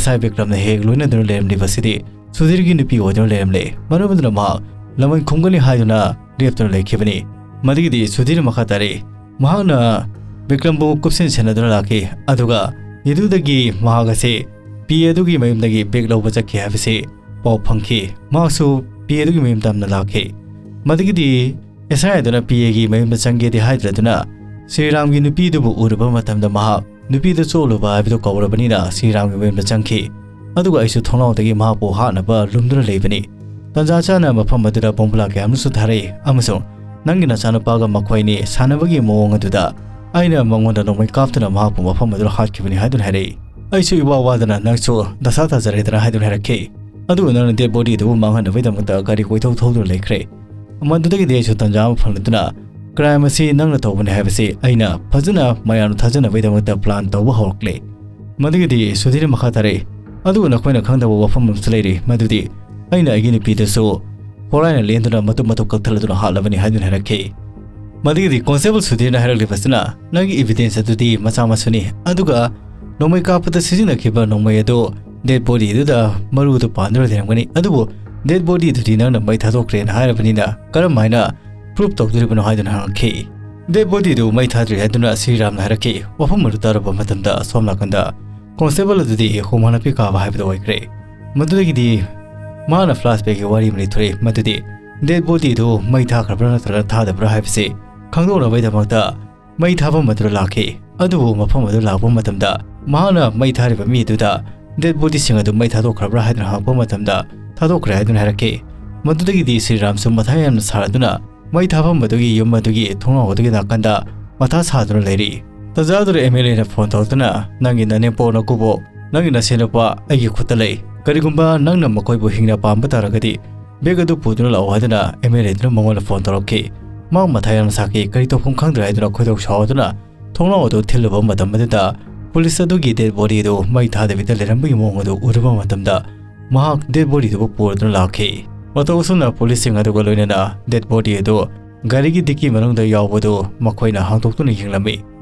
S I ꯕꯤꯀ꯭ꯔꯝꯅ ꯍꯦꯛ ꯂꯣꯏꯅꯗꯨꯅ ꯂꯩꯔꯝꯂꯤꯕꯁꯤꯗꯤ ꯁꯨꯙꯤꯔꯒꯤ ꯅꯨꯄꯤ ꯑꯣꯏꯗꯨꯅ ꯂꯩꯔꯝꯂꯦ꯫ ꯃꯔꯝ ꯑꯗꯨꯅ ꯃꯍꯥꯛ ꯂꯃꯟ ꯈꯨꯝꯒꯅꯤ ꯍꯥꯏꯗꯨꯅ ꯂꯦꯞꯇꯨꯅ ꯂꯩꯈꯤꯕꯅꯤ꯫ ꯃꯗꯨꯒꯤꯗꯤ ꯁꯨꯙꯤꯔ ꯃꯈꯥ ꯇꯥꯔꯛꯏ꯫ ꯃꯍꯥꯛꯅ ꯕꯤꯀ꯭ꯔꯝꯕꯨ ꯀꯨꯞꯁꯦꯟ ꯁꯦꯟꯅꯗꯨꯅ ꯂꯥꯛꯈꯤ, ꯑꯗꯨꯒ ꯌꯦꯗꯨꯗꯒꯤ ꯃꯍꯥꯛ ꯑꯁꯤ ꯄꯤ ꯑꯦ ꯑꯗꯨꯒꯤ ꯃꯌꯨꯝꯗꯒꯤ bag ꯂꯧꯕ ꯆꯠꯈꯤ ꯍꯥꯏꯕꯁꯤ ꯄꯥꯎ ꯐꯪꯈꯤ꯫ ꯃꯍꯥꯛꯁꯨ ꯄꯤ ꯑꯦ ꯑꯗꯨꯒꯤ ꯃꯌꯨꯝ ꯇꯝꯅ ꯂꯥꯛꯈꯤ꯫ ꯃꯗꯨꯒꯤꯗꯤ S I ꯑꯗꯨꯅ ꯄꯤ ꯑꯦꯒꯤ ꯃꯌꯨꯝꯗ ꯆꯪꯒꯦꯗꯤ ꯍꯥꯏꯗ꯭ꯔꯗꯨꯅ ꯁ꯭ꯔꯤꯔꯥꯝꯒꯤ ꯅꯨꯄꯤꯗꯨꯕꯨ ꯎꯔꯨꯕ ꯃꯇꯝꯗ ꯃꯍꯥꯛ ꯅꯨꯄꯤꯗꯨ ꯆꯣꯛꯂꯨꯕ ꯍꯥꯏꯕꯗꯨ ꯀꯧꯔꯕꯅꯤꯅ ꯁ꯭ꯔꯤꯔꯥꯝꯒꯤ ꯃꯌꯨꯝꯗ ꯆꯪꯈꯤ꯫ ꯑꯗꯨꯒ ꯑꯩꯁꯨ ꯊꯣꯡꯅꯥꯎꯗꯒꯤ ꯃꯍꯥꯛꯄꯨ ꯍꯥꯠꯅꯕ ꯂꯨꯝꯗꯨꯅ ꯂꯩꯕꯅꯤ꯫ ꯇꯟꯖꯥ ꯆꯥꯅ ꯃꯐꯝ ꯑꯗꯨꯗ ꯕꯣꯝꯕꯨꯂꯥ ꯀꯌꯥ ꯑꯃꯁꯨ ꯊꯥꯔꯛꯏ ꯑꯃꯁꯨꯡ ꯅꯪꯒꯤ ꯅꯆꯥꯅꯨꯄꯥꯒ ꯃꯈꯣꯏ ꯑꯅꯤ ꯁꯥꯟꯅꯕꯒꯤ ꯃꯑꯣꯡ ꯑꯗꯨꯗ ꯑꯩꯅ ꯃꯉꯣꯟꯗ ꯅꯣꯡꯃꯩ ꯀꯥꯞꯇꯨꯅ ꯃꯍꯥꯛꯄꯨ ꯃꯐꯝ ꯑꯗꯨꯗ ꯍꯥꯠꯈꯤꯕꯅꯤ ꯍꯥꯏꯗꯨꯅ ꯍꯥꯏꯔꯛꯏ꯫ ꯑꯩꯁꯨ ꯏꯋꯥ ꯋꯥꯗꯅ ꯅꯪꯁꯨ ꯗꯁꯥ ꯇꯥꯖꯔꯦꯗꯅ ꯍꯥꯏꯗꯨꯅ ꯍꯥꯏꯔꯛꯈꯤ꯫ ꯑꯗꯨꯒ ꯅꯪꯅ dead body ꯑꯗꯨꯕꯨ ꯃꯥꯡꯍꯟꯅꯕꯒꯤꯗꯃꯛꯇ ꯒꯥꯔꯤ ꯀꯣꯏꯊꯧ ꯊꯧꯗꯨꯅ ꯂꯩꯈ꯭ꯔꯦ꯫ ꯃꯗꯨꯗꯒꯤꯗꯤ ꯑꯩꯁꯨ ꯇꯟꯖꯥ ꯑꯃ ꯐꯪꯂꯗꯨꯅ crime ꯑꯁꯤ ꯅꯪꯅ ꯇꯧꯕꯅꯤ ꯍꯥꯏꯕꯁꯤ ꯑꯩꯅ ꯐꯖꯅ ꯃꯌꯥꯝꯅ ꯊꯥꯖꯅꯕꯒꯤꯗꯃꯛꯇ plan ꯇꯧꯕ ꯍꯧꯔꯛꯂꯦ꯫ ꯃꯗꯨꯒꯤꯗꯤ ꯁꯨꯙꯤꯔꯅ ꯃꯈꯥ ꯇꯥꯔꯛꯏ, "ꯑꯗꯨꯕꯨ ꯅꯈꯣꯏꯅ ꯈꯪꯗꯕ ꯋꯥꯐꯝ ꯑꯃꯁꯨ ꯂꯩꯔꯤ, ꯃꯗꯨꯗꯤ ꯑꯩꯅ ꯑꯩꯒꯤ ꯅꯨꯄꯤꯗꯁꯨ ꯈꯣꯔꯥꯏꯅ ꯂꯦꯟꯗꯨꯅ ꯃꯇꯨꯝ ꯃꯇꯨꯝ ꯀꯛꯊꯠꯂꯗꯨꯅ ꯍꯥꯠꯂꯕꯅꯤ" ꯍꯥꯏꯗꯨꯅ ꯍꯥꯏꯔꯛꯈꯤ꯫ ꯃꯗꯨꯒꯤꯗꯤ constable ꯁꯨꯙꯤꯔꯅ ꯍꯥꯏꯔꯛꯂꯤꯕꯁꯤꯅ, "ꯅꯪꯒꯤ evidence ꯑꯗꯨꯗꯤ ꯃꯆꯥ ꯃꯁꯨꯅꯤ, ꯑꯗꯨꯒ ꯅꯣꯡꯃꯩ ꯀꯥꯞꯄꯗ ꯁꯤꯖꯤꯟꯅꯈꯤꯕ ꯅꯣꯡꯃꯩ ꯑꯗꯨ dead body ꯑꯗꯨꯗ ꯃꯔꯨꯗꯨ ꯄꯥꯟꯗꯨꯅ ꯂꯩꯔꯝꯒꯅꯤ, ꯑꯗꯨꯕꯨ dead body ꯑꯗꯨꯗꯤ ꯅꯪꯅ ꯃꯩ ꯊꯥꯗꯣꯛꯈ꯭ꯔꯦꯅ ꯍꯥꯏꯔꯕꯅꯤꯅ ꯀꯔꯝ ꯍꯥꯏꯅ prove ꯇꯧꯗꯣꯔꯤꯕꯅꯣ?" ꯍꯥꯏꯗꯨꯅ ꯍꯪꯉꯛꯈꯤ꯫ "Dead body ꯑꯗꯨ ꯃꯩ ꯊꯥꯗ꯭ꯔꯤ" ꯍꯥꯏꯗꯨꯅ ꯁ꯭ꯔꯤꯔꯥꯝꯅ ꯍꯥꯏꯔꯛꯈꯤ꯫ ꯋꯥꯐꯝ ꯑꯗꯨ ꯇꯥꯔꯨꯕ ꯃꯇꯝꯗ ꯑꯁꯣꯝ ꯅꯥꯀꯟꯗ constable ꯑꯗꯨꯗꯤ ꯍꯨꯃꯥꯡ ꯅꯥꯄꯤ ꯀꯥꯕ ꯍꯥꯏꯕꯗꯨ ꯑꯣꯏꯈ꯭ꯔꯦ꯫ ꯃꯗꯨꯗꯒꯤꯗꯤ ꯃꯥꯅ flashbackꯀꯤ ꯋꯥꯔꯤ ꯑꯃ ꯂꯤꯊꯣꯔꯛꯏ, ꯃꯗꯨꯗꯤ dead body ꯑꯗꯨ ꯃꯩ ꯊꯥꯈ꯭ꯔꯕ꯭ꯔꯥ ꯅꯠꯇ꯭ꯔꯒ ꯊꯥꯗꯕ꯭ꯔꯥ ꯍꯥꯏꯕꯁꯤ ꯈꯪꯗꯣꯛꯅꯕꯒꯤꯗꯃꯛꯇ ꯃꯩ ꯊꯥꯐꯝ ꯑꯗꯨꯗ ꯂꯥꯛꯈꯤ꯫ ꯑꯗꯨꯕꯨ ꯃꯐꯝ ꯑꯗꯨ ꯂꯥꯛꯄ ꯃꯇꯝꯗ ꯃꯍꯥꯛꯅ ꯃꯩ ꯊꯥꯔꯤꯕ ꯃꯤ ꯑꯗꯨꯗ dead bodyꯁꯤꯡ ꯑꯗꯨ ꯃꯩ ꯊꯥꯗꯣꯛꯈ꯭ꯔꯕ꯭ꯔꯥ ꯍꯥꯏꯗꯨꯅ ꯍꯪꯉꯛꯄ ꯃꯇꯝꯗ ꯊꯥꯗꯣꯛꯈ꯭ꯔꯦ ꯍꯥꯏꯗꯨꯅ ꯍꯥꯏꯔꯛꯈꯤ꯫ ꯃꯗꯨꯗꯒꯤꯗꯤ ꯁ꯭ꯔꯤꯔꯥꯝꯁꯨ ꯃꯊꯥ ꯌꯥꯝꯅ ꯁꯥꯔꯗꯨꯅ ꯃꯩ ꯊꯥꯐꯝ ꯑꯗꯨꯒꯤ ꯌꯨꯝ ꯑꯗꯨꯒꯤ ꯊꯣꯡꯅꯥꯎ ꯑꯗꯨꯒꯤ ꯅꯥꯀꯟꯗ ꯃꯊꯥ ꯁꯥꯗꯨꯅ ꯂꯩꯔꯤ꯫ ꯇꯟꯖꯥꯗꯨꯗ MLAꯅ phone ꯇꯧꯔꯛꯇꯨꯅ, "ꯅꯪꯒꯤ ꯅꯅꯦꯝꯄꯣꯛ ꯅꯀꯨꯕꯣꯛ, ꯅꯪꯒꯤ ꯅꯁꯦꯟꯅꯨꯄꯥ ꯑꯩꯒꯤ ꯈꯨꯠꯇ ꯂꯩ꯫ ꯀꯔꯤꯒꯨꯝꯕ ꯅꯪꯅ ꯃꯈꯣꯏꯕꯨ ꯍꯤꯡꯅ ꯄꯥꯝꯕ ꯇꯥꯔꯒꯗꯤ bag ꯑꯗꯨ ꯄꯨꯗꯨꯅ ꯂꯥꯛꯑꯣ" ꯍꯥꯏꯗꯨꯅ MLAꯗꯨꯅ ꯃꯉꯣꯟꯗ phone ꯇꯧꯔꯛꯈꯤ꯫ ꯃꯍꯥꯛ ꯃꯊꯥ ꯌꯥꯝꯅ ꯁꯥꯈꯤ, ꯀꯔꯤ ꯇꯧꯐꯝ ꯈꯪꯗ꯭ꯔꯦ ꯍꯥꯏꯗꯨꯅ ꯈꯣꯏꯗꯧ ꯁꯥꯎꯗꯨꯅ ꯊꯣꯡꯅꯥꯎ ꯑꯗꯨ ꯊꯤꯜꯂꯨꯕ ꯃꯇꯝ ꯑꯗꯨꯗ police ꯑꯗꯨꯒꯤ dead body ꯑꯗꯨ ꯃꯩ ꯊꯥꯗꯕꯤꯗ ꯂꯩꯔꯝꯕꯒꯤ ꯃꯑꯣꯡ ꯑꯗꯨ ꯎꯔꯨꯕ ꯃꯇꯝꯗ ꯃꯍꯥꯛ dead bodyꯗꯨꯕꯨ ꯄꯨꯔꯗꯨꯅ ꯂꯥꯛꯈꯤ꯫ ꯃꯇꯧ ꯑꯁꯨꯝꯅ policeꯁꯤꯡ ꯑꯗꯨꯒ ꯂꯣꯏꯅꯅ dead body ꯑꯗꯨ ꯒꯥꯔꯤꯒꯤ dicky ꯃꯅꯨꯡꯗ ꯌꯥꯎꯕꯗꯨ ꯃꯈꯣꯏꯅ ꯍꯥꯡꯗꯣꯛꯇꯨꯅ ꯌꯦꯡꯂꯝꯃꯤ꯫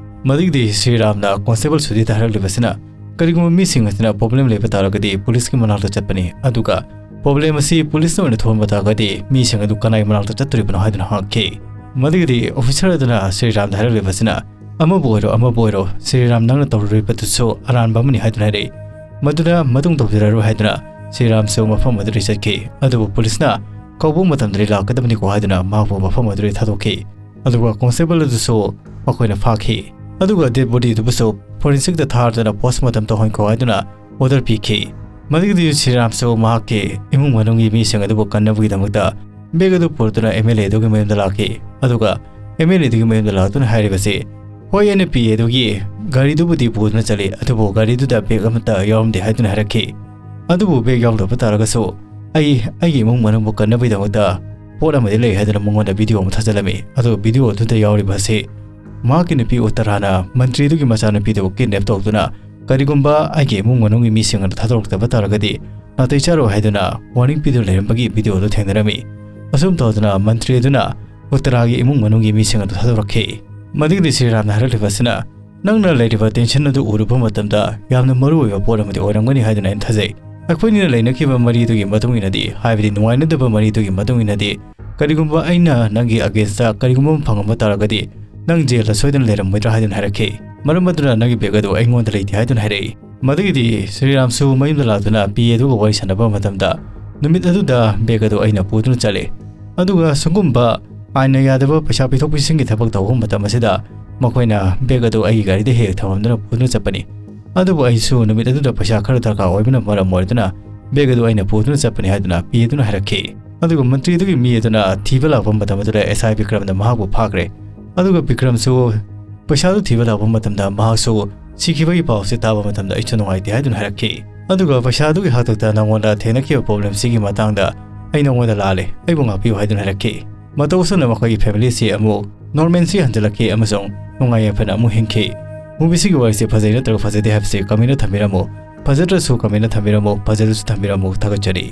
ꯃꯗꯨꯒꯤꯗꯤ ꯁ꯭ꯔꯤꯔꯥꯝꯅ constable ꯁꯨꯙꯤꯔꯗ ꯍꯥꯏꯔꯛꯂꯤꯕꯁꯤꯅ, ꯀꯔꯤꯒꯨꯝꯕ ꯃꯤꯁꯤꯡ ꯑꯁꯤꯅ problem ꯂꯩꯕ ꯇꯥꯔꯒꯗꯤ policeꯀꯤ ꯃꯅꯥꯛꯇ ꯆꯠꯄꯅꯤ, ꯑꯗꯨꯒ problem ꯑꯁꯤ policeꯅ ꯑꯣꯏꯅ ꯊꯣꯛꯍꯟꯕ ꯇꯥꯔꯒꯗꯤ ꯃꯤꯁꯤꯡ ꯑꯗꯨ ꯀꯅꯥꯒꯤ ꯃꯅꯥꯛꯇ ꯆꯠꯇꯣꯔꯤꯕꯅꯣ ꯍꯥꯏꯗꯨꯅ ꯍꯪꯉꯛꯈꯤ꯫ ꯃꯗꯨꯒꯤꯗꯤ officer ꯑꯗꯨꯅ ꯁ꯭ꯔꯤꯔꯥꯝꯗ ꯍꯥꯏꯔꯛꯂꯤꯕꯁꯤꯅ, "ꯑꯃꯕꯨ ꯑꯣꯏꯔꯣ, ꯑꯃꯕꯨ ꯑꯣꯏꯔꯣ, ꯁ꯭ꯔꯤꯔꯥꯝ ꯅꯪꯅ ꯇꯧꯔꯨꯔꯤꯕꯗꯨꯁꯨ ꯑꯔꯥꯟꯕ ꯑꯃꯅꯤ" ꯍꯥꯏꯗꯨꯅ ꯍꯥꯏꯔꯛꯏ꯫ ꯃꯗꯨꯅ ꯃꯇꯨꯡ ꯇꯧꯖꯔꯔꯣꯏ ꯍꯥꯏꯗꯨꯅ ꯁ꯭ꯔꯤꯔꯥꯝꯁꯨ ꯃꯐꯝ ꯑꯗꯨꯗꯒꯤ ꯆꯠꯈꯤ꯫ ꯑꯗꯨꯕꯨ policeꯅ ꯀꯧꯕ ꯃꯇꯝꯗꯗꯤ ꯂꯥꯛꯀꯗꯕꯅꯤꯀꯣ ꯍꯥꯏꯗꯨꯅ ꯃꯍꯥꯛꯄꯨ ꯃꯐꯝ ꯑꯗꯨꯗꯒꯤ ꯊꯥꯗꯣꯛꯈꯤ꯫ ꯑꯗꯨꯒ constable ꯑꯗꯨꯁꯨ ꯃꯈꯣꯏꯅ ꯐꯥꯈꯤ꯫ ꯑꯗꯨꯒ dead body ꯑꯗꯨꯕꯨꯁꯨ forensicꯇ ꯊꯥꯗꯨꯅ postmortem ꯇꯧꯍꯟꯈꯣ ꯍꯥꯏꯗꯨꯅ order ꯄꯤꯈꯤ꯫ ꯃꯗꯨꯒꯤꯗꯤ ꯁ꯭ꯔꯤꯔꯥꯝꯁꯨ ꯃꯍꯥꯛꯀꯤ ꯏꯃꯨꯡ ꯃꯅꯨꯡꯒꯤ ꯃꯤꯁꯤꯡ ꯑꯗꯨꯕꯨ ꯀꯟꯅꯕꯒꯤꯗꯃꯛꯇ bag ꯑꯗꯨ ꯄꯨꯔꯗꯨꯅ MLA ꯑꯗꯨꯒꯤ ꯃꯌꯨꯝꯗ ꯂꯥꯛꯈꯤ꯫ ꯑꯗꯨꯒ MLA ꯑꯗꯨꯒꯤ ꯃꯌꯨꯝꯗ ꯂꯥꯛꯇꯨꯅ ꯍꯥꯏꯔꯤꯕꯁꯤ, "ꯍꯣꯏ, ꯑꯩꯅ ꯄꯤꯌꯦ ꯑꯗꯨꯒꯤ ꯒꯥꯔꯤꯗꯨꯕꯨꯗꯤ ꯄꯨꯗꯨꯅ ꯆꯠꯂꯤ, ꯑꯗꯨꯕꯨ ꯒꯥꯔꯤꯗꯨꯗ bag ꯑꯃꯠꯇ ꯌꯥꯎꯔꯝꯗꯦ" ꯍꯥꯏꯗꯨꯅ ꯍꯥꯏꯔꯛꯈꯤ꯫ ꯑꯗꯨꯕꯨ ꯕꯦꯒ ꯌꯥꯎꯗꯕ ꯇꯥꯔꯒꯁꯨ ꯑꯩ ꯑꯩꯒꯤ ꯏꯃꯨꯡ ꯃꯅꯨꯡꯕꯨ ꯀꯟꯅꯕꯒꯤꯗꯃꯛꯇ ꯄꯣꯠ ꯑꯃꯗꯤ ꯂꯩ ꯍꯥꯏꯗꯨꯅ ꯃꯉꯣꯟꯗ ꯚꯤꯗꯤꯑꯣ ꯑꯃ ꯊꯥꯖꯤꯜꯂꯝꯃꯤ꯫ ꯑꯗꯨ ꯚꯤꯗꯤꯑꯣ ꯑꯗꯨꯗ ꯌꯥꯎꯔꯤꯕ ꯑꯁꯤ ꯃꯍꯥꯛꯀꯤ ꯅꯨꯄꯤ ꯎꯠꯇꯔꯥꯅ ꯃꯟꯇ꯭ꯔꯤꯗꯨꯒꯤ ꯃꯆꯥꯅꯨꯄꯤꯗꯨꯕꯨ ꯀꯤꯗꯅꯦꯞ ꯇꯧꯗꯨꯅ ꯀꯔꯤꯒꯨꯝꯕ ꯑꯩꯒꯤ ꯏꯃꯨꯡ ꯃꯅꯨꯡꯒꯤ ꯃꯤꯁꯤꯡ ꯑꯗꯨ ꯊꯥꯗꯣꯔꯛꯇꯕ ꯇꯥꯔꯒꯗꯤ ꯅꯥꯇꯩ ꯆꯥꯔꯣꯏ ꯍꯥꯏꯗꯨꯅ ꯋꯥꯔꯅꯤꯡ ꯄꯤꯗꯨꯅ ꯂꯩꯔꯝꯕꯒꯤ ꯚꯤꯗꯤꯑꯣ ꯑꯗꯨ ꯊꯦꯡꯅꯔꯝꯃꯤ꯫ ꯑꯁꯨꯝ ꯇꯧꯗꯨꯅ ꯃꯟꯇ꯭ꯔꯤ ꯑꯗꯨꯅ ꯎꯠꯇꯔꯥꯒꯤ ꯏꯃꯨꯡ ꯃꯅꯨꯡꯒꯤ ꯃꯤꯁꯤꯡ ꯑꯗꯨ ꯊꯥꯗꯣꯔꯛꯈꯤ꯫ ꯃꯗꯨꯒꯤꯗꯤ ꯁ꯭ꯔꯤꯔꯥꯝꯅ ꯍꯥꯏꯔꯛꯂꯤꯕ ꯑꯁꯤꯅ ꯅꯪꯅ ꯂꯩꯔꯤꯕ ꯇꯦꯟꯁꯟ ꯑꯗꯨ ꯎꯔꯨꯕ ꯃꯇꯝꯗ ꯌꯥꯝꯅ ꯃꯔꯨ ꯑꯣꯏꯕ ꯄꯣꯠ ꯑꯃꯗꯤ ꯑꯣꯏꯔꯝꯒꯅꯤ ꯍꯥꯏꯗꯨꯅ ꯑꯩꯅ ꯊꯥꯖꯩ꯫ ꯑꯩꯈꯣꯏꯅꯤꯅ ꯂꯩꯅꯈꯤꯕ ꯃꯔꯤꯗꯨꯒꯤ ꯃꯇꯨꯡ ꯏꯟꯅꯗꯤ, ꯍꯥꯏꯕꯗꯤ ꯅꯨꯡꯉꯥꯏꯅꯗꯕ ꯃꯔꯤꯗꯨꯒꯤ ꯃꯇꯨꯡ ꯏꯟꯅꯗꯤ, ꯀꯔꯤꯒꯨꯝꯕ ꯑꯩꯅ ꯅꯪꯒꯤ against ꯀꯔꯤꯒꯨꯝꯕ ꯑꯃ ꯐꯪꯉꯝꯕ ꯇꯥꯔꯒꯗꯤ ꯅꯪ ꯖꯦꯜꯗ ꯁꯣꯏꯗꯅ ꯂꯩꯔꯝꯃꯣꯏꯗ꯭ꯔꯥ ꯍꯥꯏꯗꯨꯅ ꯍꯥꯏꯔꯛꯈꯤ꯫ ꯃꯔꯝ ꯑꯗꯨꯅ ꯅꯪꯒꯤ ꯕꯦꯒ ꯑꯗꯨ ꯑꯩꯉꯣꯟꯗ ꯂꯩꯇꯦ ꯍꯥꯏꯗꯨꯅ ꯍꯥꯏꯔꯛꯏ꯫ ꯃꯗꯨꯒꯤꯗꯤ ꯁ꯭ꯔꯤꯔꯥꯝꯁꯨ ꯃꯌꯨꯝꯗ ꯂꯥꯛꯇꯨꯅ ꯄꯤ ꯑꯦ ꯑꯗꯨꯒ ꯋꯥꯔꯤ ꯁꯥꯟꯅꯕ ꯃꯇꯝꯗ ꯅꯨꯃꯤꯠ ꯑꯗꯨꯗ ꯕꯦꯒ ꯑꯗꯨ ꯑꯩꯅ ꯄꯨꯗꯨꯅ ꯆꯠꯂꯦ꯫ ꯑꯗꯨꯒ ꯁꯤꯒꯨꯝꯕ ꯑꯥꯏꯟꯅ ꯌꯥꯗꯕ ꯄꯩꯁꯥ ꯄꯤꯊꯣꯛ ꯄꯤꯁꯤꯟꯒꯤ ꯊꯕꯛ ꯇꯧꯕ ꯃꯇꯝ ꯑꯁꯤꯗ ꯃꯈꯣꯏꯅ ꯕꯦꯒ ꯑꯗꯨ ꯑꯩꯒꯤ ꯒꯥꯔꯤꯗ ꯍꯦꯛ ꯊꯝꯃꯝꯗꯨꯅ ꯄꯨꯗꯨꯅ ꯆꯠꯄꯅꯤ꯫ ꯑꯗꯨꯕꯨ ꯑꯩꯁꯨ ꯅꯨꯃꯤꯠ ꯑꯗꯨꯗ ꯄꯩꯁꯥ ꯈꯔ ꯗꯔꯀꯥꯔ ꯑꯣꯏꯕꯅ ꯃꯔꯝ ꯑꯣꯏꯗꯨꯅ ꯕꯦꯒ ꯑꯗꯨ ꯑꯩꯅ ꯄꯨꯗꯨꯅ ꯆꯠꯄꯅꯤ ꯍꯥꯏꯗꯨꯅ ꯄꯤ ꯑꯗꯨꯅ ꯍꯥꯏꯔꯛꯈꯤ꯫ ꯑꯗꯨꯒ ꯃꯟꯇ꯭ꯔꯤ ꯑꯗꯨꯒꯤ ꯃꯤ ꯑꯗꯨꯅ ꯊꯤꯕ ꯂꯥꯛꯄ ꯃꯇꯝ ꯑꯗꯨꯗ ꯑꯦꯁ ꯑꯥꯏ ꯕꯤꯀ꯭ꯔꯝꯅ ꯃꯍꯥꯛꯄꯨ ꯐꯥꯈ꯭ꯔꯦ꯫ ꯑꯗꯨꯒ ꯕꯤꯀ꯭ꯔꯝꯁꯨ ꯄꯩꯁꯥꯗꯨ ꯊꯤꯕ ꯂꯥꯛꯄ ꯃꯇꯝꯗ ꯃꯍꯥꯛꯁꯨ ꯁꯤꯈꯤꯕꯒꯤ ꯄꯥꯎꯁꯦ ꯇꯥꯕ ꯃꯇꯝꯗ ꯑꯩꯁꯨ ꯅꯨꯡꯉꯥꯏꯇꯦ ꯍꯥꯏꯗꯨꯅ ꯍꯥꯏꯔꯛꯈꯤ꯫ ꯑꯗꯨꯒ ꯄꯩꯁꯥꯗꯨꯒꯤ ꯍꯥꯛꯇꯛꯇ ꯅꯉꯣꯟꯗ ꯊꯦꯡꯅꯈꯤꯕ ꯄ꯭ꯔꯣꯕ꯭ꯂꯦꯝꯁꯤꯒꯤ ꯃꯇꯥꯡꯗ ꯑꯩ ꯅꯉꯣꯟꯗ ꯂꯥꯜꯂꯦ, ꯑꯩꯕꯨ ꯉꯥꯛꯄꯤꯌꯨ ꯍꯥꯏꯗꯨꯅ ꯍꯥꯏꯔꯛꯈꯤ꯫ ꯃꯇꯧ ꯑꯁꯨꯝꯅ ꯃꯈꯣꯏꯒꯤ ꯐꯦꯃꯤꯂꯤꯁꯤ ꯑꯃꯨꯛ ꯅꯣꯔꯃꯦꯜꯁꯤ ꯍꯟꯖꯤꯜꯂꯛꯈꯤ ꯑꯃꯁꯨꯡ ꯅꯨꯡꯉꯥꯏ ꯌꯥꯏꯐꯅ ꯑꯃꯨꯛ ꯍꯤꯡꯈꯤ꯫ ꯃꯨꯚꯤꯁꯤꯒꯤ ꯋꯥꯔꯤꯁꯤ ꯐꯖꯩ ꯅꯠꯇ꯭ꯔꯒ ꯐꯖꯗꯦ ꯍꯥꯏꯕꯁꯤ ꯀꯃꯦꯟꯗ ꯊꯝꯕꯤꯔꯝꯃꯨ꯫ ꯐꯖꯗ꯭ꯔꯁꯨ ꯀꯃꯦꯟꯗ ꯊꯝꯕꯤꯔꯝꯃꯨ, ꯐꯖꯔꯁꯨ ꯊꯝꯕꯤꯔꯝꯃꯨ꯫ ꯊꯥꯒꯠꯆꯔꯤ꯫